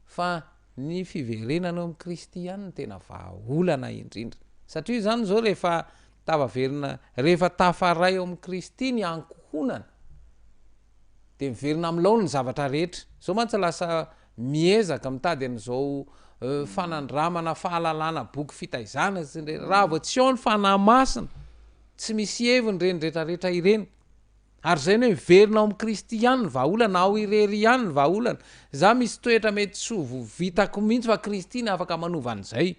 Fa ny fiverenana eo amin'i Kristy ihany no tena vahaolana indrindra. Satria izany izao rehefa tafaverina, rehefa tafaray eo amin'i Kristy ny ankohonana, dia miverina amin'ny laoniny ny zavatra rehetra. Izao mantsy lasa miezaka mitady an'izao fanandramana fahalalana boky fitaizana sy ny rehetra. Raha vao tsy ao ny Fanahy Masina, tsy misy heviny ireny rehetrarehetra ireny. Ary izay ny hoe miverina ao amin'i Kristy ihany ny vahaolana, ao irery ihany ny vahaolana. Za misy toetra mety tsy ho vitako mihitsy fa Kristy no afaka manova an'izay.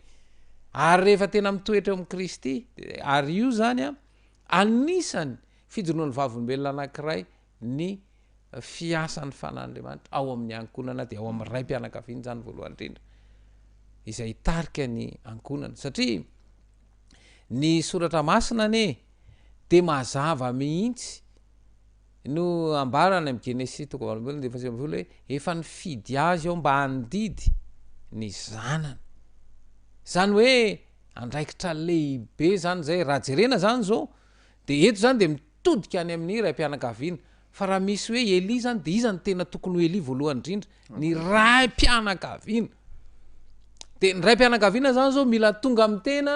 Ary rehefa tena mitoetra eo amin'i Kristy, ary io zany an, anisany fijoroan'ny vavolombelona anankiray ny fiasan'ny Fanahin'Andriamanitra ao amin'ny ankohonana, dia ao amin'ny raim-pianakaviana izany voalohany indrindra, izay hitarika ny ankohonana. Satria ny soratra masina anie dia mazava mihitsy no ambarany amin'ny Genesisy toko 18 andininy faha-19 hoe efa nifidy azy aho mba handidy ny zanany. Izany hoe andraikitra lehibe zany zay. Raha jerena zany zao dia eto zany dia mitodika any amin'ny raim-pianakaviana. Fa raha misy hoe Elia zany de iza no tena tokony ho Elia voalohany indrindra? Ny raim-pianakaviana. De ny raim-pianakaviana zany zao mila tonga amin'ny tena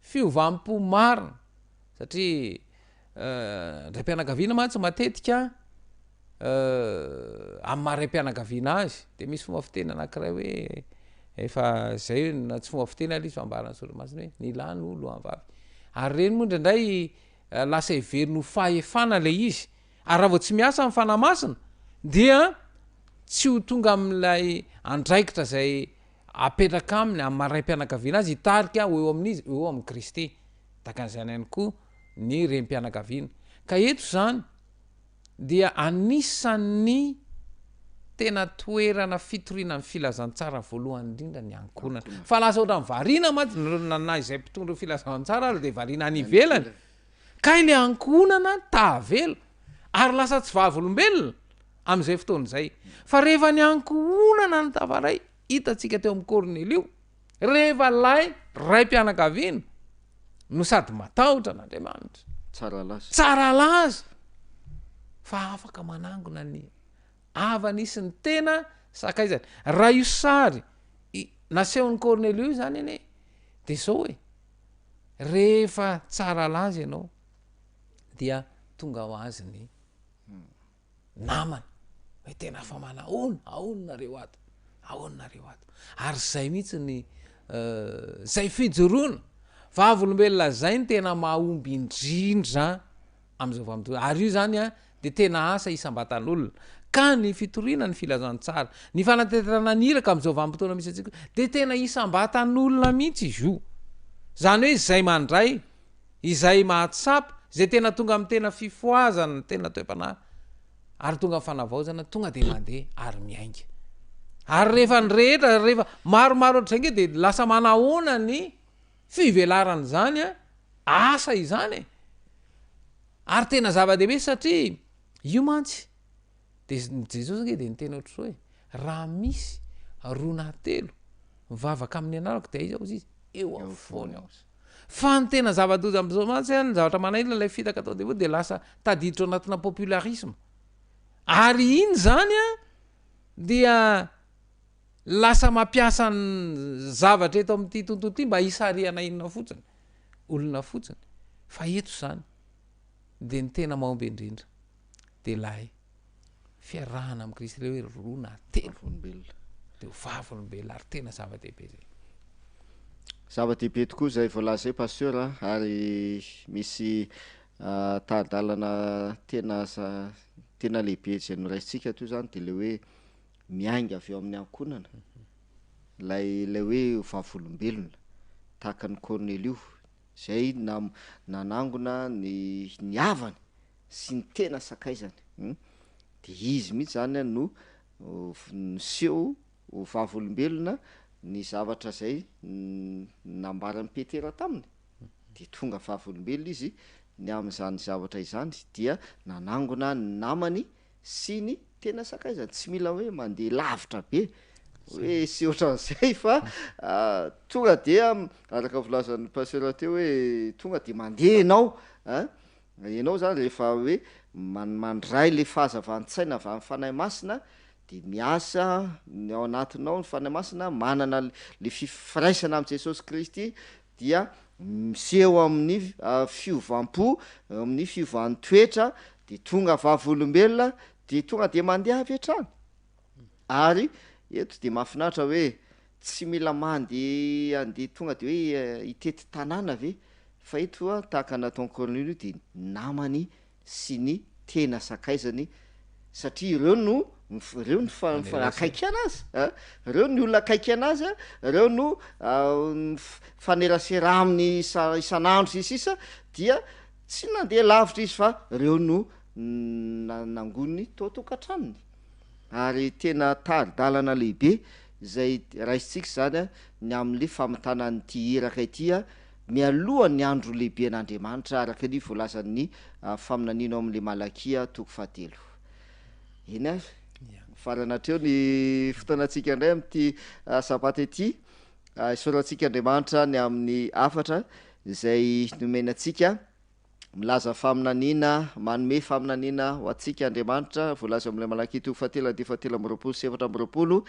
fiovam-po marina satria ny raim-pianakaviana mantsy matetika amin'ny maha raim-pianakaviana azy de misy fomba fiteny anankiray hoe efa zay na tsy fomba fiteny ary izy fa ambaran'ny soratra masina hoe ny lahy no lohan'ny vavy. Ary ireny moa indraindray lasa heveriny ho fahefana ilay izy, ary raha vao tsy miasa ny Fanahy Masina dia tsy ho tonga amin'ilay andraikitra izay apetraka aminy amin'ny maha raim-pianakaviana azy hitarika ho eo amin'izy, ho eo amin'i Kristy. Tahaka an'izany ihany koa ny renim-pianakaviana. Ka eto izany dia anisan'ny tena toerana fitoriana ny filazantsara voalohany indrindra ny ankohonana. Fa lasa ohatran'ny variana mantsy na na izay mpitondra io filazantsara ary dia variana any ivelany. Kay le ankohonana tavela ary lasa tsy vavolombelona amin'izay fotoana izay. Fa rehefa ny ankohonana no tafaray, hitantsika teo amin'i Kornelio, Rehefa ilay raim-pianakaviana no sady matahotra an'Andriamanitra, Tsara laza. tsara laza, fa afaka manangona ny havany sy ny tena sakaizany. Raha io sary nasehon'i Kornelio io izany anie, dia izao e, rehefa tsara laza ianao, dia tonga ho azy ny namana hoe tena fa manahoana, ahoana nareo ato, ahoana nareo ato. Ary zay mihitsy ny zay fijoroana vavolombelona zay ny tena mahomby indrindra am'izao vanim-potoana. Ary io zany an de tena asa isam-batan'olona. Ka ny fitoriana ny filazantsara, ny fanatanterahana ny iraka am'izao vanim-potoana misy antsika de tena isam-batan'olona mihitsy izy io. Zany hoe zay mandray Izay mahatsapa, izay tena tonga amin'ny tena fifohazana, ny tena toe-panahy, ary tonga amin'ny fanavaozana, tonga dia mandeha ary miainga. Ary rehefa ny rehetra, rehefa maromaro ohatr'izay nge dia lasa manahoana ny fivelaran'izany asa izany e. Ary tena zava-dehibe satria io mantsy, dia Jesosy nge dia niteny ohatr'izao e, raha misy roa na telo mivavaka amin'ny anarako dia aiza hozy izy? Eo afovoany aho. Fa ny tena zava-doza amin'izao mantsy an, ny zavatra manahirana ilay fitaka atao devoly dia lasa tadiditra ao anatina popularisme. Ary iny izany an, dia lasa mampiasa ny zavatra eto amin'ity tontolo ity mba hisarihana inona fotsiny, olona fotsiny. Fa eto izany dia ny tena mahomby indrindra dia ilay fiarahana amin'i Kristy ilay hoe roa na telo Vavolombelona. dia ho vavolombelona ary tena zava-dehibe izay. Zava-dehibe tokoa izay voalaza izay Pasteur a, ary misy tari-dalana tena tena lehibe izay noraisintsika teo izany dia ilay hoe miainga avy eo amin'ny ankohonana, ilay ilay hoe vavolombelona tahaka an'i Kornelio izay nanangona ny ny havany sy ny tena sakaizany hum, de izy mihitsy zany an no niseho ho vavolombelona ny zavatra zay nambaran'i Petera taminy, de tonga vavolombelona izy ny amin'izany zavatra izany dia nanangona ny namany sy ny tena sakaizany, tsy mila hoe mandeha lavitra be hoe sy ohatran'izay fa tonga dia araka ny voalazan'ny pasteur teo hoe tonga de mandeha ianao an, Ianao zany rehefa hoe mandray le fahazavan-tsaina avy amin'ny Fanahy Masina de miasa ny ao anatinao ny Fanahy Masina, manana le firaisana amin'i Jesosy Kristy dia miseho amin'ny fiovam-po, amin'ny fiovan'ny toetra de tonga vavolombelona de tonga de mandeha avy hatrany. Ary eto de mahafinaritra hoe tsy mila mandeha andeha tonga de hoe hitety tanàna ve fa eto a tahaka ny nataon'i Cornelio de namany sy ny tena sakaizany satria ireo no ireo no fa- fa- akaiky anazy a, ireo ny olona akaiky anazy a, ireo no mifanerasera aminy isa- isan'andro sy ny sisa dia tsy nandeha lavitra izy fa ireo no na- nangoniny tao an-tokantranony. Ary tena tari-dalana lehibe izay raisintsika izany ny amin'ny famitana an'ity iraka ity mialoha ny andro lehiben'Andriamanitra araka ny voalazan'ny faminaniana ao amin'ny Malakia toko fahatelo. Eny ary, mifarana hatreo ny fotoanantsika indray amin'ity sabata ity. Isaorantsika Andriamanitra ny amin'ny hafatra izay nomena antsika. Milaza faminaniana, manome faminaniana ho antsika Andriamanitra, voalaza ao amin'ilay Malakia toko fahatelo andininy fahatelo amby roapolo sy 24,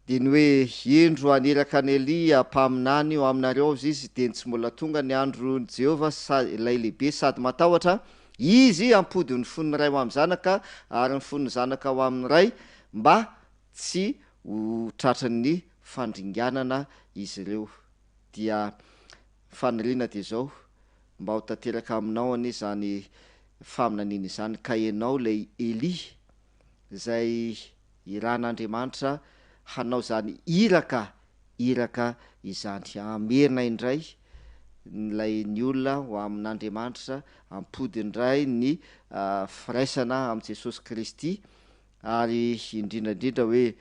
dia ny hoe, Indro haniraka an'i Elia mpaminany ho aminareo aho izy, dia ny tsy mbola tonga ny andron'i Jehovah, sa, ilay lehibe sady matahotra, izy hampody ny fon'ny ray ho amin'ny zanaka, ary ny fon'ny zanaka ho amin'ny ray, mba tsy ho tratran'ny fandringanana izy ireo. Dia faniriana dia izao, mba ho tanteraka aminao anie izany faminaniana izany, ka ianao ilay Elia, izay irahan'Andriamanitra hanao izany iraka iraka izany, hamerina indray ilay ny olona ho amin'Andriamanitra, hampody indray ny firaisana amin'i Jesosy Kristy, ary indrindra indrindra hoe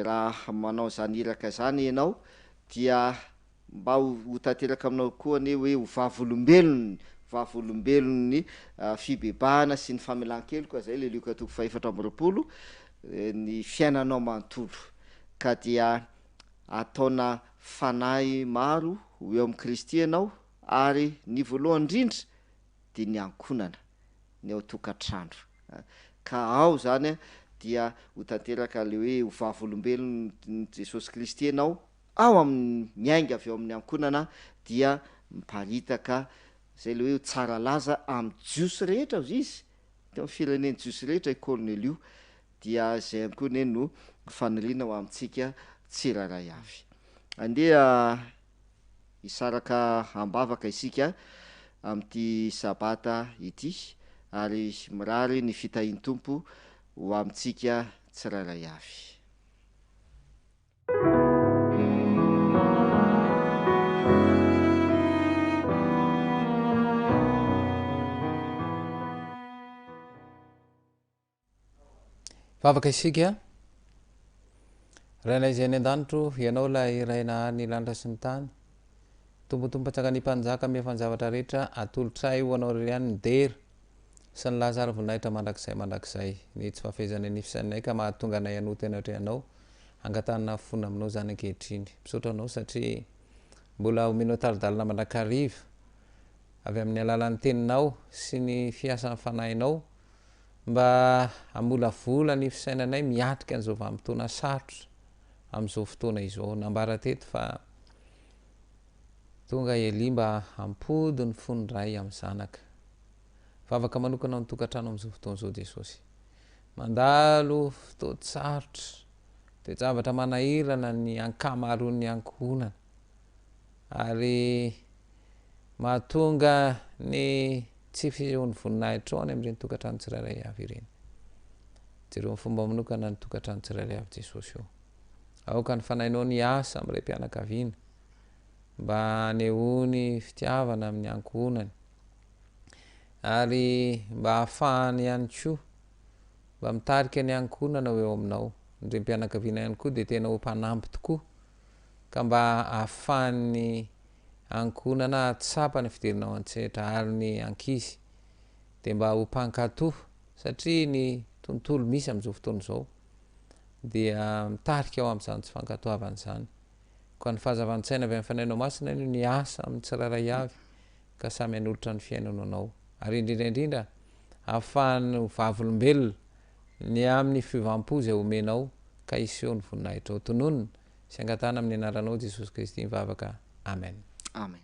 raha manao izany iraka izany ianao dia Mba ho tanteraka aminao koa anie hoe ho vavolombelon'ny vavolombelon'ny fibebahana sy ny famelan-keloka, izay ilay Lioka toko faha-24, ny fiainanao manontolo. Ka dia ataona fanahy maro ho eo amin'i Kristy ianao, ary ny voalohany indrindra dia ny ankohonana, ny ao an-tokantrano. Ka ao izany dia ho tanteraka ilay hoe ho vavolombelon'i Jesosy Kristy ianao, Ao amin'ny miainga avy ao amin'ny ankohonana dia miparitaka izay ilay hoe tsara laza amin'ny Jiosy rehetra hozy izy, teo amin'ny firenen'ny Jiosy rehetra i Kornelio, dia izay ihany koa anie no faniriana ho amintsika tsirairay avy. Andeha hisaraka am-bavaka isika amin'ity Sabata ity ary mirary ny fitahian'ny Tompo ho amintsika tsirairay avy. Vavaka isika. Rainay izay any an-danitro, Ianao ilay Ray nahary ny lanitra sy ny tany. Tompo Tompo mpanjaka ny mpanjaka mihefa ny zavatra rehetra, atolotray ho Anao irery ihany ny dera sy ny laza ary voninahitra mandrakizay mandrakizay. Ny tsy fahafehezanay ny fisainanay ka mahatonga anay hanota eny atrehanao. Angatahana fona aminao izany ankehitriny. Misaotra anao satria mbola omenao tari-dalana mandrakariva avy amin'ny alalan'ny teninao sy ny fiasan'ny fanahinao mba hamolavola ny fisainanay miatrika an'izao vanim-potoana sarotra amin'izao fotoana izao. Nambara teto fa tonga Elia mba hampody ny fon'ny ray amin'ny zanaka. Vavaka manokana ao an-tokantrano amin'izao fotoana izao Jesosy. Mandalo fotoan-tsarotra, toe-javatra manahirana ny ankamaroan'ny ankohonana, ary mahatonga ny tsy fisehoan'ny voninahitrao any amin'ireny tokantrano tsirairay avy ireny. Jereo amin'ny fomba manokana ny tokantrano tsirairay avy Jesosy ô. Aoka ny fanahinao ny asa amin'ny raim-pianakaviana mba hanehoany fitiavana amin'ny ankohonany. Ary mba hahafahany ihany koa mba mitarika ny ankohonana ho eo aminao. Ny renim-pianakaviana ihany koa dia tena ho mpanampy tokoa ka mba hahafahan'ny ankohonana hahatsapa ny fidiranao an-tsehatra ary ny ankizy dia mba ho mpankato satria ny tontolo misy amin'izao fotoana izao dia mitarika ho amin'izany tsy fankatoavana izany. Koa ny fahazavan-tsaina avy amin'ny Fanahinao Masina no niasa amin'ny tsirairay avy ka samy hanolotra ny fiainany ho anao. Ary indrindra indrindra, hahafahany ho vavolombelona ny amin'ny fiovam-po izay omenao ka hiseho ny voninahitrao. Tononina sy angatahana amin'ny anaranao Jesosy Kristy ny vavaka. Amen. Amen.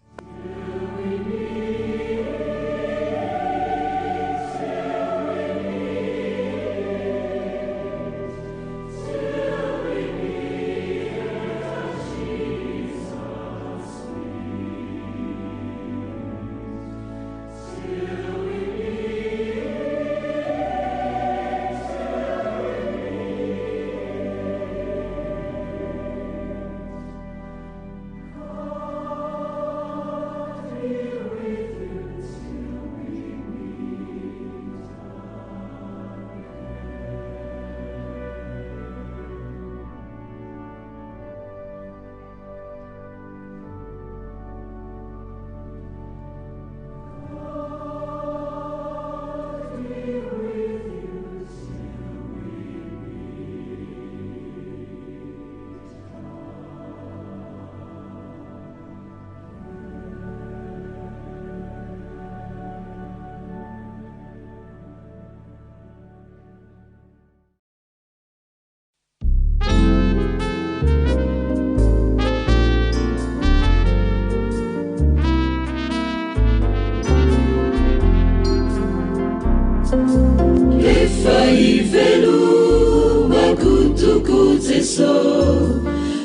amiko Jeso,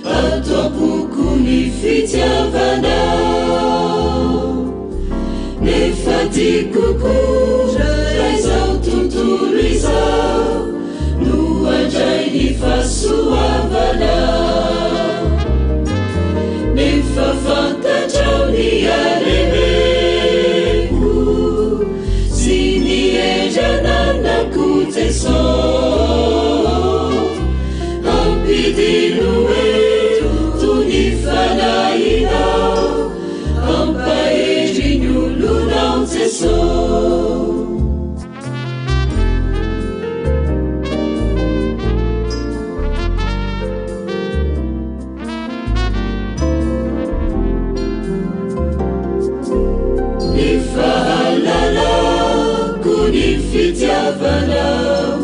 ato am-poko ny fitiavanao. Nefa tiako koa raha izao tontolo izao no handray ny fahasoavanao. Nefa fantatrao ny halemeko sy ny hery ananako Jeso. Ampidino eto ny fanahinao, ampahery ny olonao Jeso. Ny fahalalako ny fitiavanao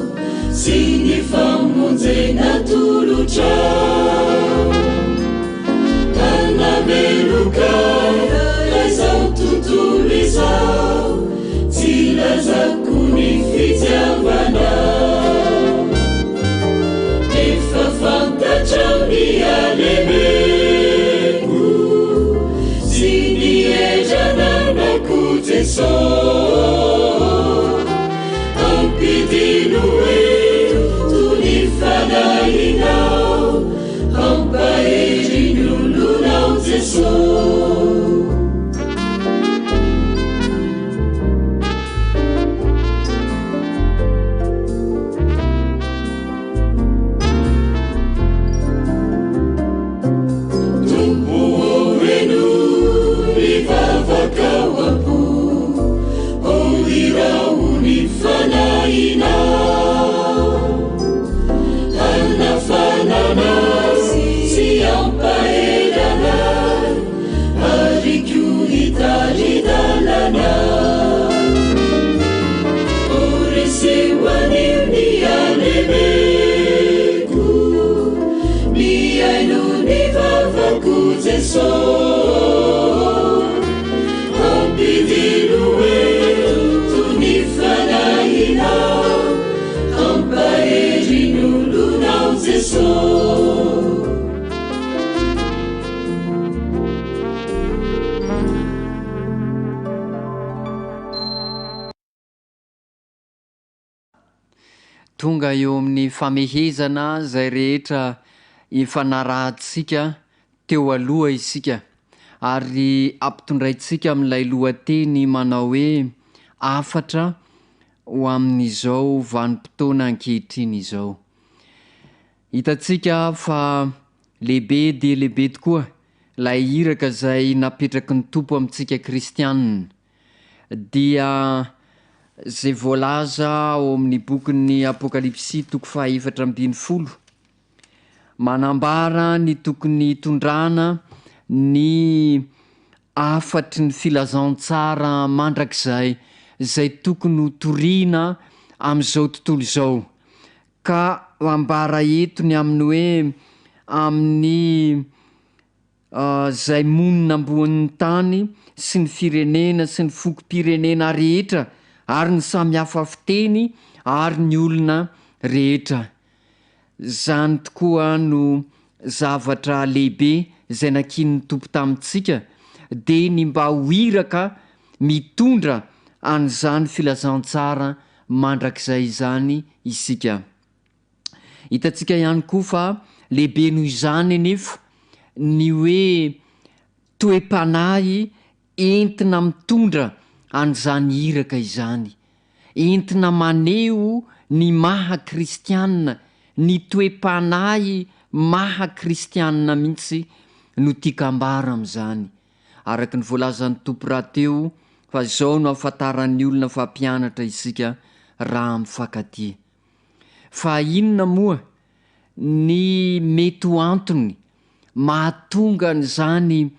sy ny famonjena atolotrao. Hanameloka ahy izao tontolo izao, tsy lazako ny fitiavanao. Efa fantatrao ny halemeko sy ny hery ananako Jeso. Ampidino eto ny fanahinao, hampahery ny olonao Jeso. Tompo ô henoy ny vavaka ao am-po, ô iraho ny fanahinao. Hanafanana sy hampahery anay, ary koa hitari-dalana. O reseho anio ny halemeko, mihaino ny vavako Jeso. Ampidino eto ny fanahinao, hampahery ny olonao Jeso. Tonga eo amin'ny famehezana izay rehetra efa narahantsika teo aloha isika ary ampitondraintsika amin'ilay lohateny manao hoe Hafatra ho amin'izao vanim-potoana ankehitriny izao. Hitantsika fa lehibe dia lehibe tokoa ilay iraka izay napetraky ny Tompo amintsika kristianina. Dia izay voalaza ao amin'ny bokin'ny Apokalypsy toko faha-14, manambara ny tokony hitondrana ny hafatry ny filazantsara mandrakizay izay tokony ho toriana amin'izao tontolo izao. Ka ambara eto ny amin'ny hoe amin'ny izay monina ambonin'ny tany sy ny firenena sy ny fokom-pirenena rehetra ary ny samy hafa fiteny ary ny olona rehetra. Izany tokoa no zavatra lehibe izay nankinin'ny Tompo tamintsika, dia ny mba ho iraka mitondra an'izany filazantsara mandrakizay izany isika. Hitantsika ihany koa fa lehibe noho izany anefa ny hoe toe-panahy entina mitondra an'izany iraka izany. Entina maneho ny maha kristiana, ny toe-panahy maha kristiana mihitsy no tiako ambara amin'izany. Araka ny voalazan'ny Tompo rahateo fa izao no ahafantaran'ny olona fa mpianatra isika raha mifankatia. Fa inona moa ny mety ho antony mahatonga an'izany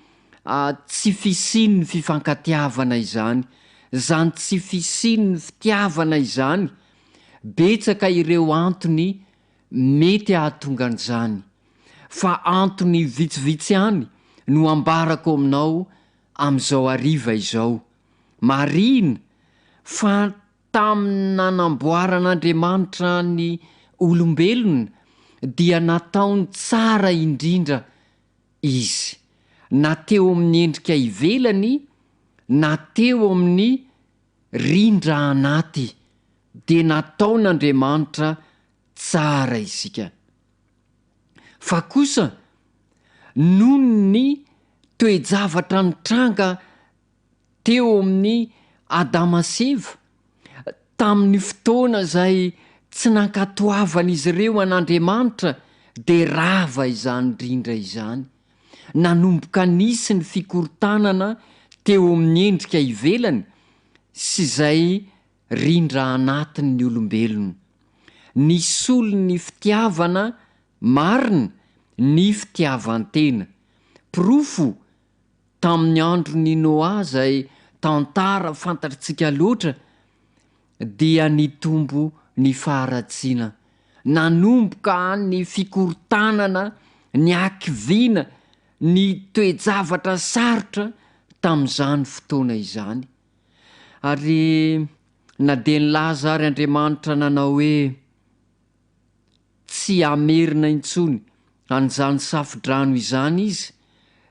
tsy fisian'ny fifankatiavana izany, izany tsy fisian'ny fitiavana izany? Betsaka ireo antony mety hahatonga an'izany, fa antony vitsivitsy ihany no ambarako aminao amin'izao hariva izao. Marihina fa Tamin'ny nanamboaran'Andriamanitra ny olombelona, dia nataony tsara indrindra izy, na teo amin'ny endrika ivelany na teo amin'ny rindra anaty, dia nataon'Andriamanitra tsara isika. Fa kosa, noho ny toe-javatra nitranga teo amin'i Adama sy Eva, tamin'ny fotoana izay tsy nankatoavan'izy ireo an'Andriamanitra, dia rava izany rindra izany. Nanomboka nisy ny fikorontanana teo amin'ny endrika ivelany sy izay rindra anatin'ny olombelona. Nisolo ny fitiavana marina ny fitiavan-tena. Porofo Tamin'ny andron'i Noa izay tantara fantatritsika loatra dia nitombo ny faharatsiana. Nanomboka ny fikorontanana, ny hakiviana, ny toe-javatra sarotra tamin'izany fotoana izany. Ary na dia nilaza ary Andriamanitra nanao hoe, tsy hamerina intsony an'izany safo-drano izany izy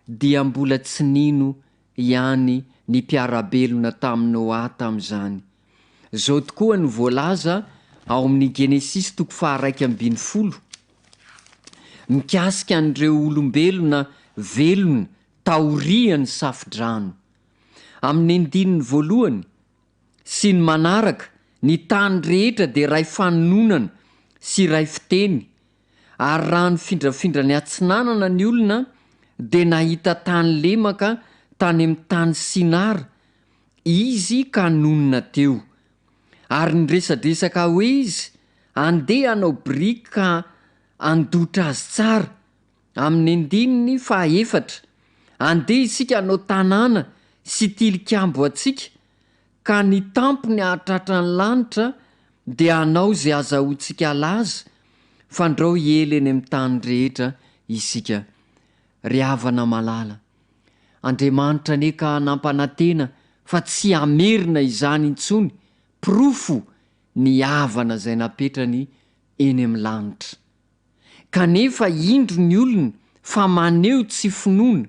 dia mbola tsy nino ihany ny mpiara-belona tamin'i Noa tamin'izany. Izao tokoa no voalaza ao amin'ny Genesisy toko faha-11 mikasika an'ireo olombelona velona taorian'ny safo-drano. Amin'ny andininy voalohany, sy ny manaraka, ny tany rehetra dia iray fanononana sy iray fiteny, ary raha nifindrafindra niatsinanana ny olona dia nahita tany lemaka tany amin'ny tany Sinara izy ka nonina teo. Ary niresadresaka hoe izy, Andeha hanao biriky ka handotra azy tsara, Amin'ny andininy fahaefatra, Andeha isika hanao tanàna sy tilikambo antsika, ka ny tampony hahatratra ny lanitra dia hanao izay hazahoantsika laza, fandrao hiely eny amin'ny tany rehetra isika. Ry havana malala, Andriamanitra anie ka nampanantena fa tsy hamerina izany intsony, porofo ny havana izay napetrany eny amin'ny lanitra. Kanefa indro ny olona fa maneho tsy finoana,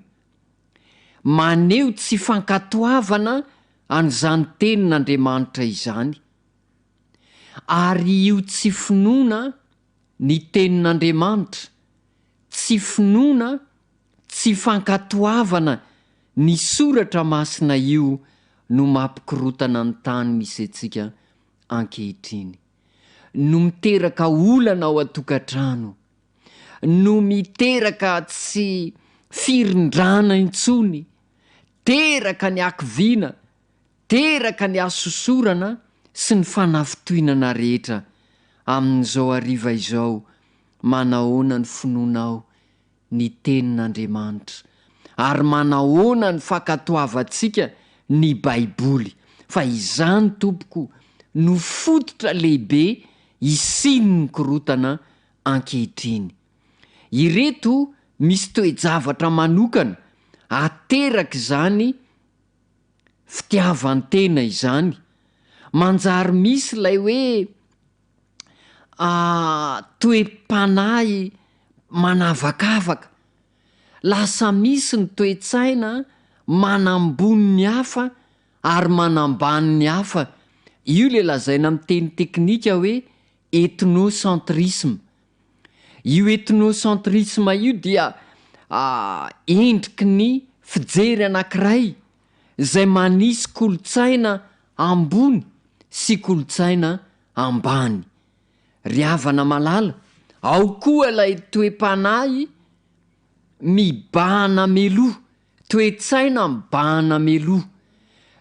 maneho tsy fankatoavana an'izany tenin'Andriamanitra izany. Ary io tsy finoana ny tenin'Andriamanitra, tsy finoana, tsy fankatoavana ny soratra masina io no mampikorotana ny tany misy antsika ankehitriny. no miteraka olana ao an-tokantrano, no miteraka tsy firindrana intsony, teraka ny hakiviana, teraka ny hasosorana sy ny fanafintohinana rehetra. Amin'izao hariva izao, manahoana ny finoanao ny Tenin'Andriamanitra? Ary manahoana ny fankatoavantsika ny Baiboly? Fa izany, tompoko, no fototra lehibe isian'ny korontana ankehitriny. Ireto misy toe-javatra manokana aterak'izany fitiavan-tena izany. Manjary misy ilay hoe toe-panahy manavakavaka. Lasa misy ny toe-tsaina manambony ny hafa ary manambany ny hafa. Io ilay lazaina amin'ny teny teknika hoe ethnocentrisme. Io ethnocentrisme io dia endriky ny fijery anankiray izay manisy kolontsaina ambony sy kolontsaina ambany. Ry havana malala, ao koa ilay toe-panahy mibahana meloa, toe-tsaina mibahana meloa.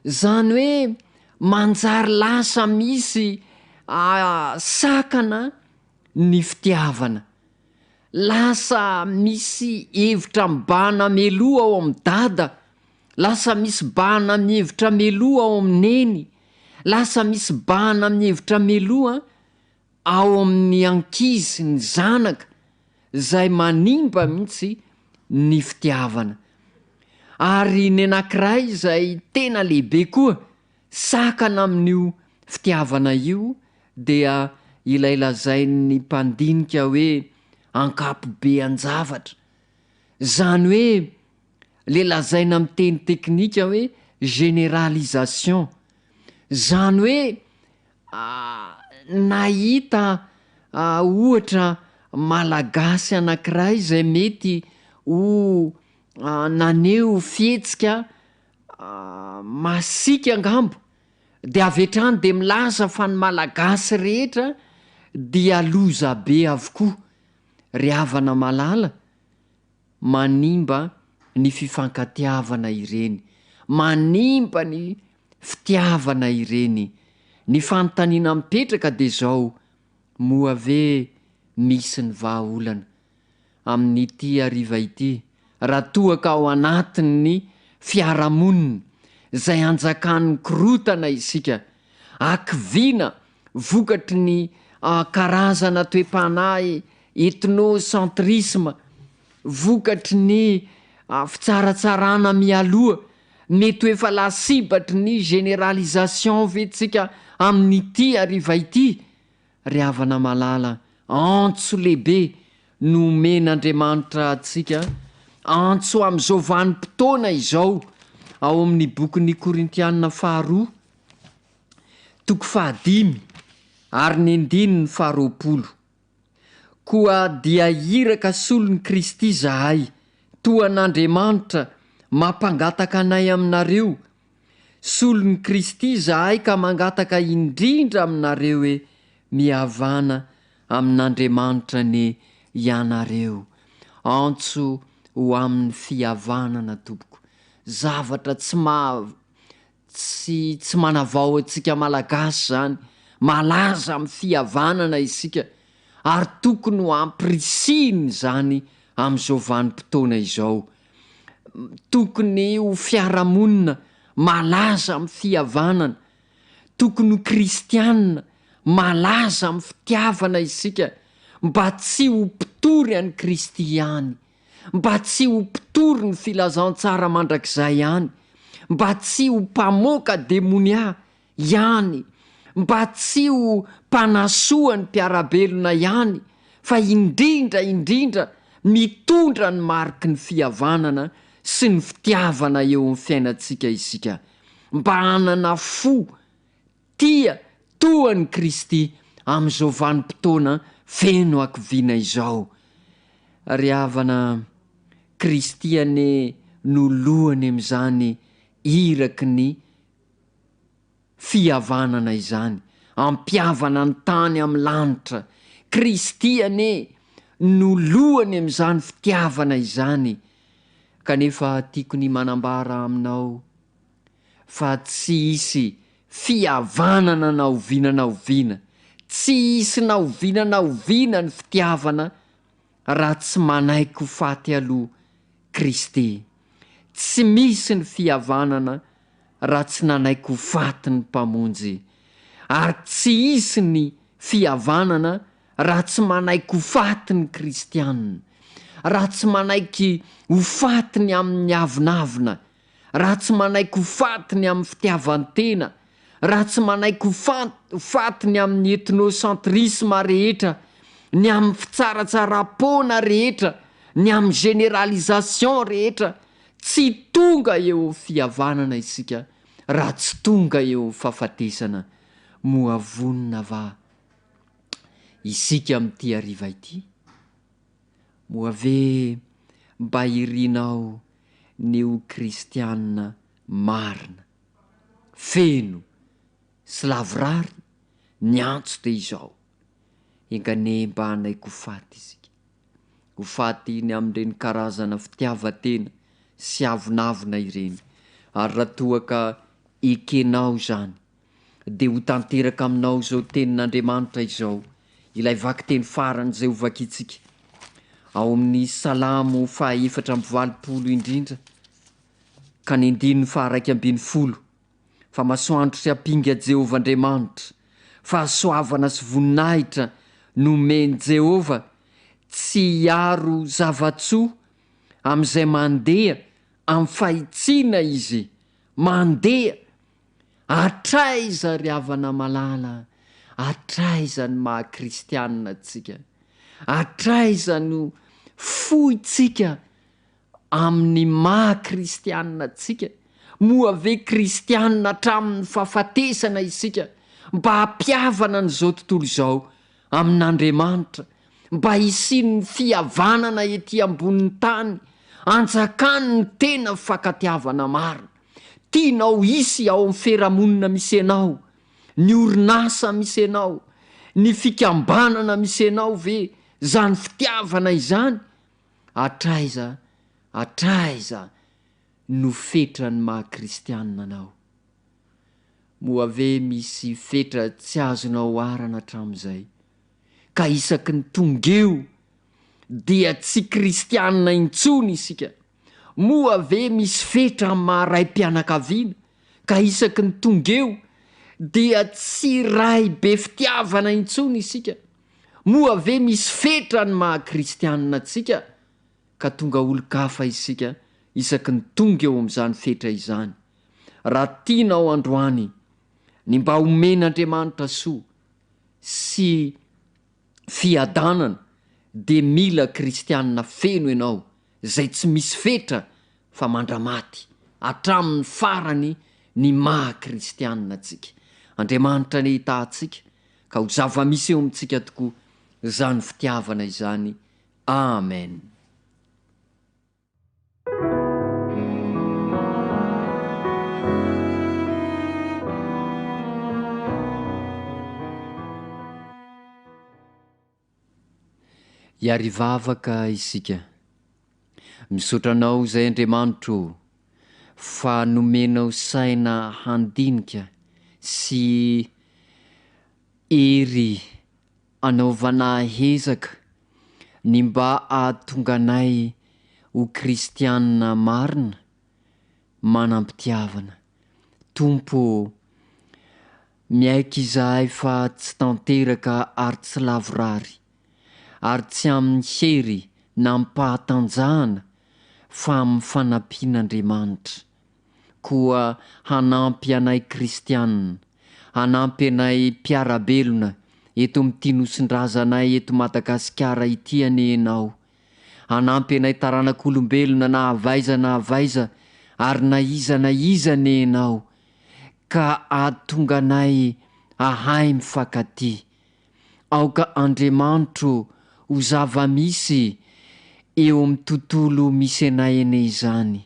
Izany hoe manjary lasa misy sakana ny fitiavana. Lasa misy hevitra mibahana meloa ao amin'i dada, lasa misy bahana mihevitra meloa ao amin'i neny, lasa misy bahana mihevitra meloa ao amin'ny ankizy, ny zanaka, izay manimba mihitsy ny fitiavana. Ary ny anankiray izay tena lehibe koa, sakana amin'io fitiavana io dia ilay lazain'ny mpandinika hoe. ankapobean-javatra. Izany hoe le lazaina amin'ny teny teknika hoe généralisation. Izany hoe nahita ohatra Malagasy anankiray izay mety ho naneho fihetsika masiaka angamba, dia avy hatrany dia milaza fa ny Malagasy rehetra dia loza be avokoa. Ry havana malala, manimba ny fifankatiavana ireny, manimba ny fitiavana ireny. Ny fanontaniana mipetraka dia izao, moa ve misy ny vahaolana? Amin'ity hariva ity, raha toa ka ao anatin'ny fiarahamonina izay anjakan'ny korontana isika, hakiviana vokatry ny karazana toe-panahy ethnocentrisme, vokatry ny fitsaratsarana mialoha, mety ho efa lasibatry ny généralisation ve tsika amin'ity hariva ity? Ry havana malala, antso lehibe no omen'Andriamanitra antsika, antso amin'izao vanim-potoana izao, ao amin'ny bokin'ny Korintiana faharoa, toko fahadimy ary ny andininy faharoapolo. Koa dia iraka solon'i Kristy izahay, toa an'Andriamanitra mampangataka anay aminareo, solon'i Kristy izahay ka mangataka indrindra aminareo hoe mihavana amin'Andriamanitra anie ianareo. Antso ho amin'ny fihavanana tompoko. Zavatra tsy maha Tsy tsy manavao antsika Malagasy izany, malaza amin'ny fihavanana isika ary tokony ho ampirisihina izany amin'izao vanim-potoana izao. Tokony ho fiarahamonina malaza amin'ny fihavanana, tokony ho kristianina malaza amin'ny fitiavana isika mba tsy ho mpitory an'i Kristy ihany. mba tsy ho mpitory ny filazantsara mandrakizay ihany, mba tsy ho mpamoaka demonia ihany, mba tsy ho mpanasoa ny mpiara-belona ihany, fa indrindra indrindra mitondra ny mariky ny fihavanana sy ny fitiavana eo amin'ny fiainantsika isika, mba hanana fo tia toa an'i Kristy amin'izao vanim-potoana feno hakiviana izao. Ry havana, Kristy anie no lohany amin'izany iraky ny fihavanana izany, hampihavana ny tany amin'ny lanitra. Kristy anie no lohany amin'izany fitiavana izany. Kanefa tiako ny manambara aminao fa tsy hisy fihavanana na oviana na oviana, tsy hisy na oviana na oviana ny fitiavana raha tsy manaiky ho faty aloha Kristy. Tsy misy ny fihavanana raha tsy nanaiky ho faty ny Mpamonjy. Ary tsy hisy ny fihavanana raha tsy manaiky ho faty ny Kristiana, raha tsy manaiky ho faty ny amin'ny avonavona, raha tsy manaiky ho faty ny amin'ny fitiavan-tena, raha tsy manaiky ho ho faty ny amin'ny ethnocentrisme rehetra, ny amin'ny fitsaratsaram-poana rehetra, ny amin'ny généralisation rehetra, tsy tonga eo amin'ny fihavanana isika raha tsy tonga eo amin'ny fahafatesana. Moa vonona va isika amin'ity hariva ity? Moa ve mba irinao ny ho kristiana marina, feno sy lavorary? Ny antso dia izao, Enga anie mba hanaiky ho faty isika. Ho faty ny amin'ireny karazana fitiavan-tena sy avonavona ireny. Ary raha toa ka ekenao izany, dia ho tanteraka aminao izao tenin'Andriamanitra izao, ilay vakiteny farany izay hovakintsika ao amin'ny Salamo faha-84 indrindra ka ny andininy faha-11, Fa masoandro sy ampinga Jehovah Andriamanitra, fahasoavana sy voninahitra no omen'i Jehovah, tsy hiaro zava-tsoa amin'izay mandeha amin'ny fahitsiana Izy, mandeha Hatraiza ry havana malala, hatraiza ny maha kristianina antsika? Hatraiza no fointsika amin'ny maha kristianina antsika? Moa ve kristianina hatramin'ny fahafatesana isika mba hampihavana an'izao tontolo izao amin'Andriamanitra, mba hisian'ny fihavanana ety ambonin'ny tany, hanjakan'ny tena fifankatiavana marina? Tianao hisy ao amin'ny fiarahamonina misy anao, ny orinasa misy anao, ny fikambanana misy anao ve izany fitiavana izany? Hatraiza hatraiza no fetran'ny maha kristianina anao? Moa ve misy fetra tsy azonao oharana hatramin'izay, ka isaky ny tonga eo dia tsy kristianina intsony isika? Moa ve misy fetra amin'ny maha raim-pianakaviana, ka isaky ny tonga eo dia tsy ray be fitiavana intsony isika? Moa ve misy fetra ny maha kristianina antsika, ka tonga olon-kafa isika isaky ny tonga eo amin'izany fetra izany? Raha tianao androany ny mba homen'Andriamanitra soa sy fiadanana dia mila kristianina feno ianao izay tsy misy fetra fa mandramaty hatramin'ny farany ny maha kristianina antsika. Andriamanitra anie hitaha antsika ka ho zava-misy eo amintsika tokoa izany fitiavana izany. Amen. Hiarivavaka isika. Misaotra Anao izay Andriamanitro ô, fa nomenao saina handinika sy hery anaovana ezaka ny mba hahatonga anay ho kristianina marina, manam-pitiavana. Tompo ô, miaiky izahay fa tsy tanteraka ary tsy lavorary, ary tsy amin'ny hery na amim-pahatanjahana fa amin'ny fanampian'Andriamanitra. Koa hanampy anay kristianina, hanampy anay mpiara-belona eto amin'ity Nosin-drazanay eto Madagasikara ity anie Ianao. Hanampy anay taranak'olombelona na avy aiza na avy aiza ary na iza na iza anie Ianao ka hahatonga anay hahay mifankatia. Aoka Andriamanitro ho zava-misy eo amin'ny tontolo misy anay anie izany.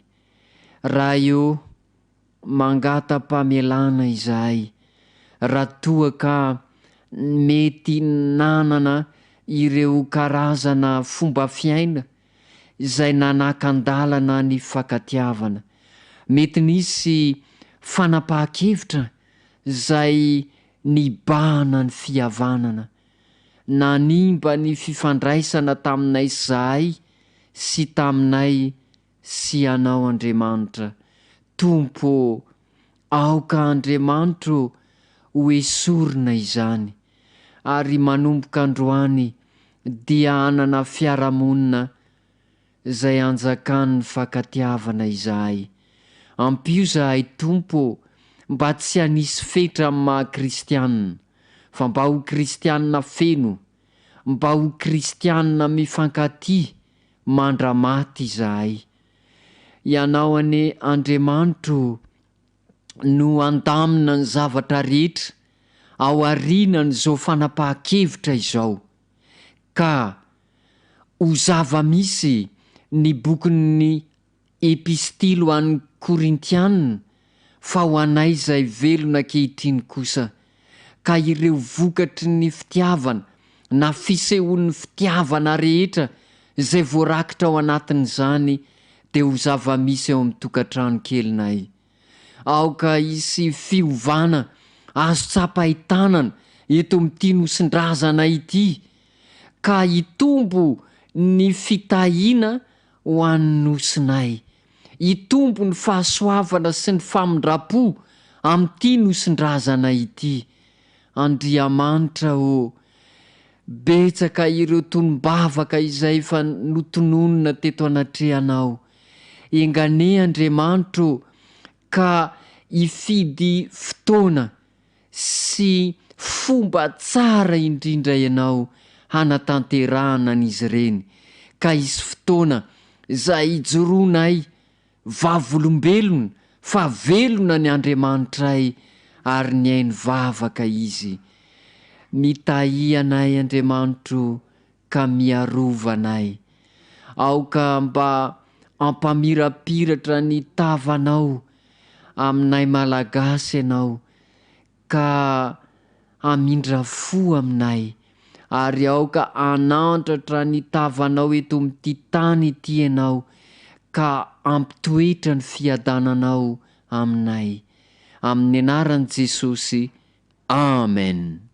Ray ô, mangata-pamelana izahay raha toa ka mety nanana ireo karazana fomba fiaina izay nanakan-dalana ny fankatiavana. Mety nisy fanapahan-kevitra izay nibahana ny fihavanana. Nanimba ny fifandraisana taminay izahay sy taminay sy Anao Andriamanitra. Tompo ô, aoka Andriamanitro ho esorina izany, ary manomboka androany dia hanana fiarahamonina izay hanjakan'ny fankatiavana izahay. Ampio izahay Tompo ô, mba tsy hanisy fetra amin'ny maha kristianina, fa mba ho kristianina feno, mba ho kristianina mifankatia, mandra-maty izahay. Ianao anie Andriamanitro no handamina ny zavatra rehetra ao aorianan'izao fanapahan-kevitra izao, ka ho zava-misy ny bokin'ny Epistily ho an'ny Korintiana, fa ho anay izay velona ankehitriny kosa, ka ireo vokatry ny fitiavana na fisehoan'ny fitiavana rehetra izay voarakitra ao anatin'izany dia ho zava-misy ao amin'ny tokantrano kelinay. Aoka hisy fiovana azo tsapain-tanana eto amin'ity Nosin-drazana ity, ka hitombo ny fitahiana ho an'ny Nosinay. Hitombo ny fahasoavana sy ny famindram-po amin'ity Nosin-drazana ity. Andriamanitra ô! Betsaka ireo tonom-bavaka izay efa notononina teto anatrehanao. Enga anie Andriamanitra ô ka hifidy fotoana sy fomba tsara indrindra Ianao. hanatanterahana an'izy ireny, ka hisy fotoana izay hijoroanay vavolombelona fa velona ny Andriamanitray ary nihaino vavaka Izy. Mitahia anay Andriamanitro ka miarova anay. Aoka mba hampamirapiratra ny tavanao aminay Malagasy Ianao ka hamindra fo aminay, ary aoka hanandratra ny tavanao eto amin'ity tany ity Ianao ka hampitoetra ny fiadananao aminay. Amin'ny anaran'i Jesosy, Amen.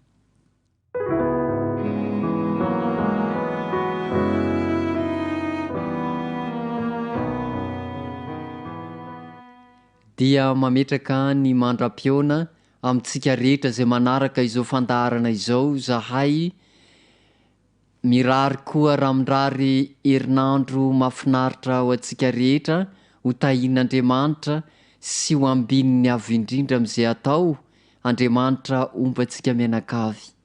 Dia mametraka ny mandra-pihaona amintsika rehetra izay manaraka izao fandaharana izao zahay, mirary koa raha mirary herinandro mahafinaritra ho antsika rehetra, ho tahian'Andriamanitra sy ho ambininy avo indrindra amin'izay atao, Andriamanitra homba antsika mianakavy.